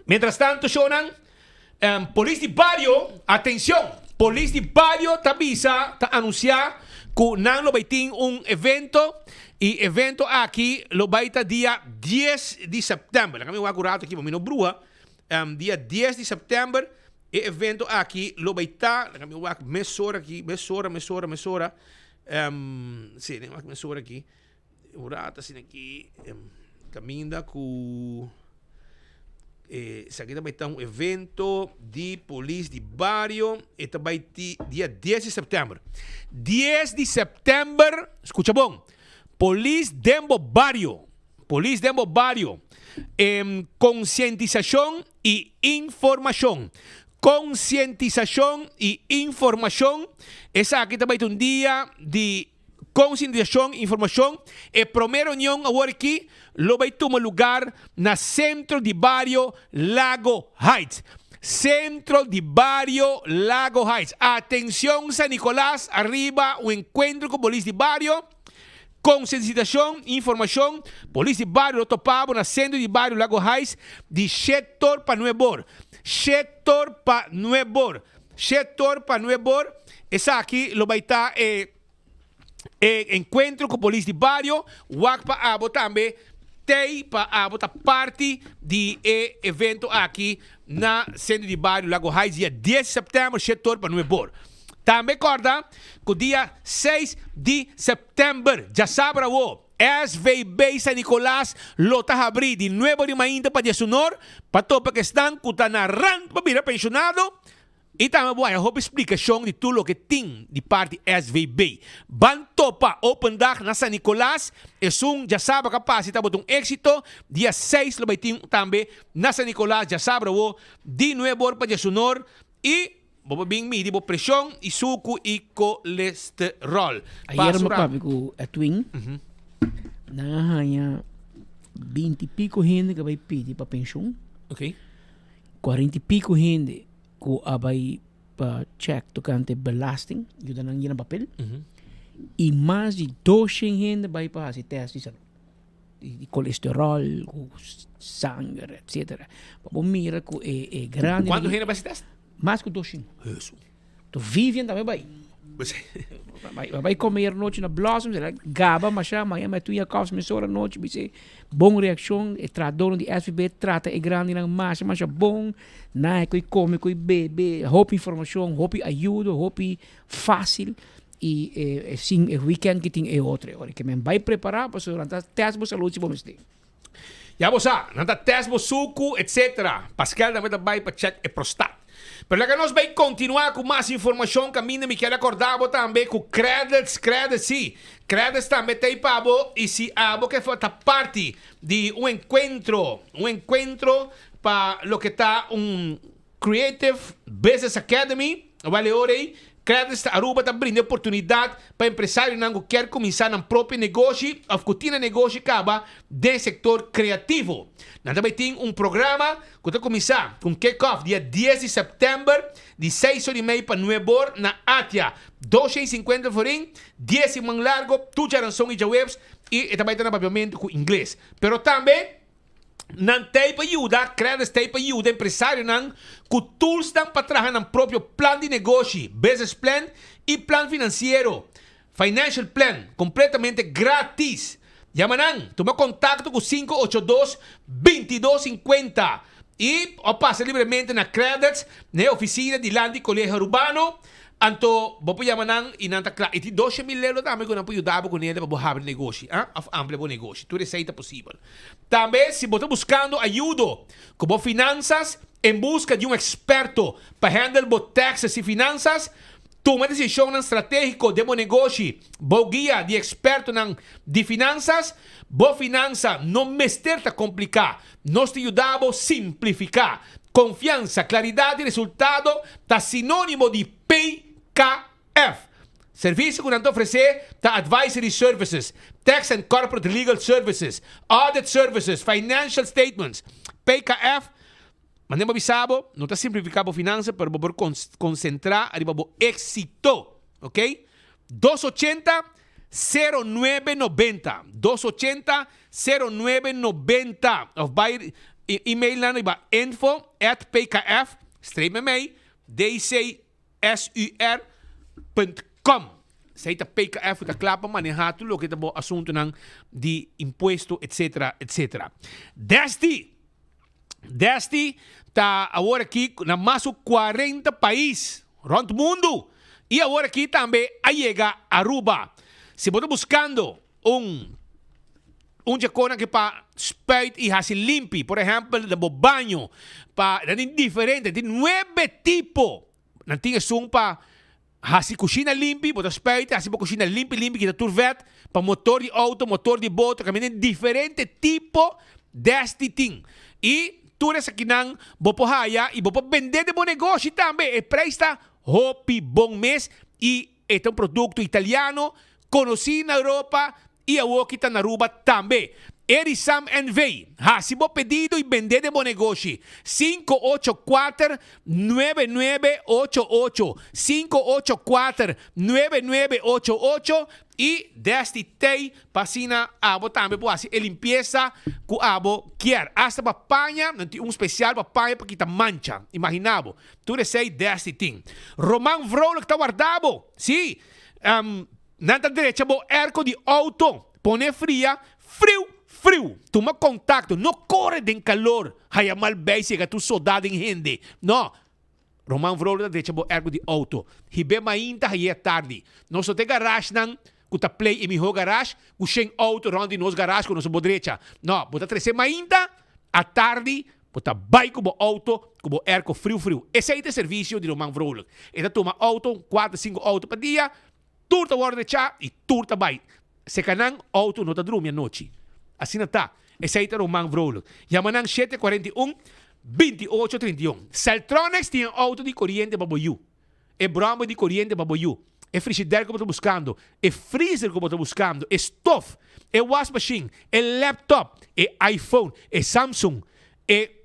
Mientras tanto shownan, polis di bario, atencion, polis di bario ta bisa, ta anuncia cu nan lo bay tin un evento y evento aki lo bay ta dia dies di september. Laga mi wak un rato aki pa mi no bruha. Dia dies di september e evento aki lo bay ta, laga mi wak mesora aki, mesora, mesora, mesora, si, laga mi wak mesora aki. Un rato asina aki caminda cu esaki ta bay ta un evento di polis di bario e ta bay ti dia dies di september. Dies di september, scucha bon, polis den bo bario, polis den bo bario, concientisacion y informacion, concientisacion y informacion, esaki ta bay ta un dia di. Konsientishon, informashon, E promé reunion awor aki lo bai tuma lugar na Sentro di Bario Lago Heights. Sentro di Bario Lago Heights. Atencion San Nicolas, ariba un encuentro cu polis di bario. Konsientishon, informashon, Polis di bario lo topa bo na Sentro di Bario Lago Heights di shetor pa nuebor. Shetor pa nuebor. Shetor pa nuebor. Esaki lo bai ta e e encuentro cu polis di bario, wak pa abo tambe tey pa abo ta parti di e evento aki na Centro di Bario Lago Heights dia dies di september shetor pa nuebor. Tambe corda cu dia seis di september, djasabra awo, SVB San Nicolas lo ta habri di nuebo di mainta pa diesunor pa topa cu esnan cu ta na rand pa bira pensionado. I tambe bo haña hopi splikashon di tur loke tin di parti SVB. Ban topa Open Dag na San Nicolas, esun djasabra ka pasa i tabata un éksito, dia seis lo bai tin tambe na San Nicolas djasabra awo di nuebe or pa diesunor i bo por bin midi bo preshon i suku i kolesterol. Ayer mi papia ku Edwin, nan a haña binti piko hende ku a bai pidi pa penshun, kuarenta i piko hende ku a bai pa check tokante belasting, yuda nan yena papel, i mas di doshen hende bai pa hasi test di salud, di kolesterol, ku sanger, etsetera. Pa bo mira ku e e grandi. Kuantu hende bai hasi test? Mas ku doshen. Hesu. To Vivian tambe bai. Bai bai come ayer nochi na Blossom, se la gaba masha, mañana mi a tuya kòf mesora nochi, bis'é bon reakshon, e trahadónan di SVB trata e grandinan masha masha bon, nan a koe kome koe bebe, hopi informashon, hopi ayudo, hopi fásil, i e sin e weekend ki tin e otro e ora ke men bai prepará pasobra nan ta tèst bo salud si bo mester. Ya bo sa, nan ta test bo suku, etc. Pascal tambe ta bai pa check e prostat. Pero laga nos bai kontinuá ku mas informashon kaminda mi kier akorda bo tambe ku credits, credits si, credits tambe ta ei pa bo i si abo ke ta parti di un enkuentro, un enkuentro pa loke ta un Creative Business Academy, wèl e ora ei, Credits Aruba ta brinda e oportunidat pa empresarionan ku kier kuminsá nan propio negoshi òf ku tin nan negoshi kaba den sektor kreativo. Nan ta bai tin un programa ku ta kuminsá ku un kick-off dia dies di sèptèmber di seis or i mei pa nuebe or na Atia, 250 florin, dies siman largo, tur djaranson i djaweps i e ta bai ta na papiamentu ku ingles. Pero tambe. Nan ta ei pa yuda, Credits ta ei pa yuda empresarionan ku toolsnan pa traha nan propio plan di negoshi, business plan, i plan finansiero, financial plan, kompletamente gratis. Yama nan, tuma kontakto ku 582 22 50 i o pasa libremente na Credits na e ofisina dilanti Colegio Arubano. Anto bo por yama nan i nan ta kla. I tin doshe mil euro tambe ku nan por yuda bo kuné pa bo habri negoshi, ah, òf amplia bo negoshi. Tur esei ta posibel. Tambe si bo ta buskando ayudo ku bo finansas, en buska di un eksperto pa handle bo taxes i finansas, tuma desishonnan stratégiko den bo negoshi bou guia di ekspertonan di finansas. Bo finansa no mester ta kompliká. Nos ta yuda bo simplifiká. Konfiansa, klaridat i resultado ta sinónimo di PKF. Servisio ku nan ta ofresé ta advisory services, tax and corporate legal services, audit services, financial statements. PKF, manera bo a bisa bo, no ta simplifiká bo finansa pero bo por konsentrá riba bo éksito. Ok? 280 0990, 280 0990 òf bai email nan riba info at pkf streep mei dc SUR punt com. Esei ta PKF ku ta kla pa manehá tur loke ta bo asuntunan di impuesto etcetera etcetera. Desti Desti ta awor aki na mas ku 40 pais rònt mundu i awor aki tambe a yega Aruba. Si bo ta buskando un un dje konan ke pa spuit i hasi limpi, por ehèmpel den bo baño, pa nan tin diferente, tin nuebe tipo, nan tin esun pa hasi kushina limpi, bo ta spuit hasi bo kushina limpi limpi kita tur vèt, pa motor di outo, motor di boto, kaminda tin diferente tipo desti tin i tur esakinan bo por haya i bo por bende den bo negoshi tambe, e preis ta hopi bon mes i e ta un produkto italiano konosí na Europa I awoki ta na Aruba tambe. Erisam NV. Hasi bo pedido y bende den bo negoshi. 584 9988 584 9988 y Desti Tey pa asina abo tambe por hasi e limpieza cu abo kier. Hasta pa paña, nan tin un special pa paña pa kita mancha. Imagina bo. Tur esey Desti tin. Roman Vrolijk ta warda bo. Si. Nan ta drecha bo airco di auto, pone fria, friu, friu. Tuma contacto, no core den calor, haya mal bij si e tur soda den hende. No. Roman Vrolijk ta drecha bo airco di auto. Hib'é mainta, hay'é atardi. Nos no ta e garagenan cu ta play e miho garage, cu shen auto rond di nos garage cu nos no por drecha. No, bo ta trece mainta, atardi, bo ta bay cu bo auto, cu bo airco friu friu. Esey ta e servicio di Roman Vrolijk. E ta tuma auto, cuater, cinco auto pa dia, Tur ta wòrdu rechá i tur ta bai. Seka nan outo no ta drumi anochi. Asina ta. Esei ta Roman Vrolijk. Yama nan shete 41 28 31. Celtronics tin e outo di koriente pa bo yu. E bròmber di koriente pa bo yu. E frishider ku bo ta buskando. E freezer ku bo ta buskando. E stof. E wasmashin. E laptop. E iPhone. E Samsung. E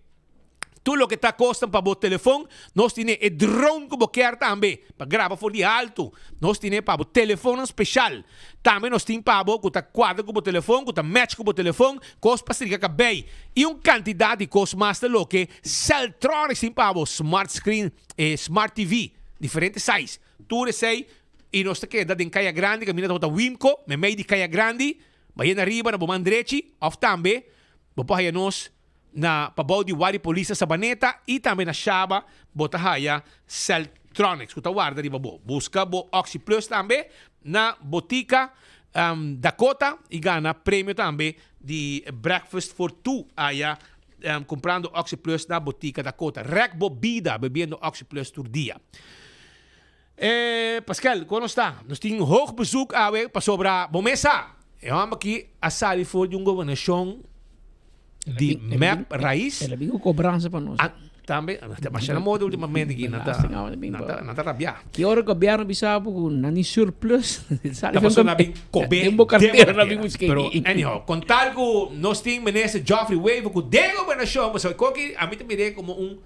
Tur loke ta kosnan pa bo telefon, nos tine e drone ku bo kier tambe pa graba for di haltu. Nos tine pa bo telefonnan speshal. Tambe nos tin pa bo ku ta kuadra ku bo telefon, ku ta match ku bo telefon, kos pa strika kabei i un kantidat di kos mas ta loke Celtronics tin pa bo, smart screen, e smart TV, diferente size. Tur esei i nos ta keda den Kaya Grandi kaminda tabata Wimco, meimei di Kaya Grandi, bayendo ariba na bo man drechi òf tambe bo por haya nos. Na pabou di Wari Polis na Sabaneta y tambe na Shaba bo ta haya Celtronics cu ta warda riba bo. Busca bo Oxi Plus tambe na Botica Dakota y gana premio tambe di Breakfast for Two aya cumprando Oxi Plus na Botica Dakota. Rek bo bida bebiendo Oxi Plus tur dia. Eh, Pascal, kon nos ta? Nos tin hoog bezoek awe pasobra bo mes sa, e hòmber aki a sali for di un gobernashon di mep Raiz. El a bin ku kobransa pa nos. Tambe, ta masha na moda ultimamente aki, nan ta, nan ta, nan ta rabiá. Ki ora gobièrnu bisa bo ku nan tin surplus, sali Ta pasobra nan a bin kob'é den bo kartera nan a bin busk'é. Pero anyhow, kon tal ku nos tin minister Geoffrey Wever ku den gobernashon, pasobra koki ami ta mir'é komo un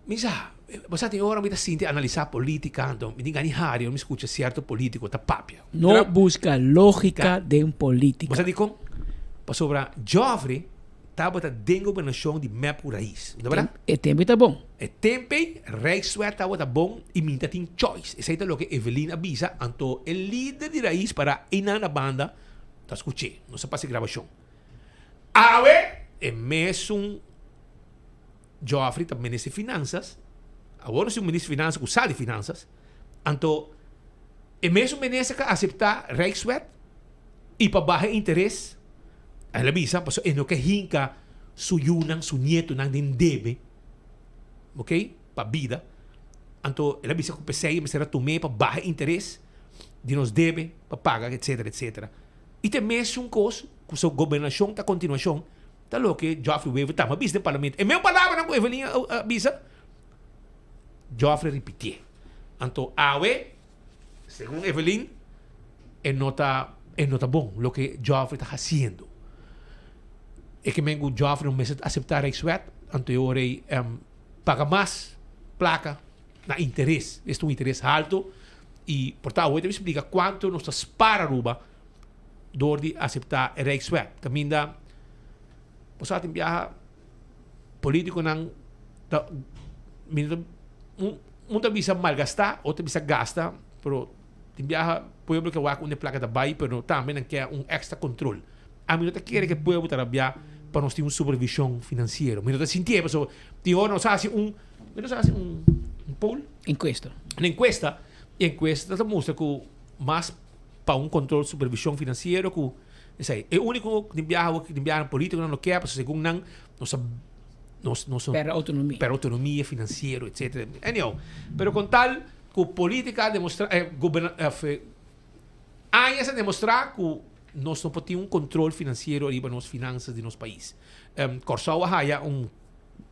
Mi sa, bo sa tin ora mi ta sinti analisá polítika, anto mi tin gana di hari ora mi skucha sierto polítiko ta papia. No buska lógika den polítika. Bo sa dikon? Pasobra Geoffrey tabata den gobernashon di mep ku Rais, no ta berdad? E tempu ta bon. E tempu ei Rijkswet tabata bon i mi ta tin choice. Esei ta loke Evelyn a bisa, anto e lider di Rais para einan na banda ta skuch'é. Nos a pasa e grabashon. Awe e mesun. Geoffrey ta minister di finansas, awor nos tin un minister di finansas ku sa di finansas, anto e mesun minister ka aseptá Rijkswet i pa baha e interes, el a bisa pasobra e no ke hinka su yunan, su nietonan den debe, ok, pa bida, anto el a bisa ku p'esei e mester a tum'é pa baha e interes di nos debe pa paga etcetera etcetera. I ta e mesun kos ku su gobernashon ta kontinuashon. Ta loke Geoffrey Wever tamba bisa den parlamento. E meun palabranan ku Evelyn a bisa, Geoffrey a ripitié. Anto awe, segun Evelyn, e no ta e no ta bon loke Geoffrey ta hasiendo. E ke men ku Geoffrey no mester aseptá Rijkswet, anto e ora ei paga mas plaka na interes. Esta un interes halto i por ta awe ta splika kuantu nos ta spara Aruba dor di aseptá e Rijkswet. Kaminda bo sa tin biaha politikonan ta mi no ta un ta bisa malgastá otro ta bisa gasta pero tin biaha pueblo ke wak unda e plaka ta bai pero tambe nan ke un extra control. Ami no ta kere ke pueblo ta rabia pa nos tin un supervision finansiero. Mi no ta sintié pasobra tin ora nos hasi un mi nos hasi un poll? Enkuesta. Un enkuesta y enkuesta ta mustra ku mas pa un control supervision financiero cu esey. E unico cu tin biaha awor tin biaha politiconan no kier pasobra segun nan nos a nos nos Perde autonomia. Perde autonomia financiero etcetera. Anyhow, pero con tal cu politica a demostra eh goberna of añas a demostra cu nos no por tin un control financiero ariba nos finanzas di nos pais. Corsou a haya un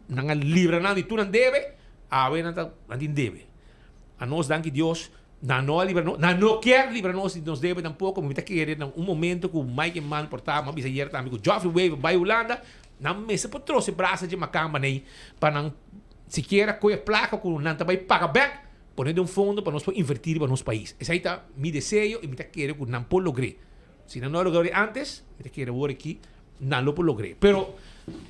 nan a libra nan di tur nan debe, awe nan ta nan tin debe. Anos danki Dios Nan no a libra nos, nan no kier libra nos di nos debe tampoco. Mi ta kere na un momento cu Mike Eman por ta, mi a bisa ayer tambe cu Geoffrey Wever bay Hulanda, nan mester por troce brasa dje macamba ney pa nan sikiera coge placa cu nan ta bay paga bek, pone den un fondo pa nos por inverti riba nos pais. Esey ta mi deseo y mi ta kere cu nan por logr'e. Si nan no a logr'e antes, mi ta kere awor aki nan lo por logr'e. Pero,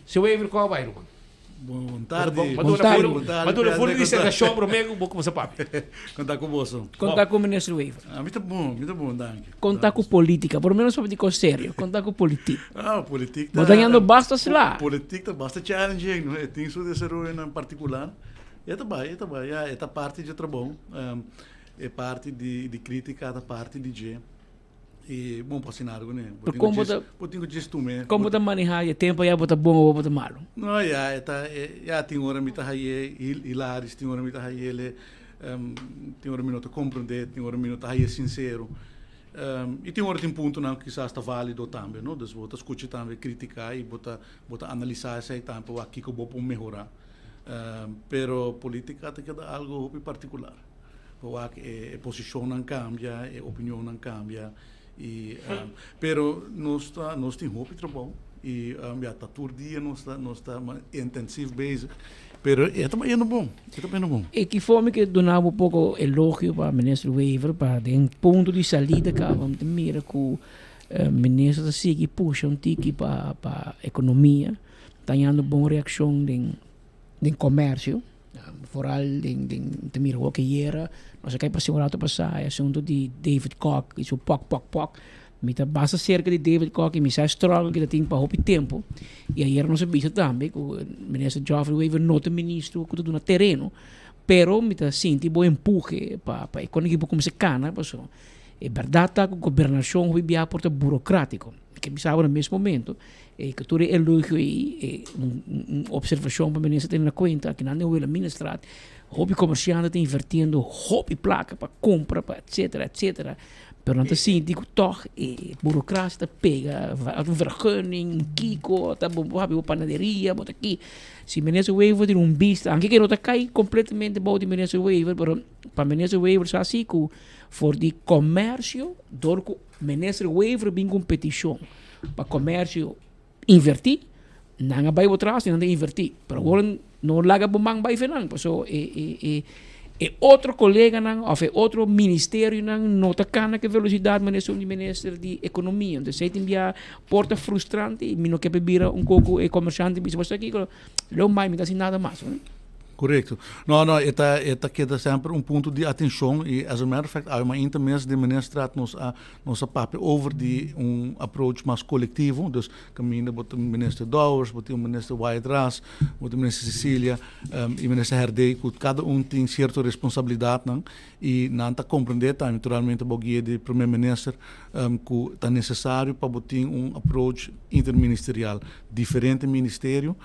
señor Wever, cu a bay ruman? Bon tardi. Bon tardi. Bo duna full disertacion prome cu bo cuminsa papia. Con ta cu boso? Con ta cu Minister Wever? Ah, mi ta bon, mi ta bon, danki. Con ta cu politica? Por lo menos papia di cos serio. Con ta cu politic? Ah, politic ta... Bo ta yendo basta sla. Politic ta basta challenging, no? E tin su desaroyonan particular. E ta bai, e ta bai. Ya, e ta parti dje trabou. E parti di critica ta parti di dje. E bon pa asina algo ne. Pero kon bo ta Bo tin ku djis tume. Kon bo ta maneha e tempo ya bo ta bon o bo ta malo? No ya e ta ya tin ora mi ta haye hilaris tin ora mi ta hayele tin ora mi no ta komprende tin ora mi no ta haye sinsero i tin ora tin puntonan ku kisas ta valido tambe no dus bo ta skucha tambe kritika i bo ta bo ta analisa esei tambe pa wak kiko bo por mehora pero politika ta keda algo hopi partikular. Bo wak e posishonnan kambia, e opinionnan kambia i pero nos ta nos tin hopi trabou i ya ta tur dia nos ta nos ta intensief bezig pero e ta bayendo bon, e ta bayendo bon. E ki forma ke duna bo poko elogio pa Minister Wever pa den punto di salida kaba mi ta mira ku Minister ta sigui pusha un tiki pa pa ekonomia ta hañando bon reakshon den den komersio. Vooral den den ta mira hopi ayera nos a kai pasa un rato pasa e asunto di David Kok y su pok pok pok mi ta basta cerca di David Kok y mi sa e struggle ke ta tin pa hopi tempo y ayera nos a bisa tambe ku minister Geoffrey Wever no ta ministro ku ta duna tereno pero mi ta sinti bo empuhe pa pa e kos aki por kuminsa kana pasobra e berdad ta ku gobernashon hopi bia por ta burocratico mi ke bisa bo na mes momento E ku tur e elogio ei, e un observashon pa minister tene na kuenta, akinan den Wilhelminastraat hopi komersiante ta invertiendo hopi plaka pa kumpra, pa etsetera, etsetera, pero nan ta sinti ku tòg e burokrasia ta pega, un vergunning, un kiko, ta bo habi bo panaderia, bo ta ki. Si minister Wever tin un bista, anke ke no ta kai kompletamente bou di minister Wever, pero pa minister Wever sa si ku for di komersio dor ku minister Wever bin ku un petishon. Pa comercio inverti, nan a bay bo tras y nan ta inverti. Pero awor no laga bo man bay fe nan, paso e e e e otro coleganan of e otro ministerionan no ta cana cu e velocidad manera esun di minister di economia. Entonces esey tin bia por ta frustrante y mi no ke pa bira un coco e comerciante bisa bo sa kico, lo mai mi ta haci nada mas. Correcto. No, no, e ta, e ta keda semper un punto di atencion y as a matter of fact awe mainta mes den Ministerraad nos a Nos a papia over di un approach mas colectivo, dus caminda bo tin Minister Dowers, bo tin Minister Wyatt Ras, bo tin Minister Cecilia y Minister Herdé cu cada un tin cierto responsabilidadnan y nan ta comprende tambe naturalmente bo guia di Primer Minister cu ta necesario pa bo tin un approach interministerial, diferente ministerio.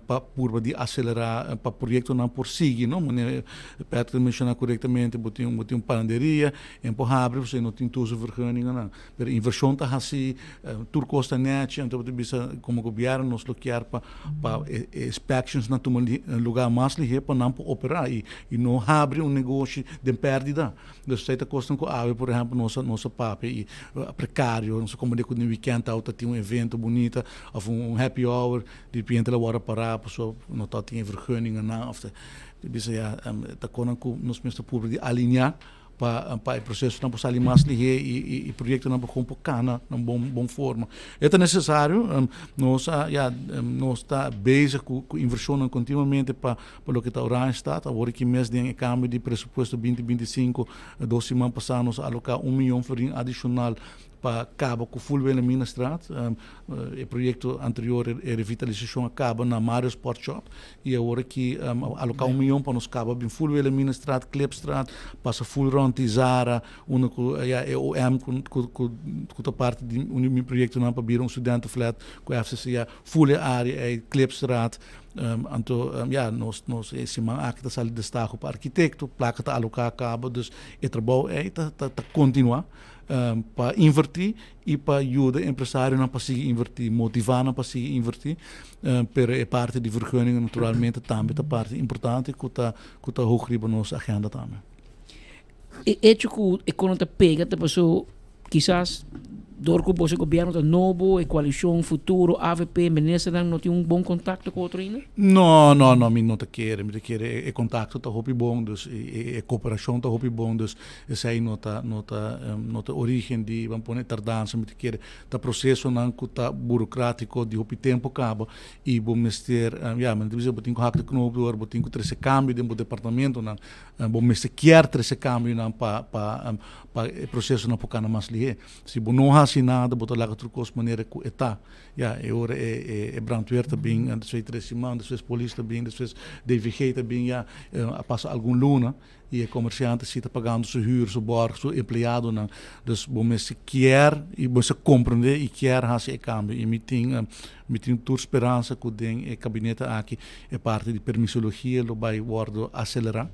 pa purba di aselerá pa proyektonan por sigui, no. Manera Patrick a menshoná korektamente, bo tin bo tin un panaderia, en por habri pasobra no tin tur su vergunningennan. Pero invershon ta hasi, tur kos ta nèchi, anto bo ta bisa komo gobièrnu nos lo kier pa pa e inspectionsnan tuma lugá mas lihé pa nan por operá i no habri un negoshi den pèrdida. Dus esei ta kosnan ku awe por ehèmpel nos a nos a papia i prekario, nos a komprendé ku den wikènt awe ta tin un evento bunita òf un happy hour, di repente lo wòrdu pará pasobra no ta tin e vergunningennan òf ta bisa ya ta kosnan ku nos mester purba di alineá pa pa e prosesonan por sali mas lihé i i proyektonan por kon por kana na un bon bon forma. E ta nesesario, nos a ya nos ta bezig ku ku invershonnan kontinuamente pa pa loke ta Oranjestad. Awor aki mes den e kambio di presupuesto binti 25, dos siman pasá nos a aloká un miyon florin adishonal pa kaba ku full Wilhelminastraat. E proyekto anterior, e revitalisashon a kaba na Mario Sport Shop i awor aki a aloká un miyon pa nos kaba bin full Wilhelminastraat, Klipstraat, pasa full rònt di Zara, unda ku ya e OM ku ku ku ta parti di un di mi proyektonan pa bira un studentenflat ku FCCA, full e área ei, Klipstraat. Anto ya nos nos e siman aki ta sali destaho pa arkitekto, plaka ta aloká kaba, dus e trabou ei ta ta kontinuá. Pa invertí i pa yuda empresarionan pa sigui invertí, motivá nan pa sigui invertí, pero e parti di vergunningen naturalmente tambe ta parti importante ku ta ku ta hoog riba nos agenda tambe. E hecho ku e kono ta pega ta paso kisas dor ku boso gobierno ta nobo, e koalishon Futuro, avp, ministernan no tin un bon kontakto ku otro ainda? No, no, no, mi no ta kere, mi ta kere e kontakto ta hopi bon, dus e koperashon ta hopi bon, dus Esei no ta no ta no ta origen di ban pone tardansa mi ta kere ta procesonan ku ta burocratico di hopi tempo kaba i bo mester ya mi ta bisa bo tin ku hak de knoop door bo tin ku trese kambio den bo departamentonan bo mester kier trese kambionan pa pa pa e procesonan por kana mas lihé si bo no hasi nada bo ta laga tur kos manera ku e ta ya e ora e e e brandweer ta bin despues tres siman despues polis ta bin despues DVG ta bin ya a pasa algun luna. I e komersiante si ta pagando su hür, su bòrg, su empleadonan. Dus bo mester kier i bo mester komprendé i kier hasi e kambio. I mi tin mi tin tur speransa ku den e kabinete aki e parti di permisologia lo bai wòrdu aselerá,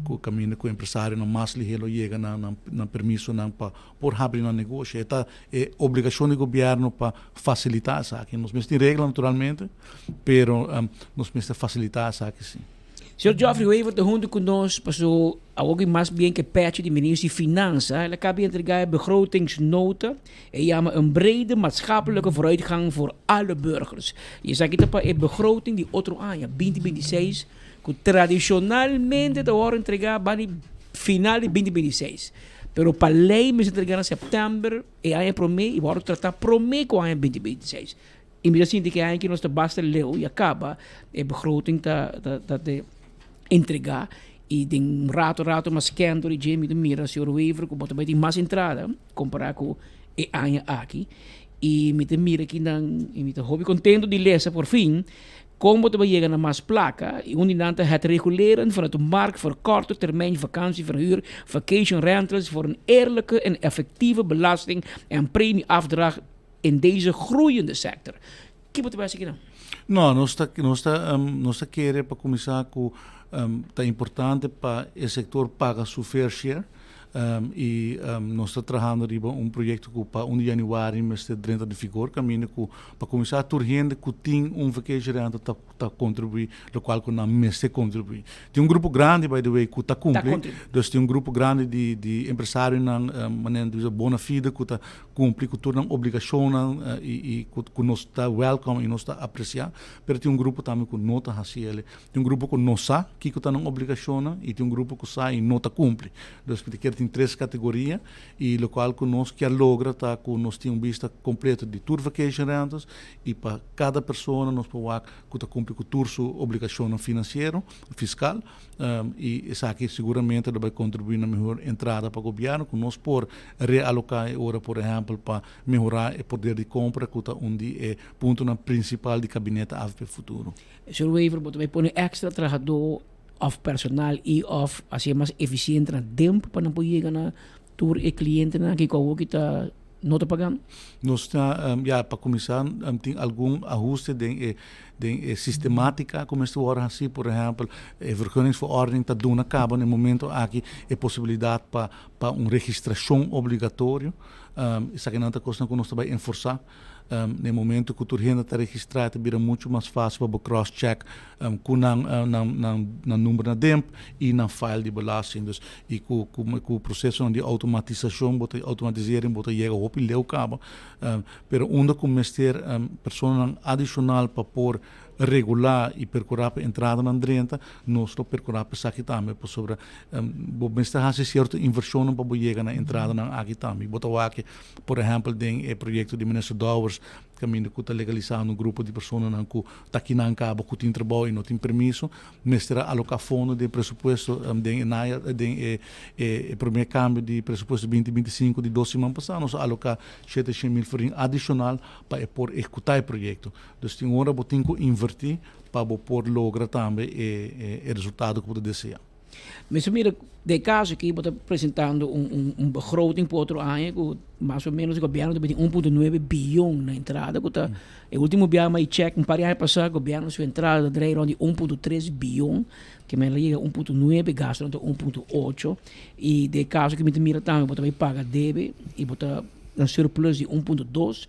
ku kaminda ku empresarionan mas lihé lo yega na nan nan permisonan pa por habri nan negoshi. E ta e obligashon di gobièrnu pa fasilitá esaki. Nos mester tin regla naturalmente, pero nos mester fasilitá esaki si. Señor Geoffrey Wever ta hunto cu nos paso awor ki mas bien ke pechi di Minister di Finansa. El a caba di entrega e begrotingsnota. E yama een brede maatschappelijke vooruitgang voor alle burgers. Y esaki ta pa e begroting di otro aña, binti binti seis, cu tradicionalmente ta worde entrega bani final di binti binti seis. Pero pa ley mester entrega na september e aña prome y worde trata prome cu aña binti binti seis. I mi ta sinti ku e aña aki nos ta basta leu i a kaba e begroting ta ta ta entregá i den un rato rato mas kèntu di dje mi ta mira señor Wever ku bo ta bai tin mas entrada kompará ku e aña aki i mi ta mira kinan i mi ta hopi kontentu di lesa por fin kon bo ta bai yega na mas plaka i un di nan ta het reguleren van het markt voor korte termijn vakantieverhuur vacation rentals voor een eerlijke en effectieve belasting en premieafdracht in deze groeiende sector. Ki bo ta bai hasi kinan? No, nos ta nos ta nos ta kere pa kuminsá ku ta importante pa e sektor paga su fair share i nos ta trahando riba un proyekto ku pa un di yanüari mester drenta den vigor kaminda ku pa kuminsá tur hende ku tin un vacation rental ta ta kontribuí lokual ku nan mester kontribuí. Tin un grupo grandi by the way ku ta kumpli, dus tin un grupo grandi di di empresarionan manera di bisa bona fide ku ta kumpli ku tur nan obligashonnan i i ku ku nos ta welcome i nos ta apresiá, pero tin un grupo tambe ku no ta hasi el. Tin un grupo ku no sa kiko ta nan obligashonnan i tin un grupo ku sa i no ta kumpli. Dus mi ta kere tin tres kategoria i lokual ku nos kier logra ta ku nos tin un bista kompleto di tur vacation rentals i pa kada persona nos por wak ku ta kumpli ku tur su obligashonnan finansiero, fiskal, i esaki siguramente lo bai kontribuí na mehor entrada pa gobièrnu ku nos por realoká e ora por ehèmpel pa mehorá e poder di kompra ku ta un di e puntonan prinsipal di kabinete avp Futuro. Señor Wever, bo ta bai pone èkstra trahadó òf personal i òf hasié mas efisiente na tempu pa nan por yega na tur e klientenan aki ku awor ki ta no ta pagando? Nos ta, ya, pa kuminsá tin algun ahuste den e den e sistematica cu mester worde haci. Por ehempel, e vergunningsverordening ta duna caba na e momento aki e posibilidad pa pa un registracion obligatorio. Esakinan ta cosnan cu nos ta bay enforsa. Na e momento cu tur hende ta registra e ta bira mucho mas facil pa bo cross check cu nan nan nan number na demp y nan file di belasting. Dus y cu cu procesonan di automatisacion bo ta automatisering bo ta yega hopi leu caba. Pero unda cu mester personanan adicional pa por regulá i perkurá pa entradanan drenta, nos lo perkurá pa esaki tambe, pasobra bo mester hasi sierto invershonnan pa bo yega na entradanan aki tambe. Bo ta wak, por ehèmpel, den e proyekto di Minister Dowers, kaminda ku ta legalisá un grupo di personanan ku ta kinan kaba ku tin trabou i no tin permiso, mester a aloká fondo den presupuesto den e naya den e e promé kambio di presupuesto binti 25 di dos siman pasá, nos a aloká 700.000 florin adishonal pa e por ehekutá e proyekto. Dus tin ora bo tin ku invertí pa bo por logra tambe e e resultado ku bo ta deseá. Mester mira den e kaso aki bo ta presentando un un un begroting pa otro aña ku mas o menos gobièrnu ta bini 1.9 biyon na entrada ku ta e ultimo biaha mi a chèk un par di aña pasá gobièrnu su entrada ta drei rònt di 1.3 biyon ke men a yega 1.9 gastunan ta 1.8 i den e kaso aki mi ta mira tambe bo ta bai paga debe i bo ta na surplus di 1.2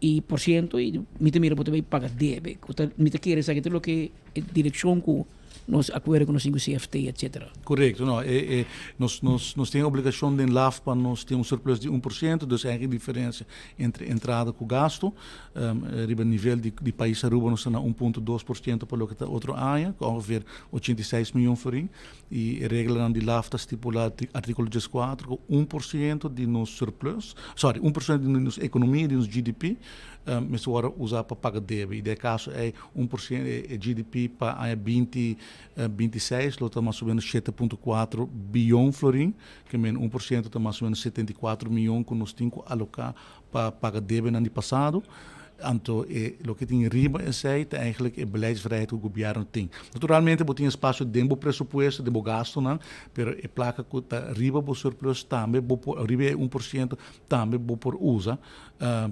I por siento i mi ta mira bo ta bay paga debe ku ta mi ta kere esaki ta loke e direkshon ku nos akuerdo ku nos tin ku CFT etcetera. Korekto, no e e nos nos nos tin e obligashon den laf pa nos tin un surplus di un por siento, dus eigenlijk e diferensia entre entrada ku gasto riba nivel di di pais Aruba nos ta na 1.2% pa loke ta otro aña ku ongeveer 86 miyon florin i e reglanan di laf ta stipula artíkulo 14 ku 1% di nos surplus, sorry, 1% di nos ekonomia, di nos GDP, mester wòrdu usá pa paga debe. I den e kaso ei, 1% e GDP pa aña binti 26 lo ta mas o ménos 7.4 biyon florin, ke men 1% ta mas o ménos 74 miyon ku nos tin ku aloká pa paga debenan di pasado. Anto e loke tin riba esei ta eigenlijk e beleidsvrijheid ku gobièrnu tin. Naturalmente bo tin espasio den bo presupuesto, den bo gastunan, pero e plaka ku ta riba bo surplus tambe bo por, riba e 1% tambe bo por usa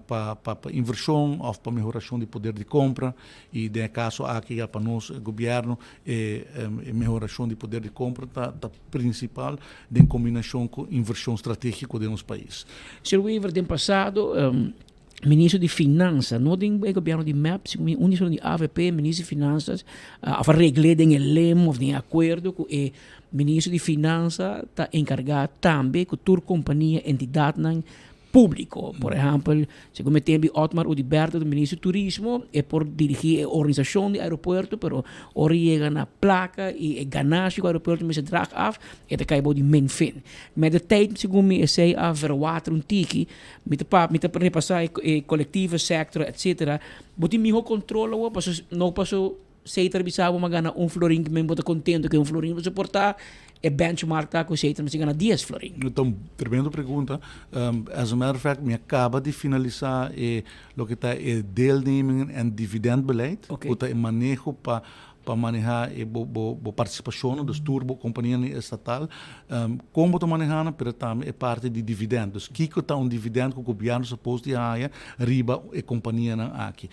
pa pa pa invershon òf pa mehorashon di poder di kompra. I den e kaso aki ya pa nos gobièrnu e e mehorashon di poder di kompra ta ta prinsipal den kombinashon ku invershon stratégiko den nos pais. Señor Wever, den pasado Ministro di Finansa, no den e gobierno di mep, sino un di di avp, Ministro di Finanzas, of a regl'é den e lem of den e akuerdo ku e Ministro di Finansa ta enkargá tambe ku tur kompania, entidatnan públiko. Por ehèmpel, segun mi tempu Otmar Oduber ta Ministro di Turismo, e por dirigí e organisashon di aeropuerto, pero ora yega na plaka i e ganashi ku aeropuerto mester drag af, e ta kai bou di Minfin. Met de tijd, segun mi, esei a verwater un tiki. Mi ta pa, mi ta repasá e e collectieve sector etcetera. Bo tin miho control awor paso no paso Seiter bisa bo ma gana un florin ki men bo ta contento ku e un florin paso por ta e benchmark ta ku Seiter mester gana dies florin. Ta un tremendo pregunta. As a matter of fact mi a caba di finalisa e loke ta e deelnemingen en dividendbeleid ku ta e maneho pa pa maneha e bo bo bo partisipashonnan, dus tur bo kompanianan estatal, kon bo ta maneha nan, pero tambe e parti di dividend. Dus kiko ta un dividend ku gobièrnu suppose di haña riba e kompanianan aki.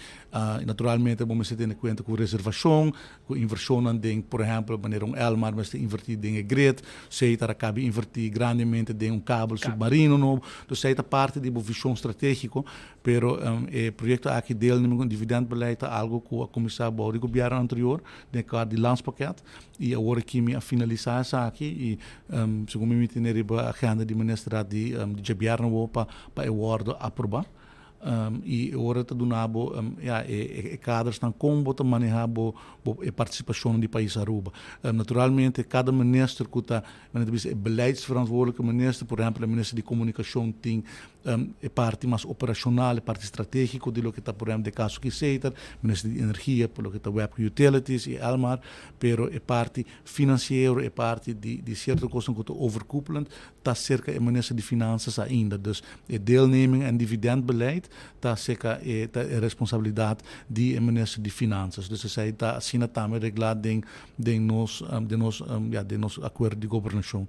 Naturalmente bo mester tene kuenta ku reservashon, ku invershonnan den, por ehèmpel, manera un Elmar mester invertí den e grid, Setar a kabi invertí grandemente den un kabel submarino nobo. Dus esei ta parti di bo vishon stratégiko. Pero e proyecto aki deelneming con dividendbeleid ta algo cu a cuminsa bou di gobierno anterior den e cuadro di landspakket y awor aki mi a finalisa esaki y segun mi mi tene riba agenda di ministerraad di djabièrnè awor pa pa e wordo aproba y e ora ta duna bo ya e kadersnan con bo ta maneha bo bo e participacionnan di pais Aruba. Naturalmente cada minister cu ta men ta bisa e beleidsverantwoordelijke minister por ehempel e minister di comunicacion tin E parti mas operashonal, e parti stratégiko di loke ta por ehèmpel den kaso Kiseter, Minister di Energia por loke ta web ku Utilities i Elmar, pero e parti finansiero, e parti di di sierto kosnan ku ta overkoepelend ta serka e Minister di Finansas ainda. Dus e deelneming en dividendbeleid ta serka e ta e responsabilidat di e Minister di Finansas. Dus esei ta asina tambe reglá den den nos den nos ya den nos akuerdo di gobernashon.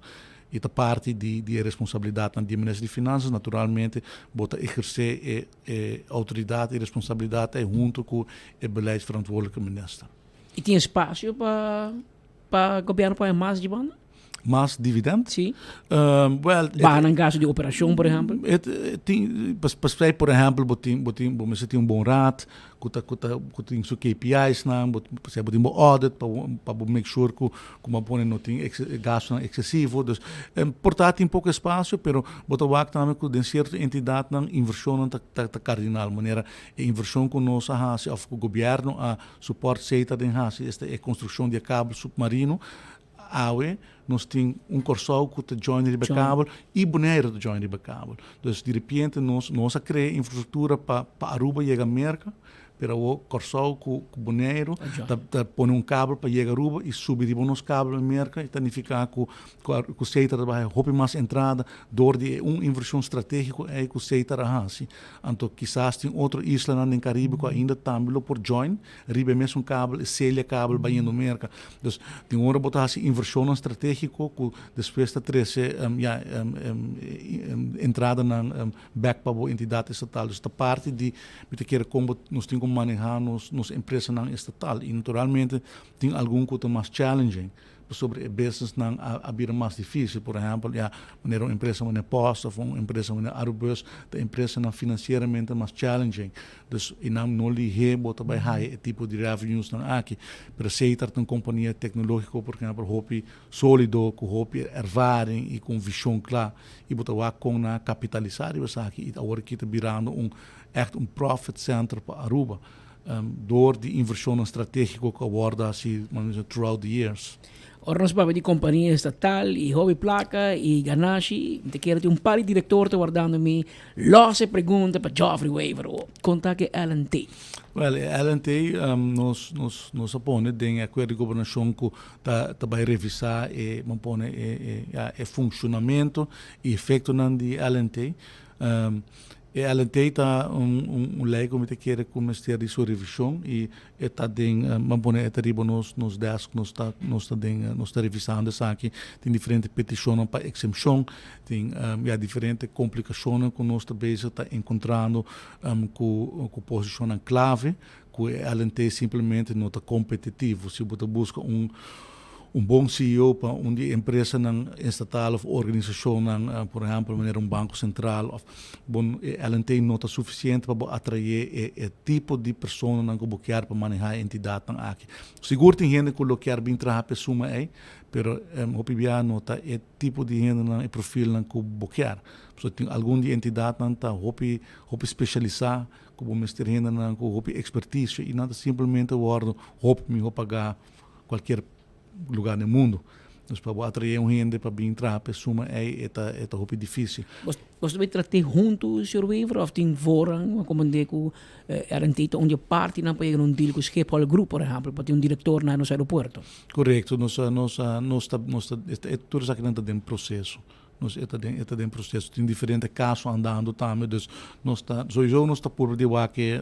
I ta parti di di e responsabilidatnan di e minister di Finansas. Naturalmente bo ta ehersé e e outoridat i responsabilidat ei huntu ku e beleidsverantwoordelijke minister. I tin espasio pa pa gobièrnu pone mas di banda? Mas dividend? Si. Wel, Baha nan gasto di operashon, por ehèmpel? E tin, pasobra por ehèmpel bo tin, bo tin, bo mester tin un bon raad ku ta, ku ta, ku tin su KPI's-nan, bo, pasobra bo tin bo audit pa bo, pa bo make sure ku, ku bo a pone no tin gastonan eksesivo. Dus, por ta tin poko espasio, pero bo ta wak tambe ku den sierto entidatnan invershonnan ta, ta, ta kardinal. Manera e invershon ku nos a hasi òf ku gobièrnu a supòrt Setar den hasi, esta e konstrukshon di e kabel supmarino. Awe nos tin un Kòrsou ku ta join riba e kabel i Boneiru ta join riba e kabel. Dus di repente nos nos a krea infrastruktura pa pa Aruba yega Merka, pero awor Kòrsou ku ku Boneiru ta ta pone un kabel pa yega Aruba i subi riba nos kabel na Merka i ta nifiká ku ku ku Setar ta bai hopi mas entrada dor di e un invershon stratégiko ei ku Setar a hasi. Anto kisas tin otro islanan den Karibe ku ainda tambe lo por join Riba e mesun kabel, e selia kabel bayendo Merka. Dus tin ora bo ta hasi invershonnan stratégiko ku despues ta trese ya entradanan bèk pa bo entidat estatal. Dus ta parti di mi ta kere kon bo nos tin ku manehá nos nos empresanan estatal. I naturalmente tin algun ku ta mas challenging. Pasobra e businessnan a bira mas difícil. Por ehempel, ya, manera un empresa manera Post of un empresa manera Arubus, ta empresanan financieramente mas challenging. Dus e nan no lihé bo ta bai haya e tipo di revenuesnan aki. Pero Setar ta un compania tecnologico, por ehempel, hopi solido, cu hopi ervaring y cu un vision cla. Y bo ta wak con nan a capitalisa riba esaki y awor aki ta birando un echt un profit center pa Aruba. Door di inversionnan strategico cu a wordo haci throughout the years. Ora nos papia di compania estatal y hopi placa y ganashi, mi ta kere tin un par di director ta wardando mi los e pregunta pa Geoffrey Wever o con ta cu e LNT. Wel, e LNT nos nos nos a pone den e acuerdo di gobernacion cu ta ta bay revisa e, bo pone e e ya e funcionamento y efectonan di LNT. E LNT ta un un lei ku mi ta kere ku mester di su revishon i e ta den ban pone e ta riba nos nos desk nos ta nos ta den nos ta revisando esaki tin diferente petishonnan pa eksemshon tin ya diferente komplikashonnan ku nos ta bezig ta enkontrando ku ku posishonnan klave ku e LNT simplemente no ta kompetitivo si bo ta buska un Un bon CEO pa un di e empresanan estatal of organisacionnan, por ehempel manera un banco central of bo e LNT no ta suficiente pa bo atrae e e tipo di personanan cu bo kier pa maneha e entidadnan aki. Sigur tin hende cu lo kier bin traha pa e suma ey, pero hopi bia no ta e tipo di hendenan, e profilnan cu bo kier. Pasobra tin algun di e entidadnan ta hopi hopi specialisa cu bo mester hendenan cu hopi experticio y nan ta simplemente wordo hopi miho paga. cualkier lugar den mundo. Dus pa bo atrae un hende pa bin traha pa e suma ey e ta e ta hopi dificil. Bos bos ta bay trate hunto señor Wever of tin voorrang como de cu RNT ta un di e partinan pa yega na un deal cu Schiphol Group por ehempel pa tin un director na nos aeropuerto? Correcto nos a nos a nos ta nos ta tur esakinan ta den proceso. Nos e ta den e ta den proceso. Tin diferente caso andando tambe dus nos ta sowieso nos ta purba di wak e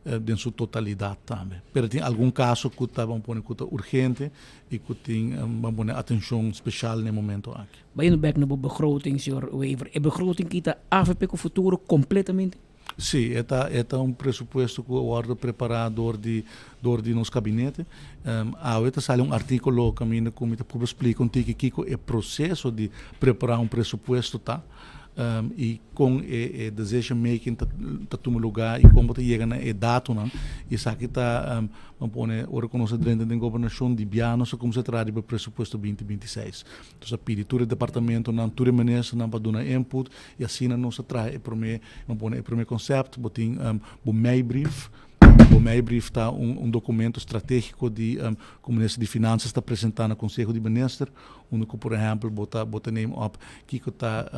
den su totalidad tambe. Pero tin algun caso cu ta ban pone cu ta urgente y cu tin ban pone atencion special na e momento aki. Bayendo bek na bo begroting, señor Wever, e begroting kita avp cu futuro completamente? Sí, e ta e ta un presupuesto cu a wordo prepara door di door di nos kabinete. Awe ta sali un artíkulo kaminda ku mi ta purba splika un tiki kiko e proseso di prepará un presupuesto ta i kon e e decision making ta ta tuma lugá i kon bo ta yega na e datonan. Esaki ta bo pone ora ku nos a drenta den gobernashon di bia nos a kuminsá traha riba e presupuesto binti binti seis. Nos a pidi tur e departamentonan, tur e ministernan pa duna input i asina nos a traha e promé, bo pone e promé konsèpt, bo tin bo meibrief. Bo meibrief ta un un documento strategico di cu Minister di Finanzas ta presenta na Conseho di Minister, unda cu por ehempel bo ta bo ta neem op kico ta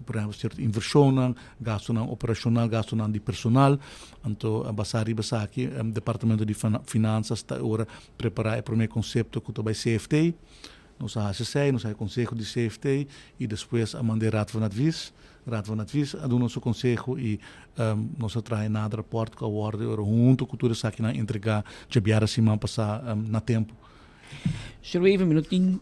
por ehempel cierto inversionnan, gastonan operacional, gastonan di personal. Anto basa riba esaki Departamento di Finanzas ta ora prepara e prome concepto cu ta bay CFT. Nos a hasi esei, nos a hasi konseho di CFT i despues a mand'é Raad van Advies. Raad van Advies a duna su konseho i nos a traha e nader rapòrt ku a wòrdu ora huntu ku tur esakinan entregá djabièrnè siman pasá na tempu. Señor Wever, mi no tin.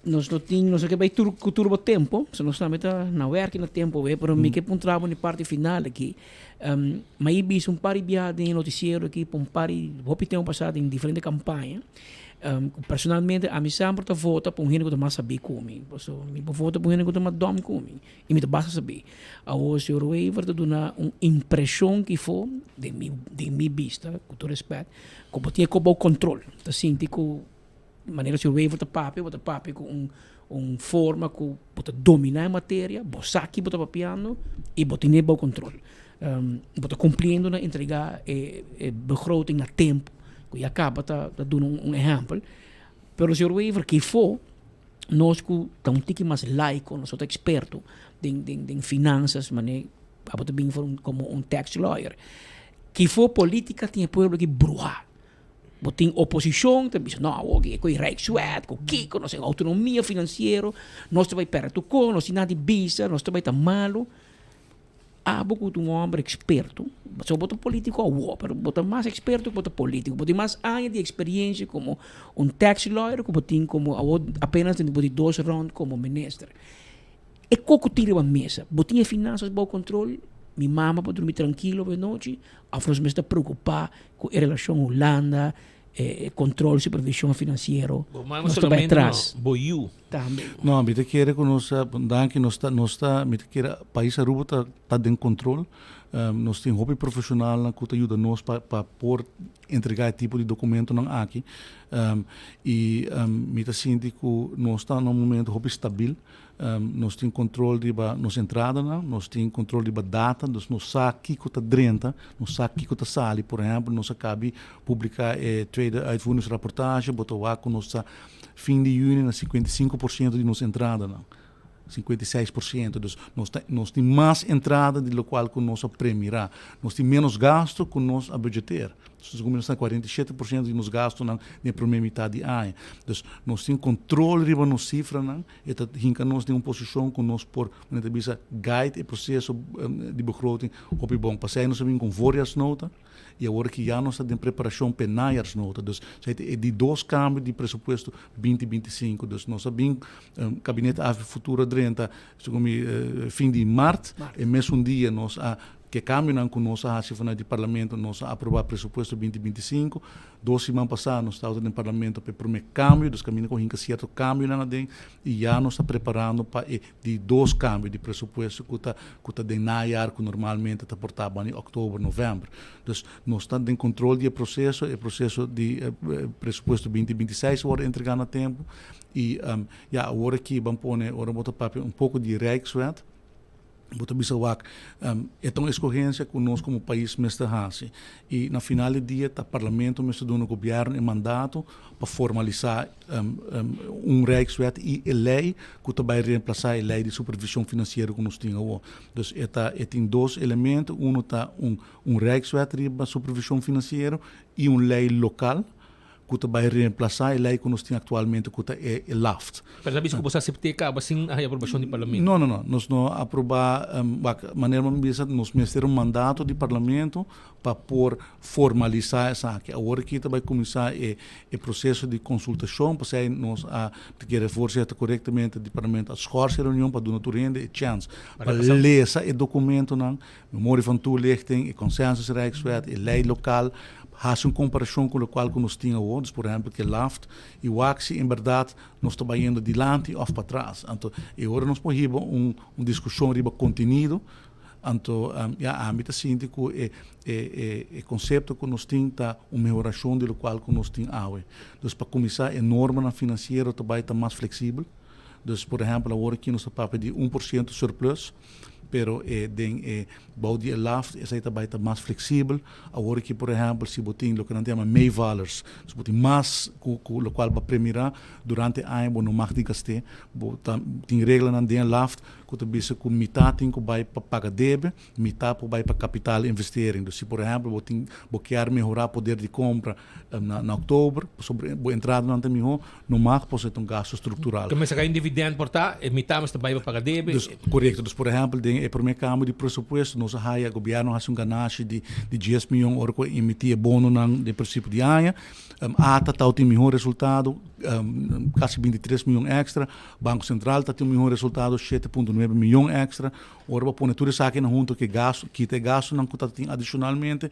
Nos no tin, nos no ke bai tur ku tur bo tempo, so nos tambe ta na werk na tempo we, pero mi ke puntra bo na e parti final aki. Mi a i bisa un par di biaha den e noticiero aki pa un par di hopi tempo pasa den diferente campaña, ku personalmente ami semper ta vota pa un hende ku ta mas sabi ku mi, pasobra mi por vota pa un hende ku ta mas dòm ku mi i mi ta basta sabi. Awor señor Wever ta duna un impresion kifo den mi den mi bista, ku tur respet, ku bo tin e kos bou control, ta sinti ku Manera si Wever ta papia, bo ta papia ku un un forma ku bo ta dominá e materia, bo sa ki bo ta papiando i bo tene bou kontrol. Bo ta kumpliendo na entregá e e begroting na tempu, ku ya kaba ta ta duna un un ehèmpel. Pero señor Wever, kifo nos ku ta un tiki mas laiko, nos no ta eksperto den den den finansas, manera abo ta bin for un komo un tax lawyer, kifo politika tin e pueblo aki bruhá? Bo tin oposishon ta bisa no awor ku e Rijkswet ku kiko nos tin outonomia finansiero nos ta bai pèrdè tur kos nos tin nada di bisa nos ta bai ta malu. Abo ku ta un hòmber eksperto pasobra bo ta politiko awor pero bo ta mas eksperto ku bo ta politiko bo tin mas aña di eksperiensia komo un tax lawyer ku bo tin komo awor apenas bo di dos rònt komo minister. E koko tin riba mesa bo tin e finansas bou kontrol mi mama por drumi trankilo bo e nochi òf nos mester preokupá Ku e relashon Hulanda, e kontrol, supervishon finansiero, Bo mama nos ta bai solamente no, atras. bo yu. Tambe. No, mi ta kere ku nos a, danki, nos ta, nos ta, mi ta kere pais Aruba ta, ta den kontrol. Nos tin hopi profeshonalnan ku ta yuda nos pa, pa por entregá e tipo di dokumentonan aki. I mi ta sinti ku nos ta na un momento hopi stabil. Nos tin control riba nos entradanan, nos tin control riba data, dus nos sa kico ta drenta, nos sa kico ta sali. Por ehempel, nos a cabi publica e tweede uitvoeringsrapportage, bo ta wak cu nos ta fin di juni na 55% di nos entradanan, 56%. Dus nos ta, nos tin mas entrada di locual cu nos a premira. Nos tin menos gasto cu nos a budgeteer. Nos cuminsa na 47% di nos gastonan den e prome mitad di aña. Dus nos tin control riba nos cifranan. E ta hinka nos den un posishon ku nos por, manera ta bisa, guide e proseso di begroting hopi bon. Pasei nos a bin ku un voorjaarsnota i awor aki ya nos ta den preparashon pa e najaarsnota. Dus esei ta e di dos kambio di presupuesto binti 25. Dus nos a bin, Kabinet AFP Futuro a drenta segun mi fin di mart. E mesun dia nos a Ke kambionan ku nos a hasi vanuit di Parlamento, nos a aprobá presupuesto binti 25. Dos siman pasá nos tabata den Parlamento pa e promé kambio, dus kaminda ku a hinka sierto kambionan aden i ya nos ta preparando pa e di dos kambio di presupuesto ku ta ku ta den najaar ku normalmente ta por ta bani òktober, novèmber. Dus nos ta den kontrol di e proseso, e proseso di presupuesto binti 26 a wòrdu entregá na tempu i ya awor aki ban pone ora bo ta papia un poko di Rijkswet, Bo ta bisa wak, e ta un eskohensia ku nos komo pais mester hasi. I na final di dia ta parlamento mester duna gobièrnu e mandato pa formalisá un Rijkswet i e lei ku ta bai reemplasá e lei di supervishon finansiero ku nos tin awor. Dus e ta e tin dos elemento, unu ta un un Rijkswet riba supervishon finansiero i un lei lokal. ku ta bai reemplasá e lei ku nos tin aktualmente ku ta e LAFT. Pero ta bisa ku bo sa asept'é kaba sin haña aprobashon di parlamento? No, no, no. Nos no a aprobá, wak, manera mi a bisa, nos mester un mandato di parlamento pa por formalisá esaki. Awor aki ta bai kuminsá e e proseso di konsultashon, pasei nos a, ta kere voorzitter korektamente di parlamento a schors e reunion pa duna tur hende e chèns pa lesa e dokumentonan, Memorie van toelichting, e consensus Rijkswet, e lei lokal, hasi un komparashon ku lokual ku nos tin awor, dus por ehèmpel ku e LAFT, i wak si en bèrdat nos ta bayendo dilanti òf patras. Anto e ora nos por hiba un un diskushon riba kontenido, anto ya ami ta sinti ku e e e e konsepto ku nos tin ta un mehorashon di lokual ku nos tin awe. Dus pa kuminsá e normanan finansiero ta bai ta mas fleksibel, dus por ehèmpel awor aki nos ta papia di 1% surplus, pero e den e bou di e laft esei ta bai ta mas fleksibel. Awor aki por ehèmpel si bo tin loke nan ta yama meevallers, si bo tin mas ku ku lokual bo a premirá durante e aña bo no mag di gast'é, bo ta tin reglanan den e laft. ku ta bisa ku mitá tin ku bai pa paga debe, mitá por bai pa kapital investering. Dus si por ehèmpel bo tin bo kier mehorá poder di kompra na na òktober pasobra bo entradanan ta mihó, no mag pasobra e ta un gastu struktural. Ke mester kai un dividend por ta, e mitá mester bai pa paga debe. Dus korekto. Dus por ehèmpel den e promé kambio di presupuesto nos a haya gobièrnu a hasi un ganashi di di dies mion ora ku a emití e bononan den prinsipio di aña. Ata tau tin mihó resultado, kasi 23 mion èkstra. Banko Sentral ta tin un mihó resultado, 7.9 mion èkstra. Ora bo pone tur esakinan hunto ku e gastu, kita e gastunan ku ta tin adishonalmente,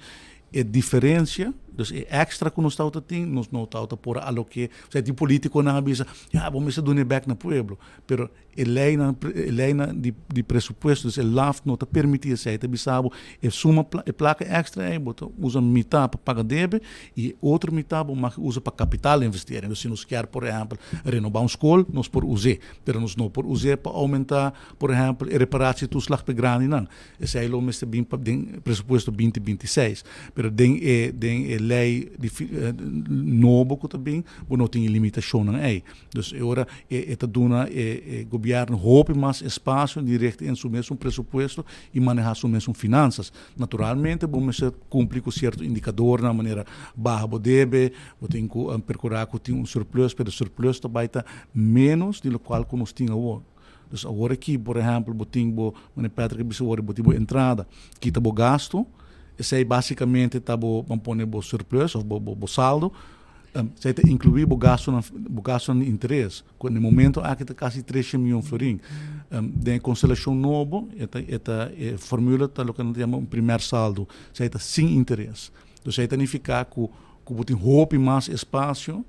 e diferensia, dus e èkstra ku nos tau ta tin, nos no tau ta por a aloké. Osea tin polítikonan a bisa, ya bo mester dun'é bèk na pueblo. Pero E leinan, e leinan di, di presupuesto, dus e LAft no ta permití esei. Ta bisa bo e suma, e plaka èkstra ei bo ta usa mitá pa paga debe i e otro mitá bo mag usa pa kapital investering. Dus si nos kier por ehèmpel renobá un skol, nos por us'é, pero nos no por us'é pa oumentá por ehèmpel e reparatietoeslag pa e grandinan. Esei lo mester bin pa den presupuesto binti 26. Pero den e, den e lei di nobo ku ta bin, bo no tin e limitashonnan ei. Dus e ora e ta duna e gobièrnu hopi mas espasio di richt in su mesun presupuesto i manehá su mesun finansas. Naturalmente bo mester kumpli ku sierto indikadornan manera baha bo debe, bo tin ku perkurá ku tin un surplus, pero e surplus ta bai ta ménos di lokual ku nos tin awor. Dus awor aki, por ehèmpel, bo tin bo, manera Patrick a bisa awor, bo tin bo entrada, kita bo gastu, esei basikamente ta bo, ban pone bo surplus òf bo saldo. Esei ta inkluí bo gastunan, bo gastunan di interes, ku na e momento aki ta kasi tresha mion florin. Den e konstelashon nobo, e ta, e ta, e formula ta loke nan ta yama un primer saldo, esei ta sin interes. Dus esei ta nifiká ku, ku bo tin hopi mas espasio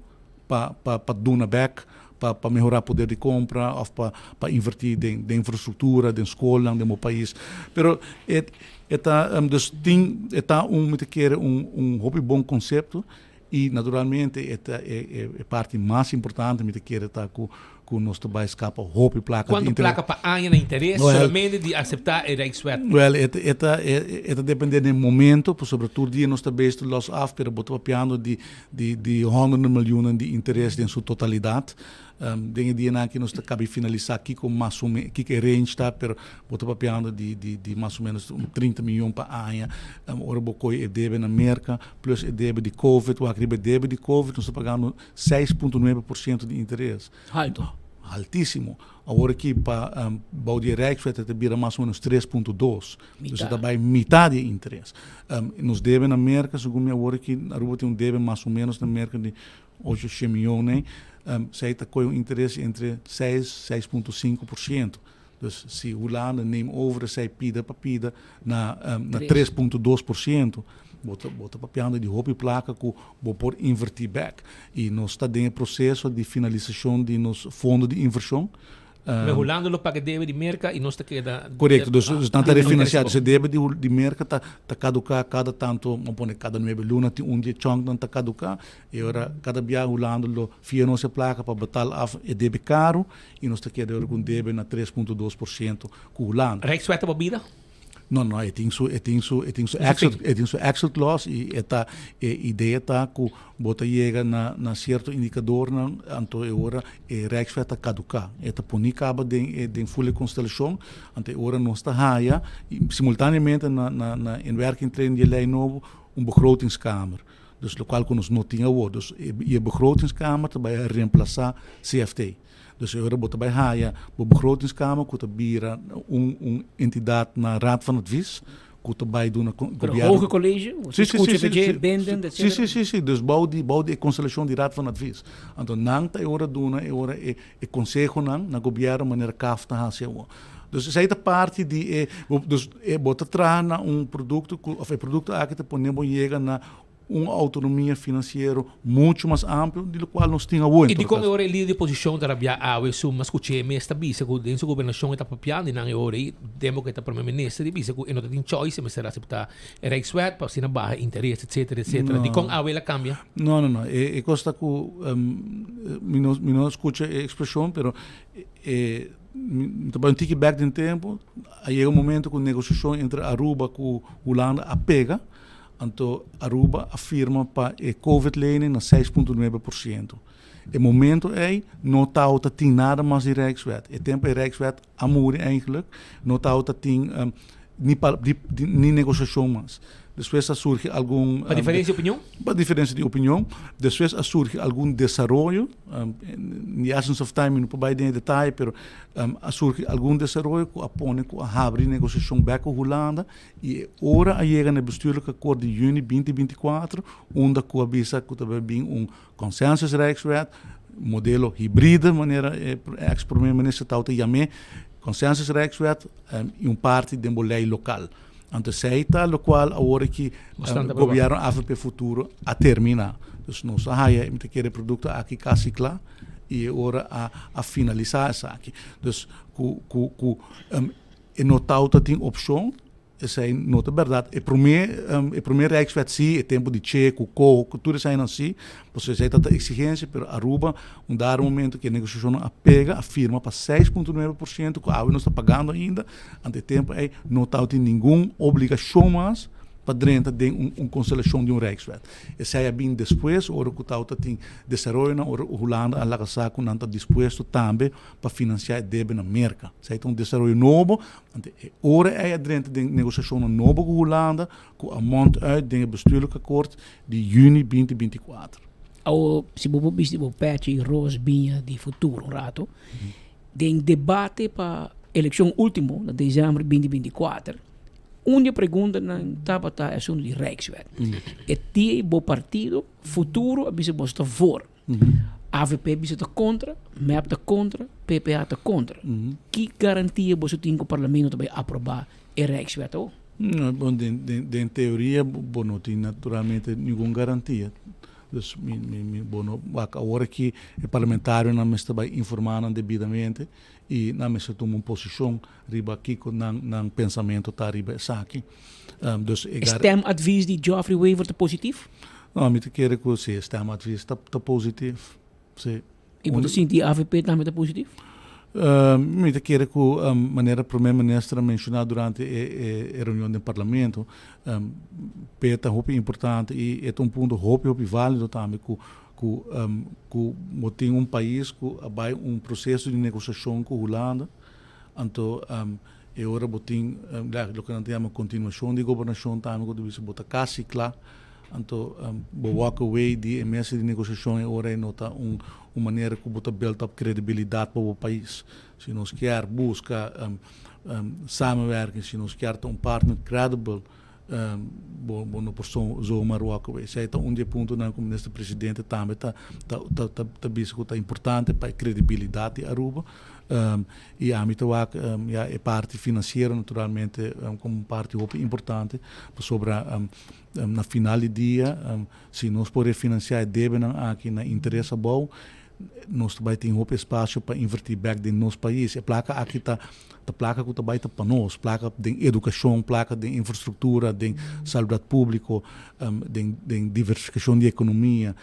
pa, pa, pa duna bèk, pa, pa mehorá poder di kompra òf pa, pa invertí den, den infrastruktura, den skolnan den bo pais. Pero e, e ta, dus tin, e ta un, mi ta kere un, un hopi bon konsepto. I naturalmente e ta e e parti mas importante mi ta kere ta ku ku nos ta bai skapa hopi plaka di Kuantu interes. plaka pa aña na interes Well, solamente di aseptá e Rijkswet? Well, e ta e ta e ta depende den momento, pasobra tur dia nos ta bezig ta los af, pero bo ta papiando di di di honderden milioenen di interes den su totalidat. Den e dianan aki nos ta kabi finalisá kiko mas o me kiko e range ta, pero bo ta papiando di di di mas o menos un 30 miyon pa aña. Ora bo kohe e debe na Merka plus e debe di Covid, wak riba e debe di Covid nos ta pagando 6.9% di interes. Halto. Haltísimo. Awor aki pa bou di e Rijkswet e ta bira mas o menos 3.2. Dus e ta bai mitá di e interes. Nos debe na Merka, segun mi awor aki Aruba tin un debe mas o menos na Merka di 800 miyon nei, esei ta koe un interes entre 6, 6.5%. Dus si Hulanda neem over esei pida pa pida na na 3.2%, bo ta bo ta papiando di hopi plaka ku bo por invertí bèk. I nos ta den e proseso di finalisashon di nos fondo di invershon. Me Hulanda lo paga debe di Merca y nos ta keda. Correcto, dus, dus nan ta refinanciá. Dus e debe di, di Merca ta, ta caducá cada tanto, vamos pone cada nuebe luna tin un di e chunk nan ta caducá. E ora cada bia Hulanda lo fia nos e placa pa betaal af e debe caro y nos ta keda ora cu un debe na 3.2% cu Hulanda. Rijkswet ta bo bida? No, no, e tin su, e tin su, e tin su exit, e tin su exit clause y e ta, e idea ta cu bo ta yega na, na cierto indicadornan, anto e ora e Rijkswet ta caduca. E ta poni caba den e, den ful e constelacion, anto e ora nos ta haya, y simultaneamente na, na, na inwerkingtreden di e ley nobo, un begrotingskamer. Dus locual cu nos no tin awor. Dus e, y e begrotingskamer ta bay reemplaza CFT. Dus e ora bo ta bai haya bo begrotingskamer ku ta bira un un entidat na Raad van Advies ku ta bai duna Pero hoge college, Sí, sí, sí, sí, sí. bindend, Sí, sí, sí, sí. Dus bou di bou di e konstelashon di Raad van Advies. Anto nan ta e ora duna e ora e e konsehonan na gobièrnu manera CAF ta hasi awor. Dus esei ta parti di e dus e bo ta traha na un produkto ku òf e produkto aki ta pone bo yega na Un autonomia financiero mucho mas amplio di locual nos tin awor en I todo dikon e caso. ora e lider di oposishon ta rabiá awe su mas ku che mes ta bisa ku den su gobernashon e ta papiando di nan e ora ei tempo ku e ta prome minister i bisa ku e no ta tin choice e mester aseptá e Rijkswet pa asina baha interes etcetera etcetera. No. Dikon awe el a kambia? No no no e e kos ta ku mi no mi no skucha e ekspreshon pero e mi ta bai un tiki bèk den tempo a yega un momento ku negosiashon entre Aruba ku Hulanda a pega. Anto Aruba a firma pa e Covid lening na 6.9%. E momento ei no tawata tin nada mas di Rijkswet. E tempo e Rijkswet a muri eigenlijk, no tawata tin um, ni, pa, di, di, ni negociacion mas. Despues a surgi algun... Pa diferencia di opinion? Pa diferencia di opinion. Despues a surgi algun desaroyo. Um, in the essence of time, mi no por bai den e detaye, pero um, a surgi algun desaroyo ku a pone ku a habri negociacion bek ku Hulanda I e ora a yega na e bestuurlijk akkoord di juni 2024, unda ku a bisa ku ta bai bin un consensusrijkswet, modelo hibride, manera e ex prome minister tawata yam'é, consensusrijkswet i un parti den bo lei lokal. Anto esei ta lokual awor aki gobierno avp Futuro a termina. Dus nos a haya, mi ta kere e produkto aki kasi kla i e ora a finalisa esaki. Dus ku ku ku E no tauta tin opshon, esei no ta bèrdat. E promé e promé Rijkswet sí, e tempu di Che ku Ko, ku tur eseinan sí, pasobra esei tabata eksigensia, pero Aruba un dado momento ku e negosiashonnan a pega, a firma pa 6.9% ku awe nos ta pagando ainda, ante e tempu ei no tabatin ningun obligashon mas pa drenta den un un konstelashon di un Rijkswet. Esei a bin despues ora ku tabata tin desaroyonan, ora Hulanda a laga sa ku nan ta dispuesto tambe pa finansiá e debe na Merka. Esei ta un desaroyo nobo, anto e ora ei a drenta den negosiashonnan nobo ku Hulanda ku a mond uit den e bestuurlijk akkoord di juni 2024. Awo si bo por bisti bo pechi ros biña di futuro un rato, den debate pa elekshon ultimo na desèmber 2024, un di e preguntanan tabata e asuntu di Rijkswet. E dia bo partido Futuro a bisa boso ta voor. Avp bisa ta kontra, mep ta kontra, PPA ta kontra. Ki garantia boso tin ku parlamento ta bai aprobá e Rijkswet awo? No, bon, den, den, den teoria bo no tin naturalmente ningun garantia. Dus mi, mi, mi, bo no wak awor aki e parlamentarionan mester bai informá nan debidamente i nan mester tuma un posishon riba kiko nan, nan pensamento ta riba esaki. Um, dus e E stemadvies di Geoffrey Wever ta positief? No, mi ta kere ku si, e stemadvies ta, ta positief. Si. I bo ta sinti avp tambe ta positief? Uh, mi ta kere ku um, manera prome minister a menshoná durante e, e, e reunion den parlamento, um, p'e ta hopi importante i e ta un punto hopi, hopi válido tambe ku ku um, ku bo tin un pais ku a bai un proseso di negosiashon ku Hulanda, anto um, E ora bo tin loke nan ta yama kontinuashon di gobernashon tambe ku ta bisa bo ta kasi kla, anto bo walk away di e mesa di negosiashon e ora ei no ta un un manera ku bo ta build up kredibilidat pa bo pais. Si nos kier buska samenwerking, si nos kier ta un partner credible, bo bo no por zomaar walk away. Esei ta un di e puntonan ku Minister Presidente tambe ta ta ta ta bisa ku ta importante pa e kredibilidat di Aruba. I ami ta wak ya e parti finansiero naturalmente komo un parti hopi importante pasobra na final di dia si nos por refinansiá e debenan aki na interes abou nos ta bai tin hopi espasio pa invertí bèk den nos pais. E plaka aki ta ta plaka ku ta bai ta pa nos, plaka den edukashon, plaka den infrastruktura, den salubridat públiko, den den diversifikashon di ekonomia.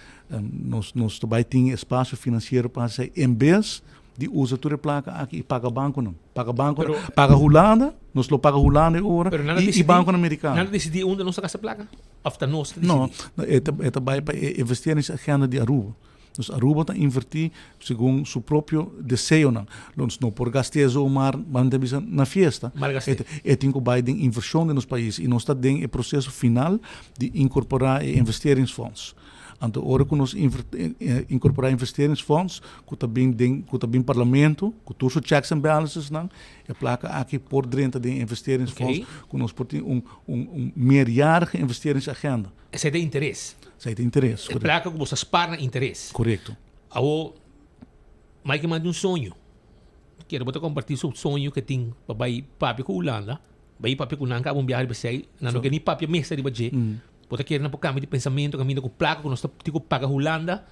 Nos nos ta bai tin espasio finansiero pa hasi esei en bes di usa tur e plaka aki i paga bankonan. Paga bankonan, paga Hulanda, nos lo paga Hulanda e ora i bankonan merikano. Nan ta disidí unda nos ta gasta plaka? Òf ta nos ta disidí? No, e ta e ta bai pa e investeringsagenda di Aruba. Dus Aruba ta invertí segun su propio deseonan. Nos no por gast'é zomaar, nan ta bisa, na fiesta. E tin ku bai den invershon den nos pais i nos ta den e proseso final di inkorporá e investeringsfonds. Anto ora ku nos inkorporá investeringsfonds ku ta bin den ku ta bin parlamento ku tur su checks and balancesnan, e plaka aki por drenta den investeringsfonds ku nos por tin un un meerjarige investeringsagenda. Esei ta interes. Esei ta interes, E plaka ku bo sa spar na interes. Korekto. Awor, Mike manda un soño. Kier bo ta kompartí su soño ke tin pa bai papia ku Hulanda, bai papia ku nan kaba un biaha riba esei, nan no ke ni papia mester riba dje. Bo ta kere nan por kambia di pensamentu kaminda ku plaka ku nos ta tin ku paga Hulanda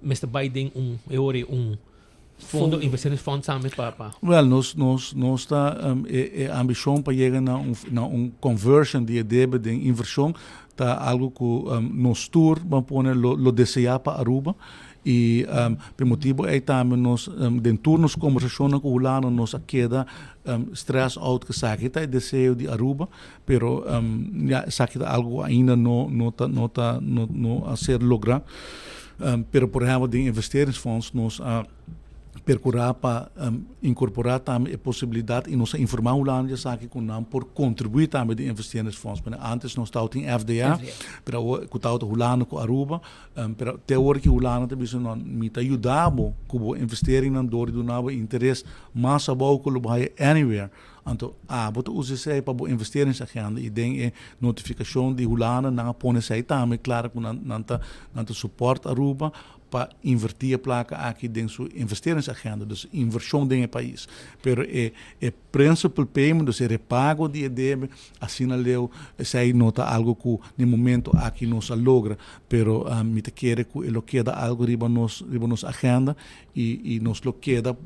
mester bai den un e ora ei un fondo, investeringsfonds samen pa pa. Wèl, nos nos nos ta e e ambishon pa yega na un na un conversion di e debe den invershon ta algu ku nos tur ban pone lo lo deseá pa Aruba. I pa e motibu ei tambe nos den tur nos kombersashonnan ku Hulanda nos a keda stress out ku esaki ta e deseo di Aruba, pero ya esaki ta algu ku ainda no no ta no ta no no a ser logra. Pero por ehèmpel den investeringsfonds nos a perkurá pa inkorporá tambe e posibilidat i nos a informá Hulanda di esaki ku nan por kontribuí tambe den investeringsfonds. Pasobra antes nos tabatin FDA, pero awor ku tabata Hulanda ku Aruba, pero te awor ki Hulanda ta bisa no, mi ta yuda bo ku bo investeringnan dor di duna bo interes mas abou ku lo bo haya anywhere. Anto abo ta usa esei pa bo investeringsagenda i den e notifikashon di Hulanda nan a pone esei tambe klar ku nan nan ta nan ta support Aruba pa inverti e plaka aki den su investeringsagenda, dus invershon den e pais. Pero e e principal payment, dus e repago di e debe, asina leu esei no ta algo ku den momento aki nos a logra, pero mi ta kere ku e lo keda algo riba nos riba nos agenda i i nos lo keda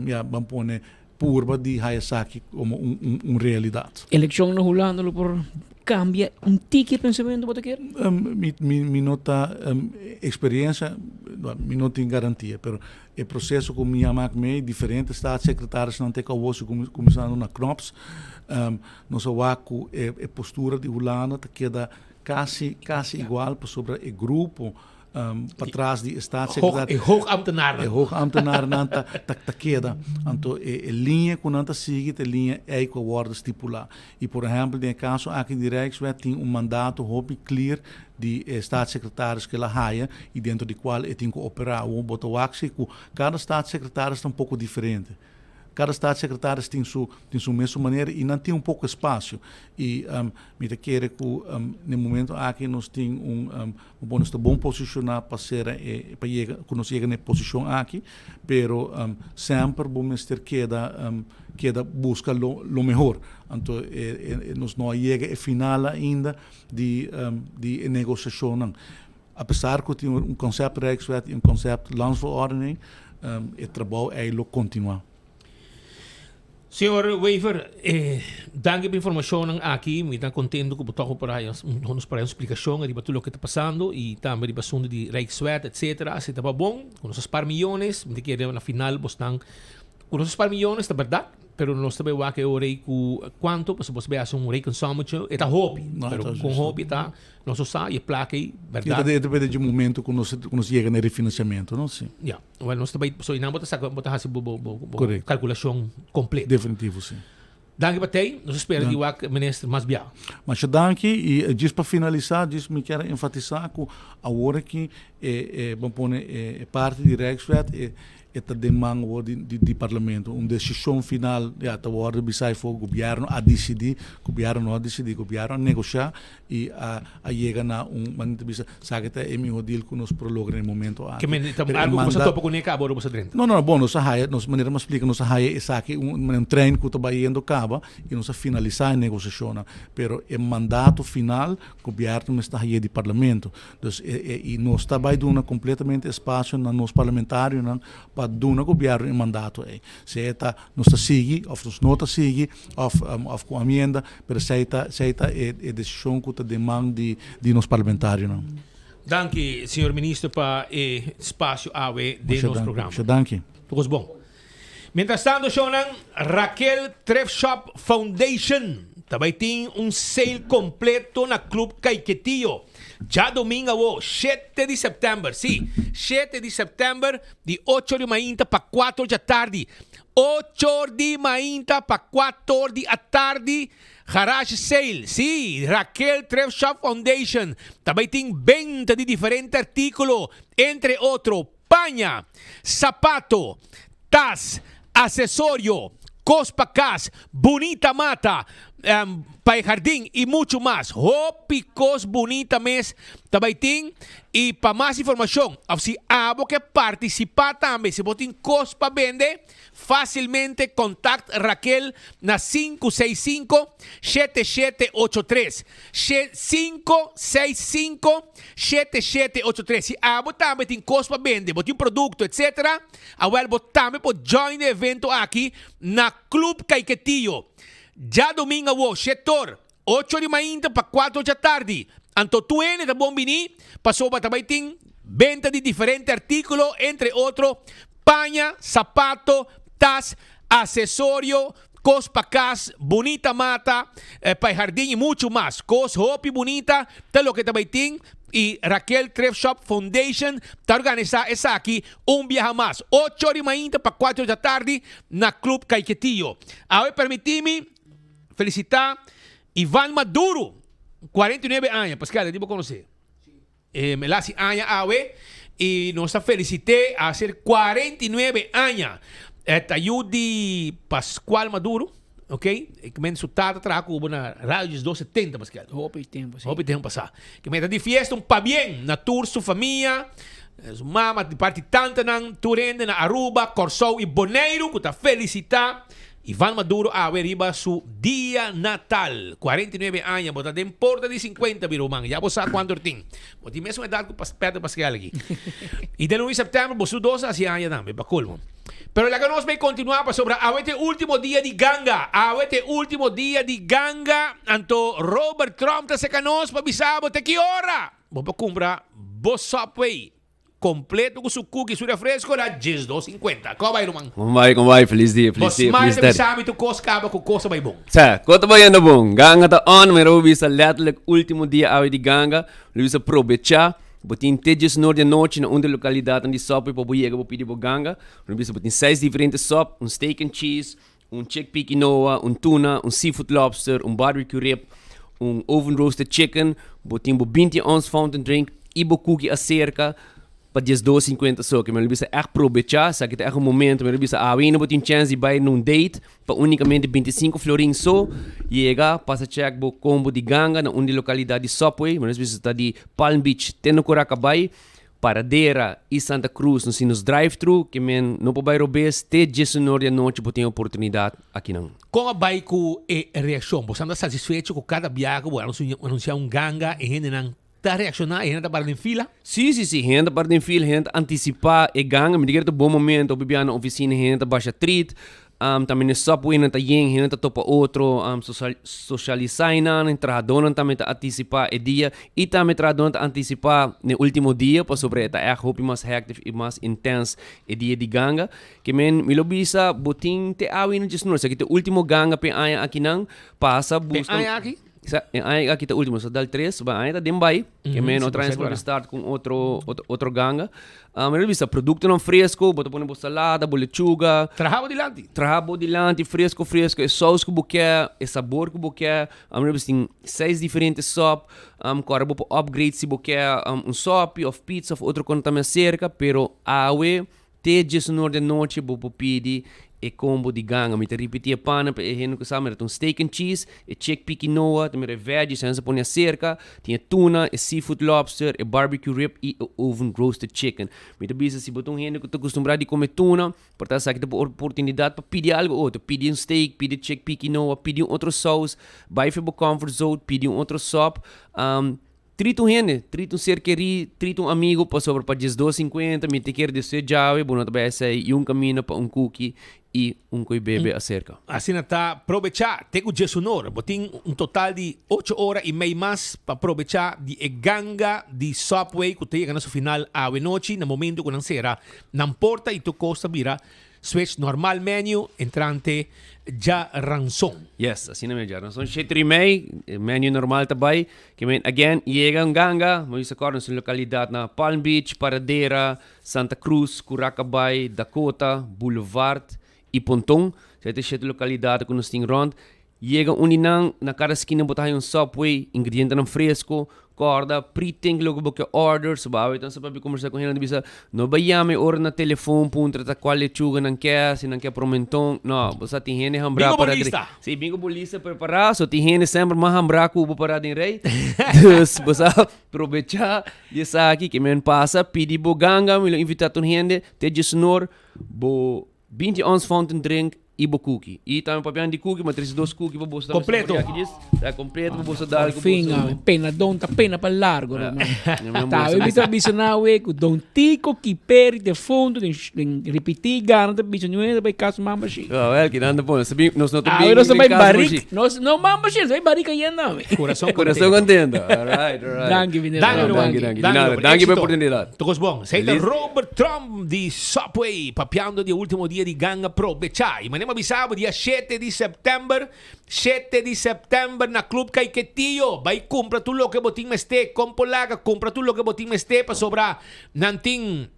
ya ban pone Purba di haya esaki como un un realidad. Eleccion na Hulanda lo por cambia un tiki e pensamiento bo ta kere? Mi mi mi no ta experiencia mi no tin garantia pero e proceso cu mi a mak mee diferente staatssecretarisnan te cu awor si cuminsando na Knops nos a wak cu e e postura di Hulanda ta keda casi casi igual pasobra e grupo patras di e staatssecretaris. E hoogambtenaren. E hoogambtenaren ta, ta, ta keda. Anto e, e linea ku nan ta sigui ta e linea ei ku a wòrdu stipulá. I por ehèmpel den e kaso aki di Rijkswet tin un mandato hopi clear di e staatssecretaris ku el a haya i dentro di kual e tin ku operá. Awor bo ta wak si ku kada staatssecretaris ta un poko diferente. Kada staatssecretaris tin su tin su mesun manera i nan tin un poko espasio. I mi ta kere ku na e momento aki nos tin un bon nos ta bon posishoná pa sera e pa yega ku nos yega na e posishon aki, pero semper bo mester keda keda buska lo lo mehor. Anto e nos no a yega e final ainda di di e negosiashonnan. Apesar ku tin un concept Rijkswet i un concept Landsverordening, e trabou ei lo kontinuá. Señor Wever, danki pa informashonnan aki. Mi ta kontento ku bo tòg por haya nos por haya un splikashon riba tur loke ta pasando i tambe riba asuntu di Rijkswet etsetera. Asi ta bon ku nos a spar miyones. Mi ta kere na final bosnan Ku nos a spar miyones ta bèrdat, pero nos ta bai wak e ora ei ku kuantu, pasobra bos bai hasi un rekensommetje, e ta hopi, pero kon hopi ta, nos no sa, i e plaka ei, bèrdat. E ta depende dje momento ku nos ku nos yega na e refinanciamento, no? Si. Ya, wèl nos ta bai, pasobra einan bo ta saka, bo ta hasi bo bo bo kalkulashon kompleto. Definitivo, si. Danki pa tei, nos a spera di wak minister mas bia. Masha danki i djis pa finalisá, djis mi kier a enfatisá ku awor aki e e bo pone e parti di Rijkswet e E ta den man awor di di parlamento. Un desishon final ya ta wòrdu bisá afó. Gobièrnu a disidí, gobièrnu no a disidí, gobièrnu a negoshá i a a yega na un manera ta bisa esaki ta e mihó deal ku nos por logra na e momento aki. Ke men ta algu ku boso a topa kuné kaba ora boso a drenta? No, no, bon nos a haya, nos manera mi a splika nos a haya esaki un manera un trein ku ta bayendo kaba i nos a finalisá e negosiashonnan. Pero e mandato final gobièrnu mester haya di parlamento. Dus e e i nos ta bai duna completamente espacio na nos parlamentarionan pa duna gobierno e mandato ei. Si e ta nos ta sigui of nos no ta sigui of of cu amienda, pero esei ta esei ta e e decision cu ta den man di di nos parlamentarionan. Danki señor Minister pa e spacio awe den nos programa. Masha danki. Tur cos bon. Mientras tanto shownan Raquel Thrift Shop Foundation ta bai tin un sale completo na Club Caiquetio djadomingo awo shete di september, si, shete di september di ocho di mainta pa cuatro djatardi, ocho di mainta pa cuatro di atardi, Garage Sale, si, Raquel Thrift Shop Foundation ta bai tin benta di diferente articulo, entre otro Paña, sapato, tas, asesorio, kos pa kas, bunita mata pa e hardin i muchu mas. Hopi kos bunita mes ta bai tin i pa mas informashon òf si abo ke partisipá tambe si bo tin kos pa bende, Fásilmente kontakt Raquel na 565 7783. 565 7783. Si abo tambe tin kos pa bende, bo tin produkto etc. Awel bo tambe por join e evento aki na Club Caiquetio. Djadomingo awo, shetor, ocho di mainta pa kuatro djatardi. Anto tur hende ta bon bini pasobra ta bai tin. Benta di diferente artíkulo, entre otro paña, sapato, tas, asesorio, kos pa kas, bunita mata pa e hardin i muchu mas. Kos hopi bunita ta loke ta bai tin i Raquel Thrift Shop Foundation ta organisá esaki un biaha mas. Ocho ora di mainta pa kuater ora di atardi na Club Caiquetio. Awe permití mi felisitá Ivan Maduro, 49 aña, Pascal, di bo konosé. El a hasi aña awe y nos ta felicit'é a hacer 49 aña. E ta yu di Pascual Maduro, ok? E men su tata traha cu bo na Radio 1270, Pascual. Hopi tempo, si. Hopi tempo pasá. Ke men ta di fiesta un pabien na tur su famia, su mama, di parti tantanan, tur hende na Aruba, Kòrsou y Boneiru cu ta felicitá Ivan Maduro awe riba su dia natal. 49 aña, bo ta den porta di 50 mi ruman. Ya bo sa cuanto er tin. Bo tin mesun edad cu Pedro Pascal aki. Y den un di september bo su dos haci aña tambe, pa colmo. Pero laga nos bay continua pasobra awe ta e ultimo dia di ganga. Awe ta e ultimo dia di ganga. Anto Robert Trump ta seca nos pa bisa bo te ki ora bo por cumpra bo Subway. Completo cu su cookie, su refresco na diesdos cincuenta. Con bai ruman? Con bai, con bai. Feliz dia, feliz dia, Bos feliz ta tarde. bisa mi tur cos caba cu cos a bai bon. Sa, cos ta bayendo bon. Ganga ta on, mira bo bisa letterlijk ultimo dia awe di ganga. Lo bisa probecha. Bo tin te diesnor di anochi na un di localidadnan di Subway pa bo yega bo pidi bo ganga. Lo bisa bo tin seis diferente sub, un steak and cheese, un chickpea quinoa, un tuna, un seafood lobster, un barbecue rib, un oven roasted chicken, bo tin bo 20 ounce fountain drink y bo cookie acerca pa 12 cincuenta so. Ke men lo bisa echt probecha, esaki ta echt un momento, men lo bisa awe no bo tin chance di bay na un date pa unicamente 25 florin so, yega pasa check bo combo di ganga na un di localidad di Subway, men lo bisa ta di Palm Beach te na Curaca Bay. Paradera y Santa Cruz nos tin nos drive thru ke men no por bay robes te diesunor di anochi bo tin e oportunidad akinan. Kon a bai ku e reakshon? Bo sta satisfecho ku kada biaha ku bo anunsiá un ganga e hendenan ta reakshoná, e hende ta para den fila? Sí, sí, sí, hende ta para den fila, hende ta antisipá e ganga. Mi ta kere ta bon momento, hopi biaha na ofisina hende ta basha trit. Um, tambe na subwaynan ta yen, hende ta topa otro, um, social, socialisá einan, e trahadónan tambe ta antisipá e dia i tambe trahadónan ta antisipá n'e último dia pasobra e ta ègt hopi mas hectic i mas intens e dia di ganga. Ke men, mi lo bisa bo tin te awe na djesnor, esaki ta e último ganga p'e aña akinan, pasa P'e buska. aña aki? Sa, e aña aki ta último, sa dal tres, ba aña ta den bai, ke Mhm, men si otro bo aña sa por kora. start ku otro, otro, otro ganga. Um, mi bisa productonan fresco, bo ta pone bo salada, bo lechuga. Traha bo dilanti. Traha bo dilanti, fresco, fresco. E saus ku bo ke, e sabor ku bo ke. Um, mi bisa tin seis diferente sop. Um, kòrda bo por upgrade si bo ke um, un sopi of pizza of otro kon tambe aserka. Pero awe Te diesunor di anochi bo por pidi e combo di ganga. Mi ta ripiti e pannan pa e hende ku sa, mira ta un steak and cheese, e chickpea quinoa, ta mira e veggies hende sa pone aserka, tin e tuna, e seafood lobster, e barbecue rib i e oven roasted chicken. Mi ta bisa si bo ta un hende ku ta kustumbrá di kome tuna, por ta esaki ta bo oportunidat pa pidi algu otro. Pidi un steak, pidi chickpea quinoa, pidi un otro saus, bai for bo comfort zone, pidi un otro sop. Trita un hende, trita un ser kerí, trita un amigo pasobra pa 12 cincuenta mi te kier deseo djawe bo no ta bai a esei y un camino pa un cookie y un coi bebe acerca. Asina ta probecha te cu djesunor. Bo tin un total di ocho ora y mei mas pa probecha di e ganga di Subway cu ta yega na su final awe nochi na momento cu nan cera nan porta y tur cos ta bira Switch normal menu entrante djaranson. Yes, asina mi djaranson shete y mei, e menu normal ta bai. Ke men again yega un ganga, mi bisa kòrda nos lokalidat na Palm Beach, Paradera, Santa Cruz, Curacabai, Dakota, Boulevard y Ponton. Esei ta e shete lokalidat ku nos tin rònt. Yega un di nan, na kada skina bo ta haña un Subway, ingredientenan fresco, kòrda, pre-think loke bo ke order, so bo awe ta sa papia kombersá ku hende ta bisa, no bai yama e ora na telefon puntra ta kual lechuga nan ke, si nan ke promenton, no, bo sa tin hende hambrá Bingo bo para dre, lista! si, bingo bo lista prepará, so tin hende semper mas hambrá ku bo pará den rei, dus bo sa probechá di esaki, ke men pasa, pidi bo ganga, mi lo invitá tur hende, te djesnor, bo 20 ons fountain drink. Y bo cookie. Y tambe papiando di cookie, m'a trece dos cookie pa boso tambe. Completo. Aki dis. Ta completo pa boso dal Por fin, cu boso. ah, pena don ta pena pa largo, Ja. ruman. Ja, mi Ta, amor, we bisa bisa na we ku Don Tico Kiperi de fundo den den ripiti gana ta bisa nu bai kas mamba shi. Ah, wel, ki nan ta pone. Sabi, nos no ta Ah, bin we nos ta den bai cas barik. moshi. Nos no mamba shi, nos bai barik ayenda we. Corazón Corazón contento. All right, all right. Danki, meneer. Danki, ruman. Danki, danki. Danki, Nada, Robert. danki pa e Éxito. oportunidad. Tur kos bon. Sei ta Feliz. Robert Trump di Subway papiando di e ultimo dia di ganga probechá. I manera bisa bo dia shete di sèptèmber, shete di sèptèmber na Club Caiquetio. Bai kumpra tur loke bo tin mester. Kon por laga kumpra tur loke bo tin mester pasobra nan tin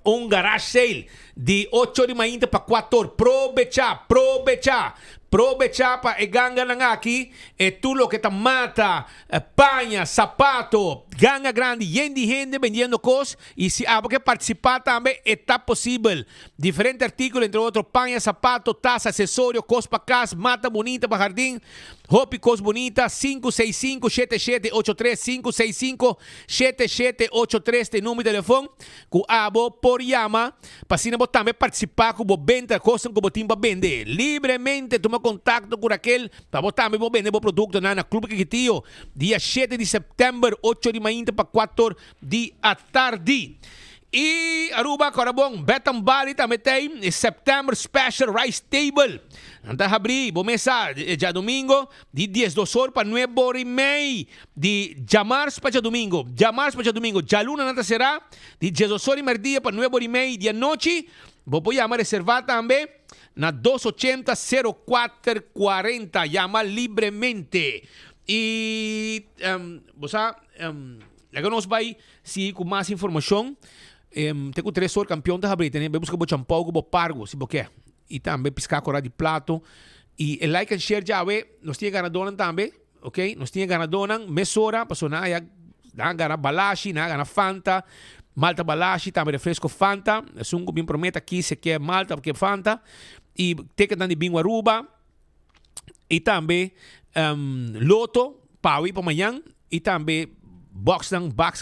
un garage sale di ocho di mainta pa kuator. Probechá, probechá, probechá pa e ganganan aki e tur loke ta mata, paña, sapato, ganga grandi yen di hende bendiendo kos y si abo ke partisipá tambe e ta posibel. Diferente artíkulo entre otro paña, sapato, tas, asesorio, kos pa kas, mata bunita pa hardin, hopi kos bunita. 565 7783 565 7783 ta e number di telefon ku abo por yama pa asina bo tambe partisipá ku bo benta kosnan ku bo tin pa bende. Libremente tuma kontakto ku Raquel pa bo tambe bo bende bo produktonan na Club Kikitio dia shete di sèptèmber ocho di mainta pa kuator di atardi. Y Aruba kora bon, Betan Bali tambe ta ey, e September Special Rice Table. Nan ta habri bo mesa djadomingo di diesdos or pa nuebe or y mei di djamars pa djadomingo. Djamars pa djadomingo. Djaluna nan ta sera di diesdos or y merdia pa nuebe or y mei di anochi. Bo por yama reserva tambe na dos ochenta sero kuater kuarenta. Yama libremente. Y bo sa. Laga nos bai sigui ku mas informashon. Te ku tres or kampion ta habri. Tene bai buska bo champou ku bo pargo si bo ke. I tambe piská kora di plato. I e like and share djawe nos tin e ganadónan tambe. Ok, nos tin e ganadónan mesora pasobra nan a ya nan a gana balashi, nan a gana Fanta, Malta balashi, tambe refresco Fanta. Esun ku bin promé ta kis e ke Malta of ke Fanta. I ticketnan di Bingo Aruba. I tambe loto pawi pa mañan i tambe boxnan box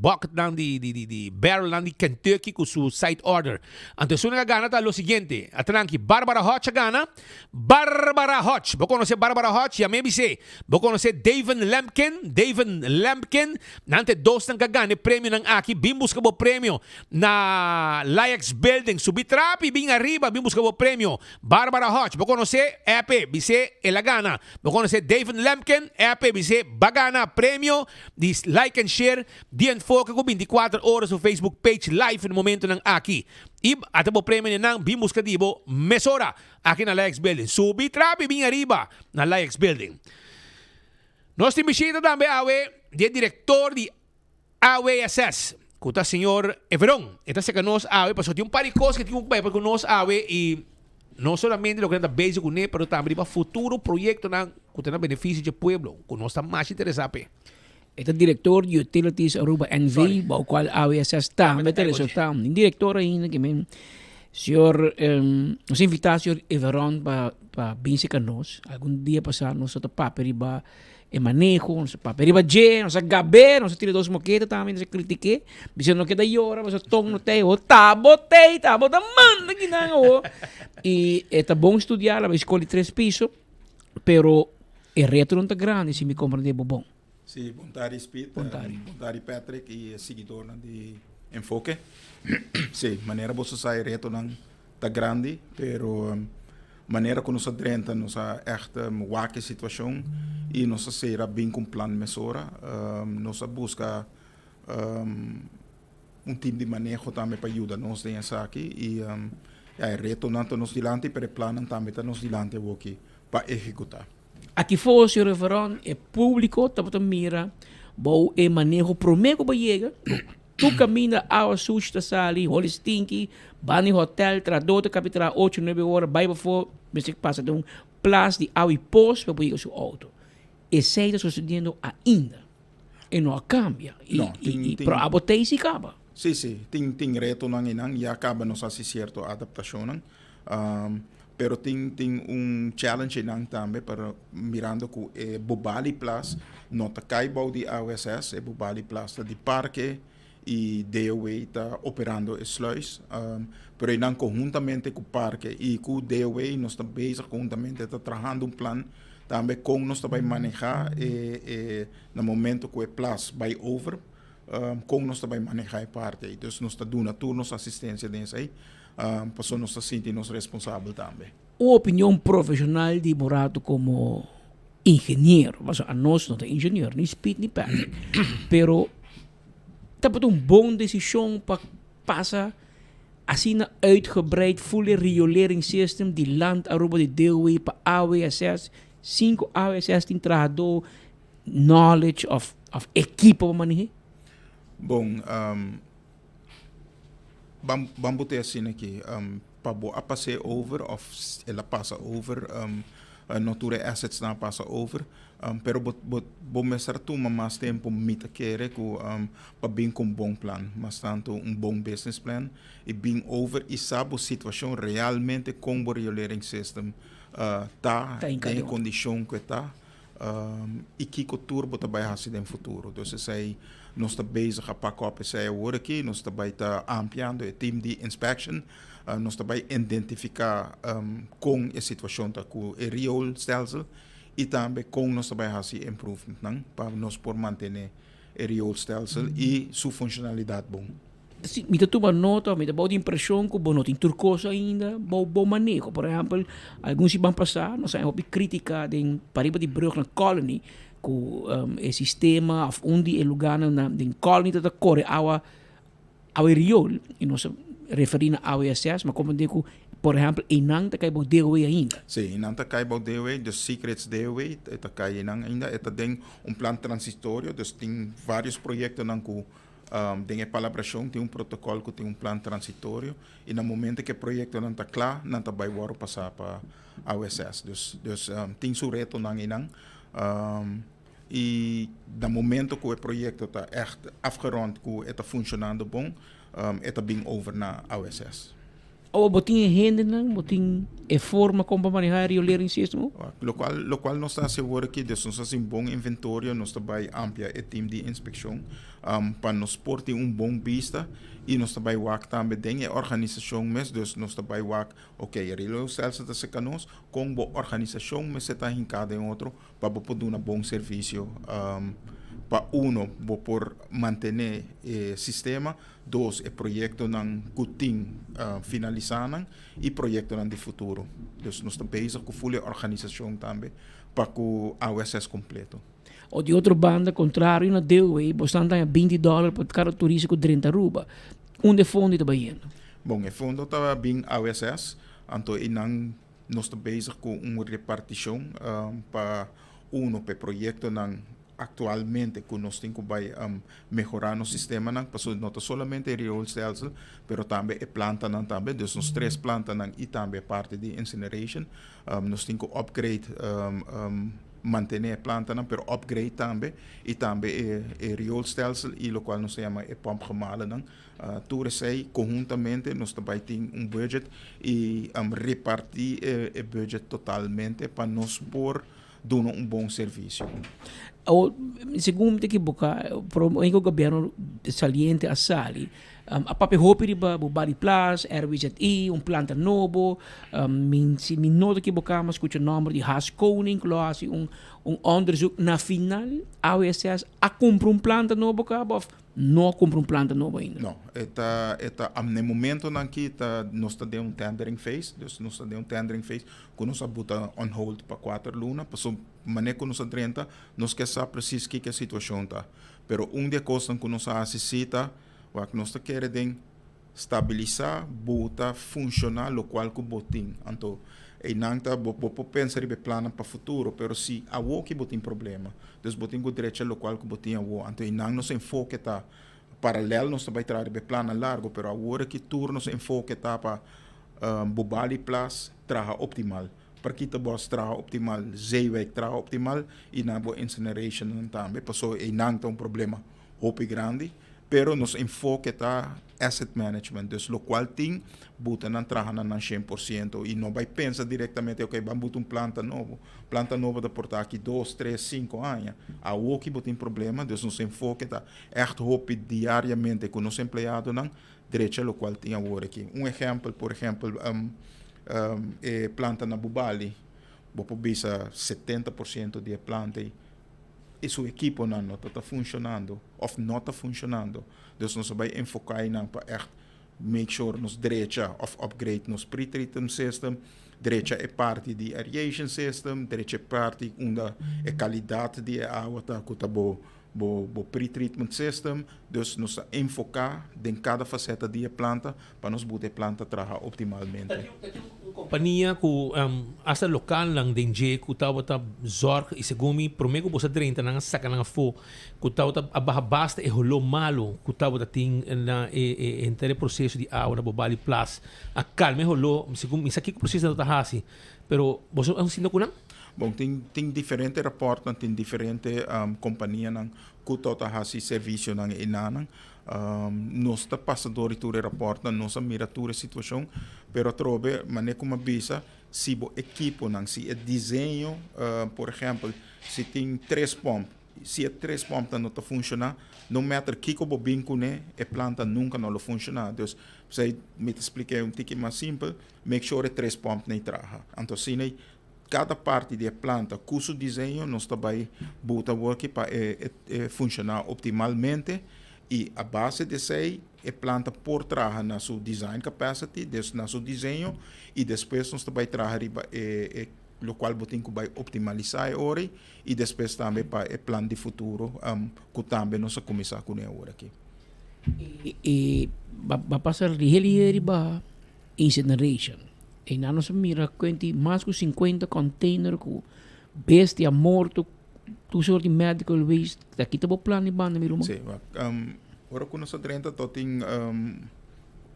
bucketnan di di di di barrelnan di Kentucky ku su side order. Anto esun a gana ta lo siguiente, Atranki Barbara Hodge a gana, Barbara Hodge, bo konosé Barbara Hodge? Ya mi a bis'é, bo konosé Daven Lampkin, Daven Lampkin, nan ta e dosnan ku a gana e premionan aki, bin buska bo premio na Laex Building, subi trapi bin ariba bin buska bo premio. Barbara Hodge, bo konosé? Epe, bis'é, el a gana. Bo konosé David Lemkin? Epe, bis'é, ba gana premio di Like and Share di Enfoke ku 24 ora su Facebook page live na momentonan aki. I ata bo premio den nan, bin buska di bo mesora aki na Laex Building. Subi trapi bin ariba na Laex Building. Nos tin bishita tambe awe di e direktor di. AWSS, ku ta señor Everon. E ta seka nos awe pasobra tin un par di kos ke tin ku papia ku nos awe i no solamente loke nan ta bezig kuné pero tambe riba futuro proyektonan ku ta na benefisio dje pueblo ku nos ta masha interesá p'e. E ta direktor di Utilities Aruba NV, bou kual AWSS tambe ta resultá un direktor ainda ke men señor nos a invitá señor Everon pa pa bin seka nos. Algun dia pasá nos a ta papia riba E maneho, nos a papia riba dje, nos a gab'é, nos a tira dos moketa tambe, nos a kritik'é, bisa no keda yora, pasobra tong no t'ei, ho ta bo t'ei, ta bo ta manda kinan awo. I e ta bon studiá, el a bai skol di tres piso, pero e retonan ta grandi si mi komprendé bo bon. Sí, bon tardi Speed, Bon tardi. bon tardi Patrick i e siguidornan di Enfoke. Sí, manera boso sa e retonan ta grandi, pero manera ku nos a drenta nos a ègt wak e situashon i nos a sera bin ku un plan mesora. Nos a buska un tim di maneho tambe pa yuda nos den esaki i ya e retonan ta nos dilanti pero e plannan tambe ta nos dilanti awoki pa ehekutá. Aki for, señor Reverond, e públiko tabata mira bou e maneho promé ku bo yega. Tur kaminda awa sushi ta sali, holi stinky, banda di hotel, trahador ta kapi traha ocho, nuebe ora, bai pafó, mester pasa den un plas di awa i pos pa por yega su outo. Esei ta sosediendo ainda. E no a kambia. I, No, i, tin, i, tin. pero abo ta ei si kaba. Sí, sí, tin, tin retonan einan, ya kaba nos hasi sierto adaptashonnan. Pero tin tin un challenge einan tambe pero mirando ku e Bubali Plas no ta kai bou di AWSS, e Bubali Plas ta di parke. y DOW ta operando e sluis. Pero einan conhuntamente cu parke y cu DOW nos ta bezig conhuntamente ta trahando un plan tambe con nos ta bay maneha e e na momento cu e plas bay over con nos ta bay maneha e parti ey. Dus nos ta duna tur nos asistencia den esey pasobra nos ta sinti nos responsabel tambe. Un opinion profesional di Morato como ingeniero, pasobra anos no ta ingeniero, ni Speed ni Patrick, pero tabata un bon decision pa pasa asina uitgebreid full riolering system di Land Aruba di DOW pa AWSS, sin cu AWSS tin trahador, knowledge of of ekipo pa manehe? Bon, ban ban bo te asina aki, pa bo a pas'é over of el a pasa over, no tur e assetsnan a pasa over, pero bo bo bo mester a tuma mas tempo mi ta kere ku pa bin ku un bon plan, mas tantu un bon business plan i bin over i sa bo situashon realmente kon bo riolering system ta den e kondishon ku e ta. I kiko tur bo ta bai hasi den futuro. Dus esei nos ta bezig a pak op esei awor aki. Nos ta bai ta ampliando e team di inspection. Nos ta bai identifiká kon e situashon ta ku e rioolstelsel i tambe kon nos ta bai hasi improvementnan pa nos por mantené e rioolstelsel i su funshonalidat bon. Si, mi ta tuma nota, mi ta bou di impreshon ku bo no tin tur kos ainda bou bo maneho. Por ehèmpel, algun siman pasá nos a haña hopi krítika den pariba di brùg na Colony ku e sistema òf un di e lugánan na den Colony ta ta kore awa awa e riol i nos a referí na AWSS, ma komprendé ku por ehèmpel einan ta kai bou DOW ainda. Sí, einan ta kai bou DOW, dus Secrets DOW e ta kai einan ainda. E ta den un plan transitorio, dus tin vários proyektonan ku Den e palabrashon tin un protokòl ku tin un plan transitorio i na momento ku e proyektonan ta kla nan ta bai wòrdu pasá pa AWSS. Dus dus tin su retonan einan i na momento ku e proyekto ta ègt afgerond ku e ta funshonando bon e ta bin over na AWSS. Awa bo tin e hendenan, bo tin e forma kon pa maneha e riolering system? Lokual lokual nos ta hasi awor aki, dus nos ta hasi un bon inventorio, nos ta bai amplia e team di inspekshon pa nos por tin un bon bista i nos ta bai wak tambe den e organisashon mes, dus nos ta bai wak, ok, e riolering-stelsel ta serka nos, kon bo organisashon mester ta hinká den otro pa bo por duna bon servisio pa uno bo por mantené e sistema, dos e proyektonan ku tin finalisá nan i proyektonan di futuro. Dus nos ta bezig ku ful e organisashon tambe pa ku AWSS kompleto. O di otro banda, kontrario na DOW, bo stan daña binti dòler pa kada turista ku drenta Aruba. Unda e fondo ta bai yendo? Bon, e fondo ta bin AWSS, anto einan Nos ta bezig ku un repartishon pa uno pa e proyektonan aktualmente ku nos tin ku bai mehorá nos sistemanan, pasobra no ta solamente e rioolstelsel, pero tambe e plantanan tambe, dus nos tres plantanan i tambe e parti di incineration. Nos tin ku upgrade, mantené e plantanan, pero upgrade tambe i tambe e rioolstelsel i lokual nos ta yama e pompgemalenan. Tur esei konhuntamente nos ta bai tin un budget i repartí e budget totalmente pa nos por duna un bon servisio. Awor, segun mi ta ekiboká, promé ku gobièrnu saliente a sali, a papia hopi riba Bubali Plas, RWZI, un planta nobo. Mi, si mi no ta ekiboká, mi a skucha nòmber di Haskoning ku lo hasi un un òndersuk. Na final, AWSS a kumpra un planta nobo kaba òf No a cumpra un planta nobo ainda. No, e ta, e ta, na e momentonan aki ta, nos ta den un tendering phase, dus nos ta den un tendering phase cu nos a buta on hold pa cuater luna, pasobra manera cu nos a drenta, nos ke sa precies kiko e situacion ta. Pero un di e cosnan cu nos a haci si ta, wak, nos ta kere den Stabilisá, buta, funshoná lokual ku bo tin. Anto, einan ta bo bo por pensa riba e plannan pa futuro, pero si awoki bo tin problema, dus bo tin ku drecha lokual ku bo tin awo. Anto einan nos enfoke ta paralèl nos ta bai traha riba e plannan largu, pero awor aki tur nos enfoke ta pa Bubali Plas traha optimal, Parkietenbos traha optimal, Zeewijk traha optimal i na bo incinerationnan tambe, pasobra einan ta un problema hopi grandi. Pero nos enfoke ta asset management, dus locual tin buta nan traha na nan 100% y no bay pensa directamente ok ban buta un planta nobo. Planta nobo ta por ta aki dos, tres, cinco aña. Awoki bo tin problema, dus nos enfoke ta echt hopi diariamente cu nos empleadonan drecha locual tin awor aki. Un ehempel, por ehempel e planta na Bubali, bo por bisa 70% di e planta ey y su equiponan no ta ta funcionando of no ta funcionando. Dus nos a bay enfoca eynan pa echt make sure nos drecha of upgrade nos pre-treatment system, drecha e parti di aeration system, drecha e parti unda e calidad di e awa ta cu ta bo bo bo pre-treatment system. Dus nos ta enfoca den cada faceta di e planta pa nos buta e planta traha optimalmente. Un kompania ku hasta lokalnan den dje ku tabata zòrg i segun mi promé ku boso a drenta nan a saka nan afó ku tabata a baha basta e holó malu ku tabata tin na e e henter e proseso di awa na Bobali Plas a kalma e holó segun mi sa kiko presis nan tabata hasi pero boso a sinta ku nan? Bon tin tin diferente rapòrtnan tin diferente kompanianan ku tabata hasi servisionan enanan Nos ta pasa dor di tur e rapòrtnan, nos a mira tur e situashon, pero atrobe, manera ku mi a bisa, si bo ekiponan, si e diseño, por ehèmpel, si tin tres pòmp, si e tres pòmpnan no ta funshoná, no matter kiko bo bin kuné, e planta nunka no lo funshoná. Dus, p'esei mi ta splik'é un tiki mas simpel, make sure e tres pòmpnan ei traha. Anto asina ei kada parti di e planta ku su diseño nos ta bai buta worki pa e e funshoná optimalmente i a base di esei e planta por traha na su design capacity, dus na su diseño i despues nos ta bai traha riba e e lokual bo tin ku bai optimalisá e ora ei i despues tambe pa e plan di futuro ku tambe nos a kuminsá kuné awor aki. E ba pasa riba riba incineration. Einan nos a mira kuenti mas ku 50 container ku bestia morto, tur soort di medical waste. Ta kita bo plan di banda mi ruman? Sí, ora ku nos a drenta to tin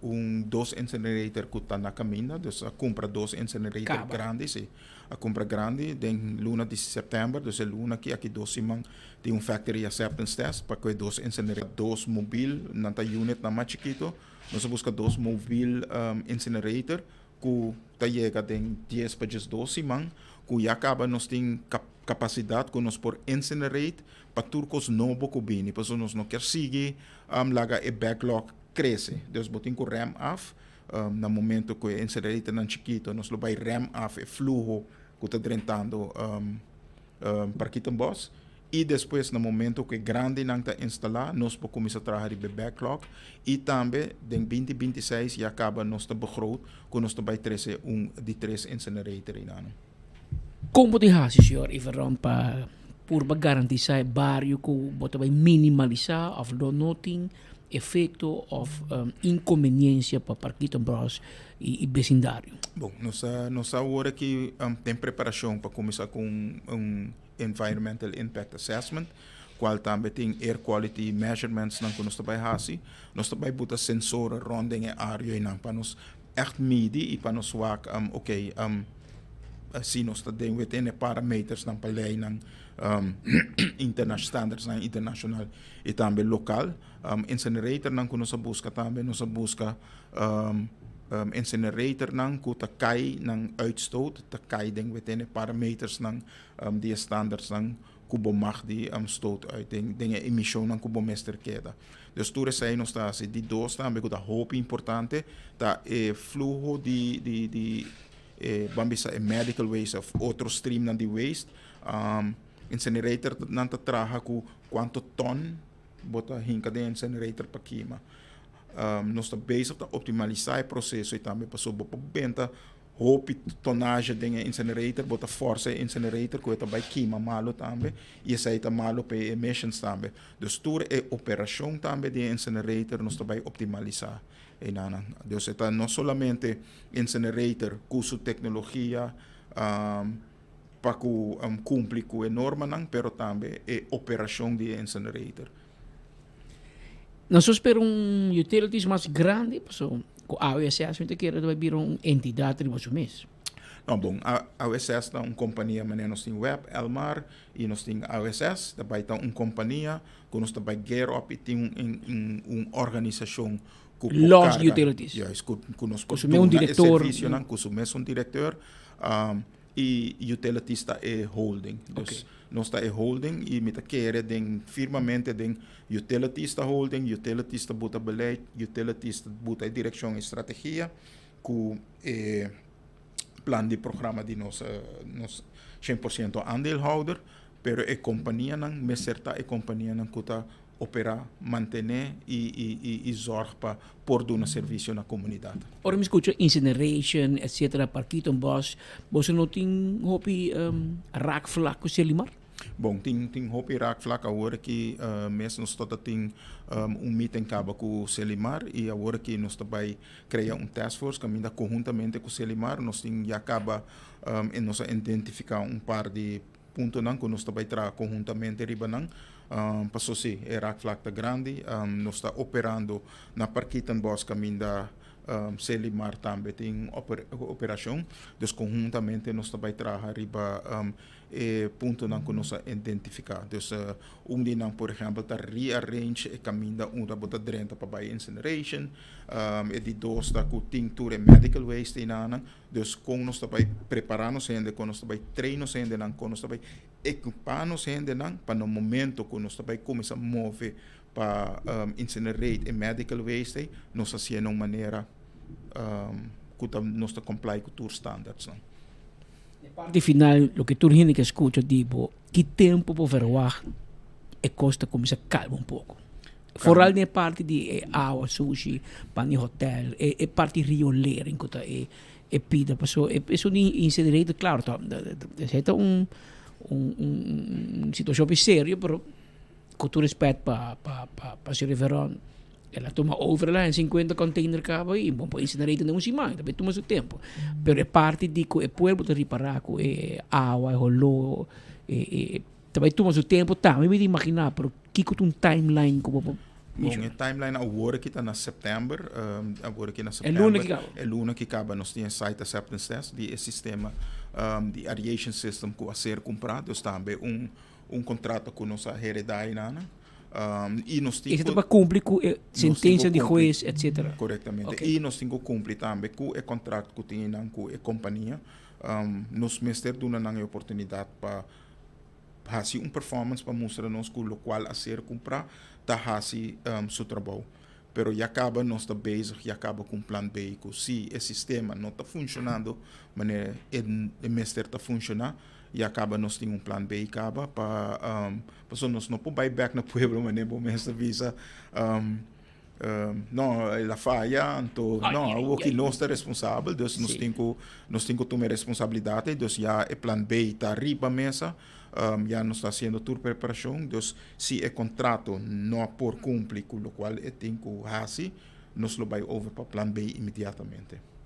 un dos incinerator ku ta na kaminda, dus a kumpra dos incinerator grandi, sí. A kumpra grandi den luna di sèptèmber, dus e luna aki, aki dos siman tin un factory acceptance test pa ku e dos incinerator, dos mobil, nan ta unitnan mas chikito. Nos a buska dos mobil incinerator ku ta yega den dies pa 12 siman ku ya kaba nos tin kapasidat ku nos por incinerate pa tur kos nobo ku bini pasobra nos no kier sigui laga e backlog krese. Dus bo tin ku rèm af na momento ku e incineratornan chikito nos lo bai rèm af e fluho ku ta drentando Parkietenbos. I despues na momento ku e grandinan ta instalá nos por kuminsá traha riba e backlog i tambe den 2026 ya kaba nos ta begroot ku nos ta bai trese un di tres incinerator einan. Kon bo tin hasi señor Iverron pa purba garantisá e bario ku bo ta bai minimalisá òf lo no tin efekto òf inkonbeniensia pa Parkietenbos i besindario? Bon, nos ta nos ta awor aki den preparashon pa kuminsá ku un Environmental Impact Assessment, cual tambe tin air quality measurements nan cu nos ta bay haci. Nos ta bay buta sensoren rond den e area einan pa nos echt midi y pa nos wak ok si nos ta den within e parameters nan pa leynan standards nan internacional y tambe local. Incinerator nan cu nos a busca tambe nos a busca incinerator nan cu ta cay nan uitstoot ta cay den within e parameters nan di e standardsnan ku bo mag di stoot uit den den e emishonnan ku bo mester keda. Dus tur esei nos ta hasi. Di dos tambe ku ta hopi importante ta e fluho di di di e ban bisa e medical waste of otro streamnan di waste. Incinerator nan ta traha ku kuantu ton bo ta hinka den incinerator pa kima. Nos ta bezig ta optimalisá e proseso ei tambe pasobra bo por benta Hopi tonage den e incinerator, bo ta forsa e incinerator ku e ta bai kima malu tambe i esei ta malu pa e emissions tambe. Dus tur e operashon tambe di e incinerator nos ta bai optimalisá einanan. Dus e ta no solamente incinerator ku su teknologia pa ku kumpli ku e normanan pero tambe e operashon di e incinerator. Nos a spera un utilities mas grandi pasobra ku AWSS mi ta kere ta bai bira un entidat riba su mes. No, bon, AWSS ta un kompania manera nos tin web, Elmar i nos tin AWSS, ta bai ta un kompania ku nos ta bai gear up i tin un un organisashon ku por Los karga, utilities. juist, ku ku nos Ku por su mes un duna e direktor. servisionan, ku su mes un direktor, i utilities ta e holding. Dus nos ta e holding i mi ta kere den firmemente den utilities ta holding, utilities ta buta beleid, utilities ta buta e direkshon i strategia ku e plan di programa di nos nos 100% aandeelhouder, pero e kompanianan mester ta e kompanianan ku ta operá, mantené i i i i zòrg pa por duna servisio na komunidat. Ora mi skucha incineration etcetera Parkietenbos, boso no tin hopi raakvlak ku Selimar? Bon, tin tin hopi raakvlak awor aki mes nos ta ta tin un meeting kaba ku Selimar i awor aki nos ta bai krea un taskforce kaminda konhuntamente ku Selimar nos tin ya kaba i nos a identifiká un par di puntonan ku nos ta bai traha konhuntamente riba nan. Paso si, e raakvlak ta grandi. Nos ta operando na Parkietenbos kaminda Selimar tambe tin operashon. Dus konhuntamente nos ta bai traha riba e puntonan ku nos a identifiká. Dus un di nan por ehèmpel ta rearrange e kaminda unda bo ta drenta pa bai incineration. E di dos ta ku tin tur e medical waste einanan. Dus kon nos ta bai prepará nos hende, kon nos ta bai train nos hendenan, kon nos ta bai ekipá nos hendenan pa na momento ku nos ta bai kuminsá move pa incinerate e medical waste ei, nos hasié na un manera ku ta nos ta comply ku tur standardsnan. E parti final, loke tur hende ke skucha di bo, ki tempu bo verwagt e kos ta kuminsá kalma un poko? Foral den e parti di e awa sushi, pan di hotel, e e parti riolering ku ta e e pida paso e esun di incinerator klaro ta esei ta un un un situashon hopi serio pero ku tur respet pa pa pa señor Riveron el a tuma over el a haña sinkuenta container kaba i bo por incinerator den un siman ta tuma su tempo pero e parti di ku e pueblo ta ripara ku e awa e holó e e Ta bai tuma su tempo tambe mi ta imaginá, pero kiko ta un timeline ku bo por Bon, menshoná? e timeline awor aki ta na sèptèmber, awor aki na E luna sèptèmber, ki kaba. e luna ki kaba nos tin e site acceptance test di e sistema di aeration system ku a ser kumprá, dus tambe un un kontrato ku nos a heredá einan. I nos tin Esei ta ku pa kumpli ku e nos tin ku sentensia di kumpli, hues etcetera. korektamente. Oké. I nos tin ku kumpli tambe ku e kontrakt ku tin einan ku e kompania. Nos mester duna nan e oportunidat pa hasi un performance pa mustra nos ku lokual a ser kumprá ta hasi su trabou. Pero ya kaba nos ta bezig ya kaba ku un plan B ku si e sistema no ta funshonando manera e mester ta funshoná ya kaba nos tin un plan B kaba pa pasobra nos no por bai bèk na pueblo manera bo mes ta bisa. No, el a faya, anto no, awoki nos ta responsabel, dus nos tin ku nos tin ku tuma e responsabilidat ei, dus ya e plan B ta riba mesa, ya nos ta hasiendo tur preparashon, dus si e kontrato no por kumpli ku lokual e tin ku hasi, nos lo bai over pa plan B inmediatamente.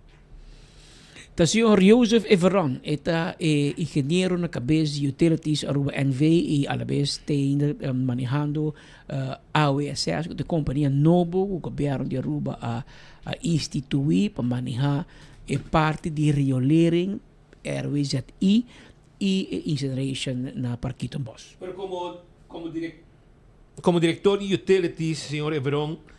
Ta señor Joseph Everon, e ta e ingeniero na kabes di Utilities Aruba NV y alabes ta ainda manehando AWSS ku ta e kompania nobo ku gobierno di Aruba a a institui pa maneha e parti di riolering, RWZI, y e incineration na Parkietenbos. Pero como como direc como director di Utilities, señor Everon,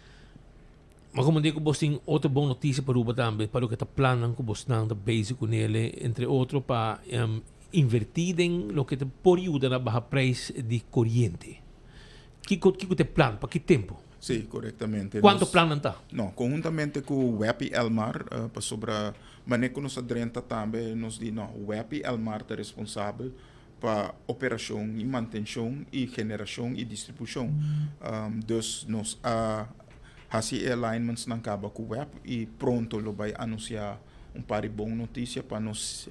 Ma como di cu bos tin otro bon noticia pa Aruba tambe, pa loke ta plannan cu bosnan ta bezig cu nele, entre otro pa inverti den loke ta por yuda na baha prijs di coriente. Kico kico ta e plan? Pa ki tempo? Sí, corectamente. Cuanto plannan ta? No, conhuntamente cu web y Elmar, pasobra manera cu nos a drenta tambe nos di no, web y Elmar ta responsabel pa operacion y mantencion y generacion y distribucion. Dus nos a haci e alignments nan caba cu web y pronto lo bay anuncia un par di bon noticia pa nos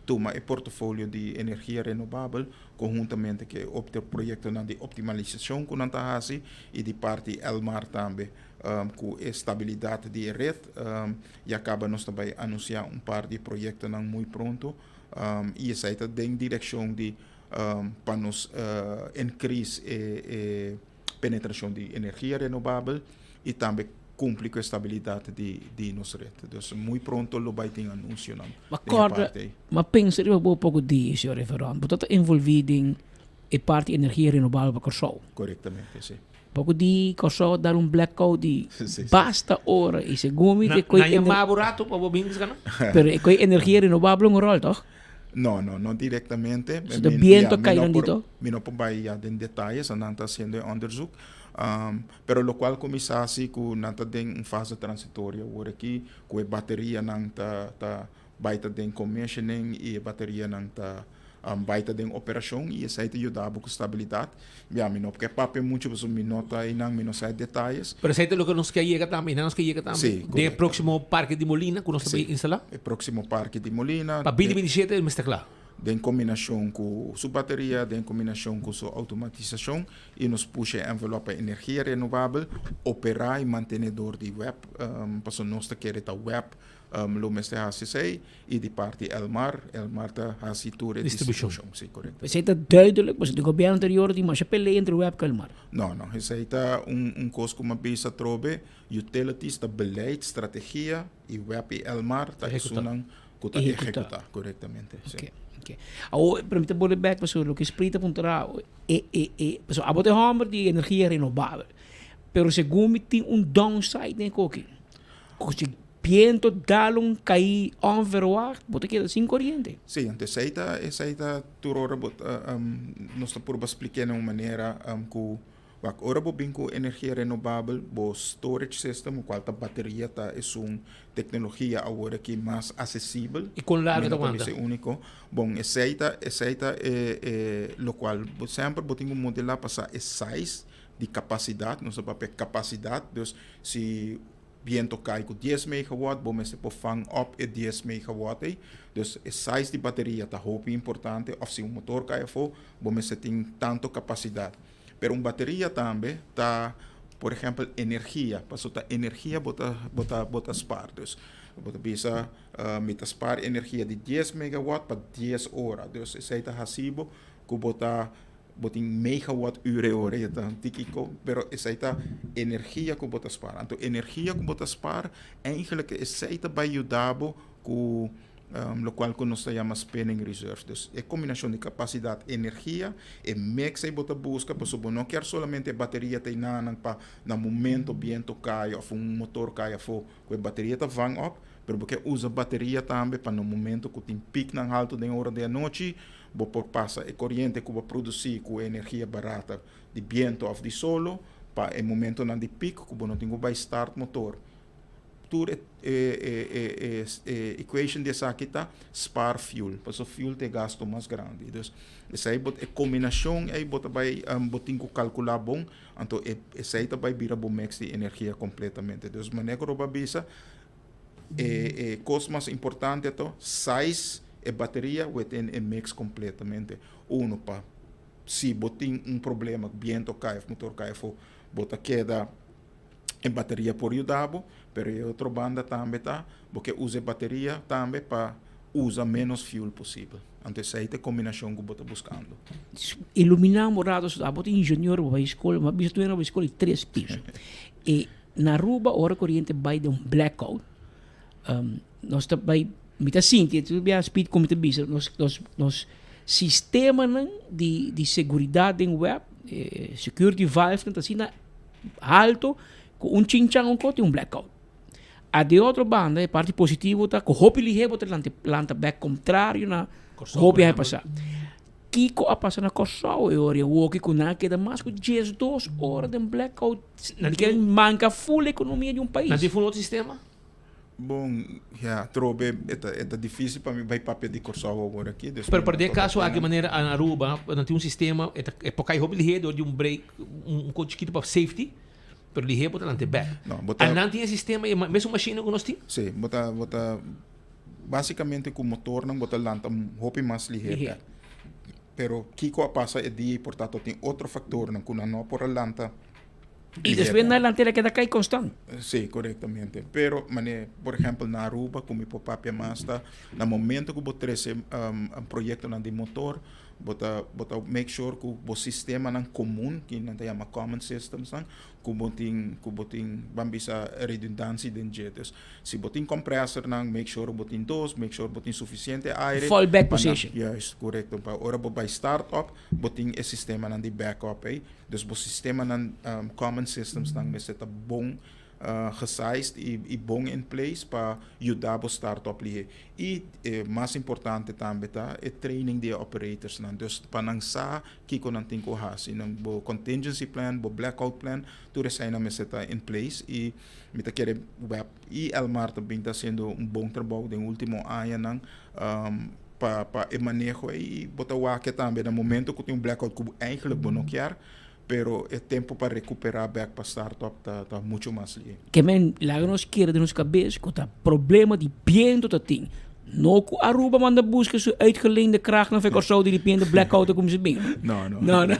tuma e portofolio di energia renobabel conhuntamente cu e otro proyectonan di optimalisacion cu nan ta haci y di parti Elmar tambe cu e stabilidad di e red ya caba nos ta bay anuncia un par di proyectonan muy pronto y esey ta den direccion di pa nos increase e penetracion di energia renobabel y tambe. cumpli cu e stabilidad di di nos red. Dus muy pronto lo bay tin anuncionan Ma den e corda, parte ey. ma pensa riba bo poco dia, señor Reverend. Bo ta ta envolvi den e parti energia renovabel pa Kòrsou. Korektamente, si. Poco di Kòrsou a dar un blackout di Si, si. basta ora y segun mi Na, te koe na yama bo rato pa bo bin buska nan? Pero e koe energia renovabel un rol, toch? No, no, no directamente. So de Mi, biento ya, mi kai no nan por, dito? mi no por bai ya den detayes, nan ta haciendo e onderzoek. Um, pero locual cu mi sa si cu nan ta den un fase transitorio awor aki, cu e baterianan ta, ta bai ta den commissioning y e baterianan ta bai ta den operacion y esey ta yuda bo cu stabilidad. Ya, mi no ke papia mucho pasobra mi no ta eynan, mi no sa e detayes. Pero esey ta loke nos ke yega tambe, eynan nos ke yega tambe. Sí, Den e correcto. proximo parke di Molina cu nos ta Sí, bay instala. e proximo parke di Molina. Pa binti 27 e mester cla. Den combinacion cu su bateria, den combinacion cu su automatisacion y nos pusha e envelop pa energia renovabel, opera y mantene door di web, pasobra nos ta kere ta web Lo mester hasi esei y di parti Elmar, Elmar ta hasi tur e Distribucion. distribucion. Si, corecto. Esei ta duidelijk, pasobra di gobierno anterior tin masha pelea entre web ku Elmar. No, no, esei ta un un kos ku mi a bisa atrobe, utilities ta beleid, strategia y web y Elmar ta Ehecuta. esunnan ku ta Ehecuta. ehecuta, corectamente, si. Oké, oké. Awor, pero mi ta bole bek pasobra loke Sprit a puntra, e e e, pasobra abo ta e hòmber di energia renovabel, pero segun mi tin un downside den e koki, ku si Biento dal un caí onverwacht, bo ta keda sin coriente. Sí, anto esei ta, esei ta tur ora bo ta, nos ta purba spliké na un manera ku wak ora bo bin ku energia renobabel, bo storage system, kual ta bateria ta esun teknologia awor aki mas asesibel. I kon largu Mi ta no ta wanta? bisa e úniko. Bon, esei ta, esei ta e e lokual bo semper bo tin ku modelá pa sa e size di kapasidat, nos ta papia kapasidat, dus si Biento kai ku dies megawatt, bo mester por fang op e dies megawatt ei. Dus e size di bateria ta hopi importante, òf si un motor kai afó, bo mester tin tanto kapasidat. Pero un bateria tambe ta, por ehèmpel, energia, pasobra ta energia bo ta bo ta bo ta spaar. Dus bo ta bisa mi ta spaar energia di dies megawatt pa dies ora. Dus esei ta hasi bo ku bo ta Bo tin megawatt uur e ora, e ta un tiki ko, pero esei ta energia ku bo ta spaar. Anto energia ku bo ta spaar, eigenlijk esei ta bai yuda bo ku lokual ku nos ta yama spinning reserve. Dus e kombinashon di kapasidat, energia, e mix ei bo ta buska, pasobra bo no kier solamente e bateria ta enanan pa na momento biento kai òf un motor kai afó ku e bateria ta vang op, pero bo ke usa bateria tambe pa na momento ku tin piknan haltu den ora di anochi, Bo por pasa e koriente ku bo produsí ku e energia barata di biento òf di solo pa e momentonan di pik ku bo no tin ku bai start motor. Tur e e e equation di esaki ta spaar fuel, pasobra fuel ta e gasto mas grandi. Dus esei bo e kombinashon ei bo ta bai bo tin ku kalkulá bon, anto e esei ta bai bira bo mix di energia kompletamente. Dus manera ku Rob a bisa E e kos mas importante to size e bateria within e mix completamente. Uno pa si bo tin un problema biento kai of motor kai afo bo ta keda e bateria por yuda bo, pero e otro banda tambe ta bo ke usa e bateria tambe pa usa menos fuel posibel. Anto esei ta e combinacion ku bo ta buscando. Ilumina un rato, abo ta ingeniero bo bai skol, bo a bisa tur hende bo bai skol di tres piso. E Na Aruba ora coriente bay den un blackout nos ta bay mi ta sinti tur bia speed cu mi ta bisa nos nos nos sistemanan di di seguridad den web security valve nan ta asina alto cu un chinchan un cos tin un blackout. A di otro banda e parti positivo ta cu hopi lihe bo ta lanta bek contrario na hopi a pasa. Kiko a pasa na Kòrsou e ora e woki ku nan a keda mas ku diesdos ora den blackout? Nan ke manka full ekonomia di un pais. Nan tin full otro sistema? Bon, ya, trobe e ta e ta difisil pa mi bai papia di Kòrsou awor aki. Dus Pero mi por no den ta kaso aki tene. manera na Aruba nan tin un sistema e ta e por kai hopi lihé dor di un break un kos chikito pa safety pero lihé bo ta lanta e bek. No, bo ta. A nan tin e sistema e mesun mashina ku nos tin? Si, bo ta bo ta. Básicamente cu motornan bo ta lanta hopi mas liher bek. Pero kico a pasa e dia y por ta tin otro factornan cu nan no por a lanta Y despues nan lanta el a keda cay constant. Sí, corectamente. Pero mane, por ehempel na Aruba cu mi por papia mas ta na momento cu bo trece proyectonan di motor. Bo ta bo ta make sure ku bo sistemanan komun, ki nan ta yama common systems nan, ku bo tin ku bo tin ban bisa redundantie den dje. Dus si bo tin kompressornan, make sure bo tin dos, make sure bo tin sufisiente aire. Fallback pa nan position. Juist, korekto. Pa ora bo bai start up, bo tin e sistemanan di backup ei. Dus bo sistemanan common systems nan mester ta bon gesized y bon in place pa yuda bo start up lihe. Y e mas importante tambe ta e training di e operators nan. Dus pa nan sa kico nan tin cu haci. Nan bo contingency plan, bo blackout plan, tur eseinan mester ta in place y mi ta kere web y Elmar ta bin ta haciendo un bon trabou den ultimo añanan pa pa e maneho ey y bo ta wak tambe na momento cu tin un blackout cu eigenlijk bo no kier Pero e tempo pa recupera bek pa start up ta ta mucho mas lie. Ke men laga nos kere den nos kabes ku ta problema di biento ta tin. No ku Aruba manda buska su uitgeleende krachtnan for Kòrsou di ripiente blackout a kuminsá bin. No, no. No, no.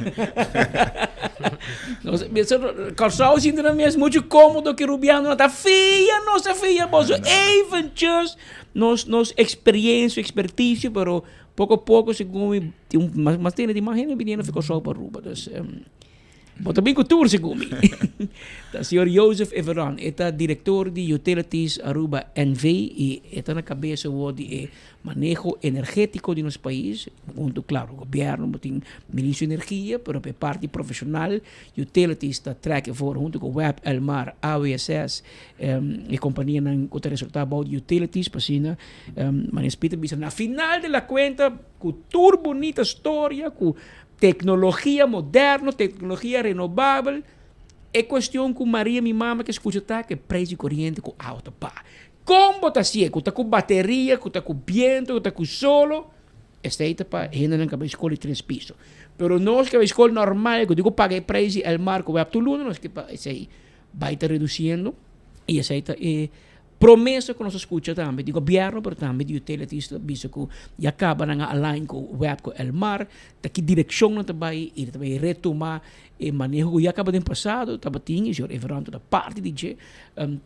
Nos bisa Kòrsou sinti nan mes mucho kómodo ku Rubianonan ta fia nos ta fia boso eventjes nos nos experiencia experticio pero Poko poko segun mi tin un mas mas tene tin mas hende biniendo fi Kòrsou pa Aruba dus bo ta bin ku tur segun mi. Ta señor Jozef Everon e ta direktor di Utilities Aruba NV i e ta na kabes awor di e maneho energetiko di nos pais huntu klaro gobièrnu bo tin ministro di energia pero pa e parti profeshonal Utilities ta trek e for huntu ku web, Elmar, AWSS e kompanianan ku ta resultá bou di Utilities pa asina Manes Pieter bisa na final de la cuenta cu tur bunita storia cu tecnologia moderno, tecnologia renovabel, e cuestion cu Maria mi mama ke scucha ta cu e prijs di coriente cu awa ta baha. Con bo ta hacié? Cu ta cu bateria, cu ta cu biento, cu ta cu solo? Esey ta pa hendenan cu a bay scol di tres piso. Pero nos cu a bay scol normal cu tin cu paga e prijs di Elmar cu web tur luna nos ke pa esey bay ta reduciendo y esey ta e Promesa ku nos a skucha tambe di gobièrnu pero tambe di utilities ta bisa ku ya kaba nan a align ku web ku Elmar ta ki direkshon nan ta bai i ta bai retuma e maneho ku ya kaba den pasado tabatin i señor Everanto ta parti di dje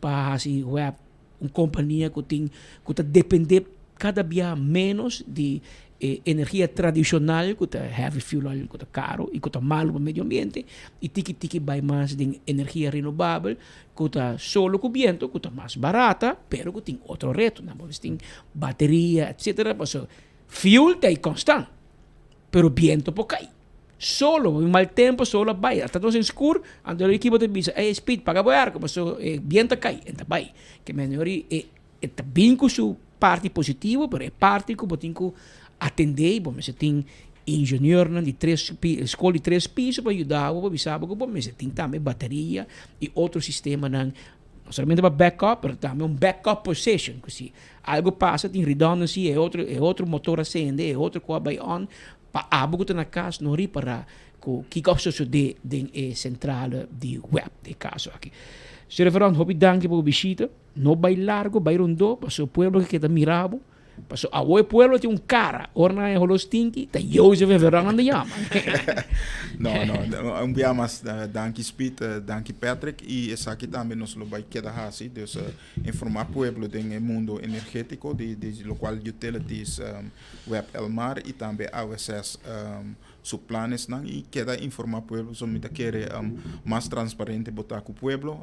pa hasi web un kompania ku tin ku ta depende kada bia menos di E energia tradishonal ku ta heavy fuel oil ku ta karo i ku ta malu pa medio ambiente i tiki tiki bai mas den energia renobabel ku ta solo ku biento ku ta mas barata pero ku tin otro retonan bo mester tin bateria etcetera pasobra fuel ta ei konstant pero biento por kai solo mal tempo solo a bai ata nos den skur anto e ekipo ta bisa ey speed paga bo airco pasobra e biento a kai e ta bai ke mester e E ta bin ku su parti positivo, pero e parti ku bo tin ku atendé i bo mester tin ingenieurnan di tres skol di tres piso pa yuda bo, pa bisa bo ku bo mester tin tambe bateria i otro sistemanan, no solamente pa backup, pero tambe un backup position, ku si algu pasa tin redundancy, e otro e otro motor a sende, e otro ku a bai on, pa abo ku ta na kas no ripará ku kiko a sosodé den e sentrale di web den e kaso aki. Señor Reverend, hopi danki pa bo bishita. No bai largo, bai rondó, pasobra e pueblo ke keda mira bo. Pasobra awor e pueblo tin un kara, ora nan e holo stinki, ta Jozef en Verón nan ta yama. No, no, un bia mas danki Speed, danki Patrick, i esaki tambe nos lo bai keda hasi, dus informá pueblo den e mundo energétiko di di lokual utilities, web Elmar i tambe AWSS su planesnan i keda informá pueblo, so mi ta kere mas transparente bo ta ku pueblo.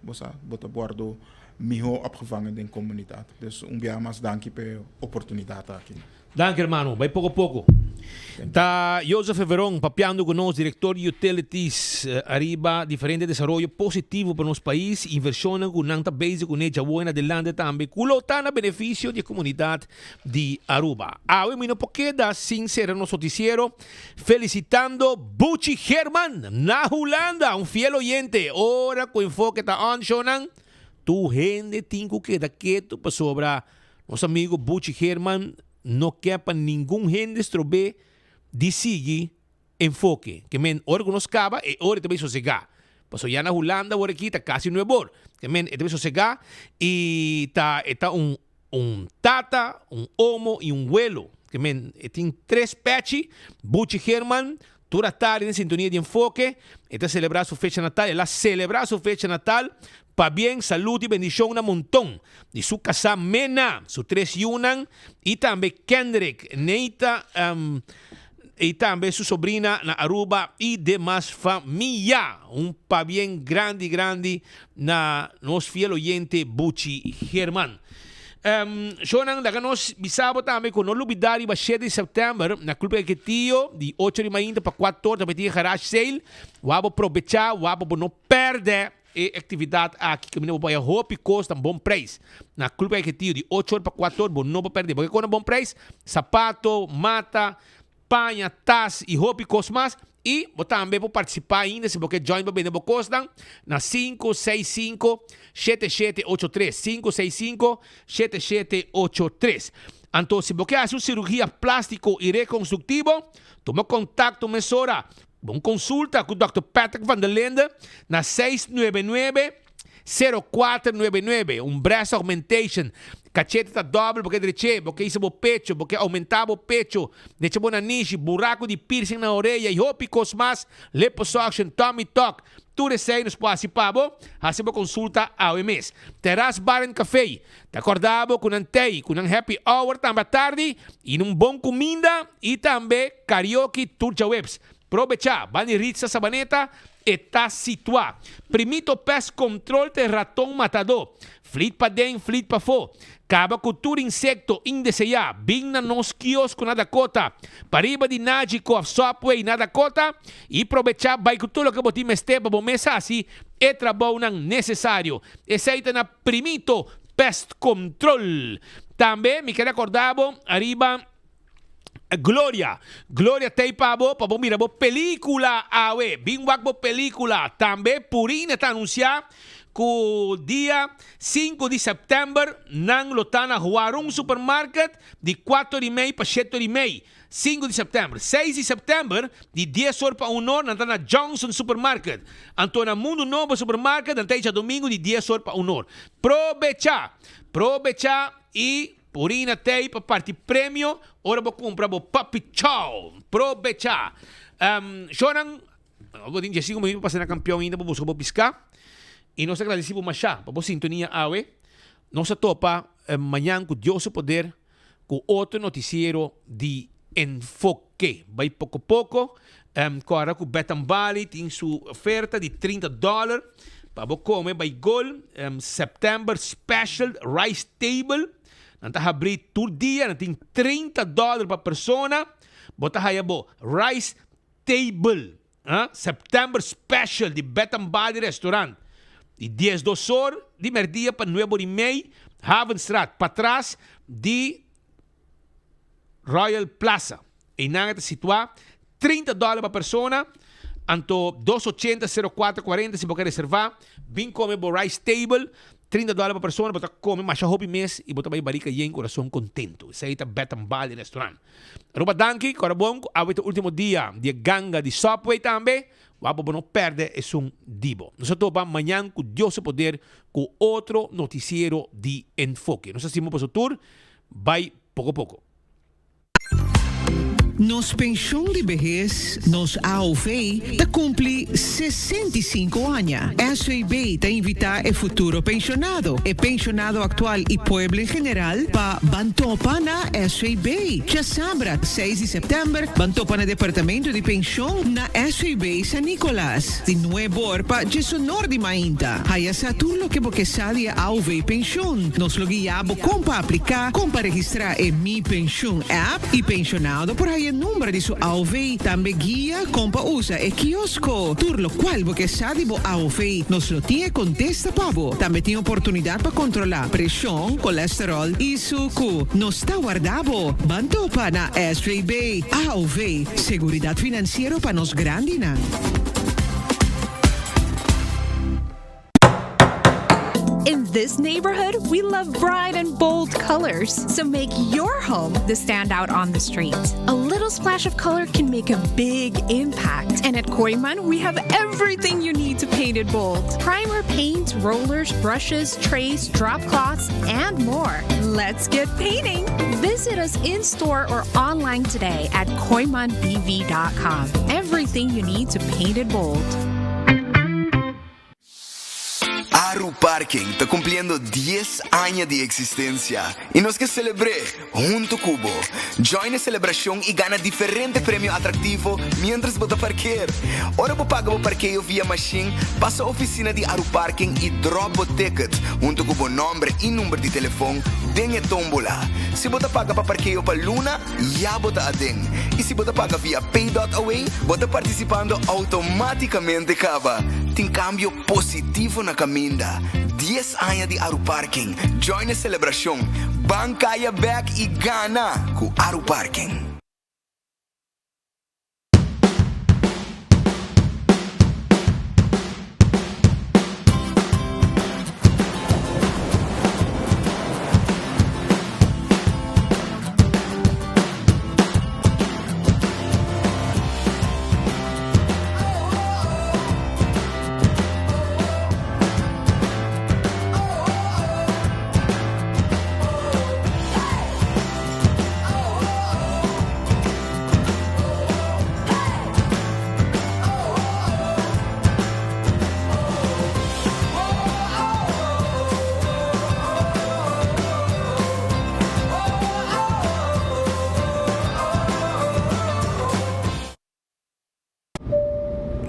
Bo sa, bo ta wordo miho opgevangen den comunidad. Dus un biaha mas danki p'e oportunidad aki. Danki hermano, bai poko poko. Ta Jozef Everon papiando ku nos, direktor di Utilities, ariba diferente desaroyo positivo pa nos pais, invershonnan ku nan ta bezig kuné djawo en adelante tambe ku lo ta na benefisio di e komunidat di Aruba. Awe mi no por keda sin sera nos notisiero Felicitando Buchi Herman na Hulanda, un fiel oyente. Ora cu Enfoke ta on shownan, tur hende tin cu keda ketu pasobra nos amigo Buchi Herman no ke pa ningun hende strob'é di sigui Enfoke. Ke men ora cu nos caba e ora e ta bay sosega. Pasobra ya na Hulanda awor aki ta casi nuebor. Ke men e ta bay sosega y ta e ta un Un tata, un omo y un welo. Ke men e tin tres pechi. Buchi Herman, tur atardi den sintonia di Enfoke. E ta celebra su fecha natal. El a celebra su fecha natal. Pabien, salud y bendicion na monton di su casá Mena, su tres yunan y tambe Kendrick, Neita y tambe su sobrina na Aruba y demas famia. Un pabien grandi grandi na nos fiel oyente Buchi German. Shownan laga nos bisa bo tambe cu no lubida riba shete di september na Club Kiketio di ocho di mainta pa cuator ta meti e garage sale. Wou bo probecha, wou bo no perde E actividad aki caminda bo por haya hopi cos na bon prijs. Na Club Ejecutivo di ocho or pa cuatro or bo no por perde. Bo ke cos na bon prijs? Sapato, mata, paña, tas y hopi cos mas. Y bo tambe por participa ainda si bo ke join pa bende bo cosnan na 565 7783, 565 7783. Anto si bo ke haci un cirugia plastico y reconstructivo, tuma contacto mesora. Bon konsulta ku Dòkter Patrick van der Linde na 699 0499. Un breast augmentation. Kachete ta dòbel, bo ke drech'é, bo ke hisa bo pecho, bo ke oumentá bo pecho, drecha bo nanishi, buraku di piercing na oreya i hopi kos mas, liposuction, tummy tuck, tur esei nos por hasi pa bo. Hasi bo konsulta awe mes. Terras Bar and Café ta kòrda bo ku nan tei, ku nan happy hour tambe atardi i un bon kuminda i tambe karaoke tur djaweps. Probechá, bani Ritsa Sabaneta e ta situá. Primito Pest Control ta e raton matadó. Flit paden, flit pafó. Kaba ku tur insekto indeseá. Bin na nos kiosko na Dakota, pariba di Nagico òf Subway na Dakota i probechá bai ku tur loke bo tin mester pa bo mes hasi e trabounan nesesario. Esei ta na Primito Pest Control. Tambe mi kere akorda bo ariba Gloria. Gloria t'ei pa bo, pa bo mira bo pelicula awe. Bin wak bo pelicula. Tambe Purina ta anuncia cu dia sinku di september nan lo ta na Huarun Supermarket di cuater y mei pa sheter y mei. Sinku di september. Seis di september di dies or pa un or nan ta na Johnson Supermarket. Anto na Mundo Nobo Supermarket nan ta e djadomingo di dies or pa un or. Probecha! Probecha y. Purina t'ei pa parti premio ora bo cumpra bo Puppy Chow. Probecha! Shownan, bo tin diesinco minuut pa pasa na campeon ainda pa busca bo pisca. Y nos ta agradeci bo masha pa bo sintonia awe. Nos ta topa mañan cu Dios su poder cu otro noticiero di Enfoke. Bay poco poco. Corda cu Beth Bali tin su oferta di 30 dollar pa bo come bay gol. September special rice table. Nan ta habri tur dia. Nan tin 30 dollar pa persona. Bo ta haya bo rice table. September special di Beth Bali restaurant. Di 12 or di merdia pa 9 or y mei. Havenstraat patras di Royal Plaza. Einan e ta situá 30 dòler pa persona, anto dos ochenta sero kuater kuarenta si bo ke reservá. Bin kome bo rice table, 30 dòler pa persona, bo ta kome masha hopi mes i bo ta bai barika yen kurason kontentu. Esei ta Bed and Bali Restaurant. Aruba danki, kòrda bon ku awe ta ultimo dia di e ganga di Subway tambe, wak bo bo no pèrdè esun di bo. Nos ta topa mañan ku Dios su poder ku otro notisiero di Enfoke. Nos ta stima boso tur. Bai poko poko. Nos penshon di behes, nos AOV, ta kumpli 65 aña. SVB ta invitá e futuro penshonado, e penshonado aktual i pueblo en general pa ban topa na SVB. Djasabra, seis di sèptèmber, ban topa na departamento di penshon na SVB San Nicolas, di nuebe or pa djesonor di mainta. Haya sa tur loke bo ke sa di e AOV penshon. Nos lo guia bo kon pa apliká, kon pa registrá e Mi Penshun app i penshonado por haya number di su AOV. Tambe guia kon pa usa e kiosko. Tur lokual bo ke sa di bo AOV, nos lo tin e kontesta pa bo. Tambe tin oportunidat pa kontrolá preshon, kolesteròl i suku. Nos ta warda bo. Ban topa na SVB. AOV, seguridat finansiero pa nos grandinan. In this neighborhood, we love bright and bold colors. So make your home the standout on the street. A little splash of color can make a big impact. And at Kooyman, we have everything you need to paint it bold. Primer, paint, rollers, brushes, trays, drop cloths, and more. Let's get painting! Visit us in store or online today at kooymanbv.com. Everything you need to paint it bold. Aruparking ta cumpliendo dies aña di existencia y nos ke celebr'é hunto cu bo. Join e celebracion y gana diferente premio atractivo mientras bo ta parkeer. Ora bo paga bo parkeo via machine, pasa oficina di Aruparking y drop bo ticket hunto cu bo nomber y number di telefon den e tombola. Si bo ta paga pa parkeo pa luna, ya bo ta aden. Y si bo ta paga via Pay.away, bo ta participando automaticamente caba. Tin cambio positivo na caminda. Dies aña di Aruparking. Join e celebracion. Ban caya bek y gana cu Aruparking.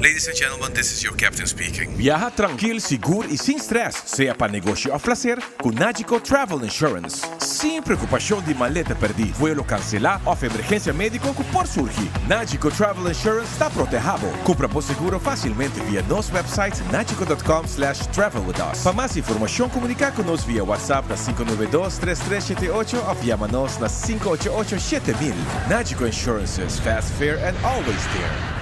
Ladies and gentlemen, this is your captain speaking. Biaha trankil, sigur i sin stress, sea pa negoshi òf plaser, ku Nagico Travel Insurance. Sin preokupashon di maleta pèrdí, vuelo kanselá òf emergensia médiko ku por surgi, Nagico Travel Insurance ta protehá bo. Kumpra bo seguro fásilmente via nos website nagico dot com slash travel with us. Pa mas informashon komuniká ku nos via WhatsApp na 592 3378 òf yama nos na 588 7000. Nagico Insurances, fast, fair and always there.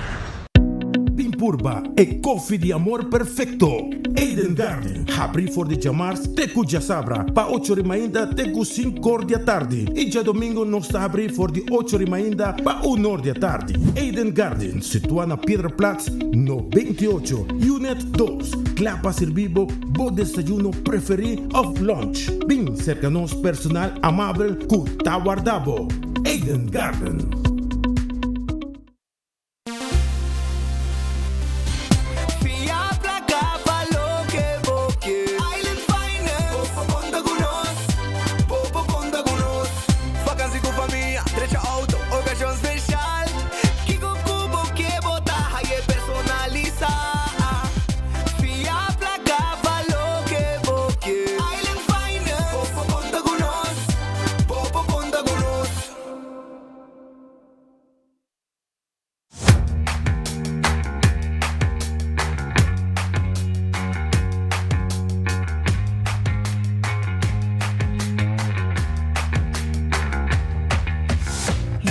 Bin purba e koffie di amor perfecto! Eden Garden, habri for di djamars te ku djasabra pa ocho ri mainta te ku sinkor di atardi i djadomingo nos ta habri for di ocho ri mainta pa unor di atardi. Eden Garden, situa na Piedraplaats no 28, Unit dos, kla pa sirbi bo bo desayuno preferi of lunch. Bin serka nos personal amabel ku ta warda bo. Eden Garden. Fia placa pa loke bo ke. Island Finance. Bo por conta cu nos. Bo por conta cu nos. Vakantie cu famia, drecha auto, ocasion special. Kico cu bo ke bo ta haye personalisa. Fia placa pa loke bo ke. Island Finance. Bo por conta cu nos. Bo por conta cu nos.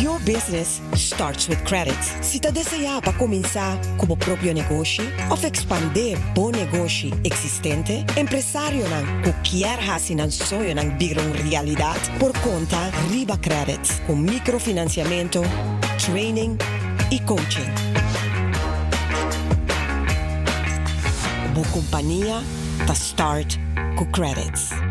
Your business starts with credit. Si ta deseá pa kuminsá ku bo propio negoshi òf ekspandé bo negoshi eksistente, empresarionan ku kier hasi nan soñonan bira un realidat por konta riba credit ku mikrofinansiamentu, training i coaching. Bo kompania ta start ku Credits.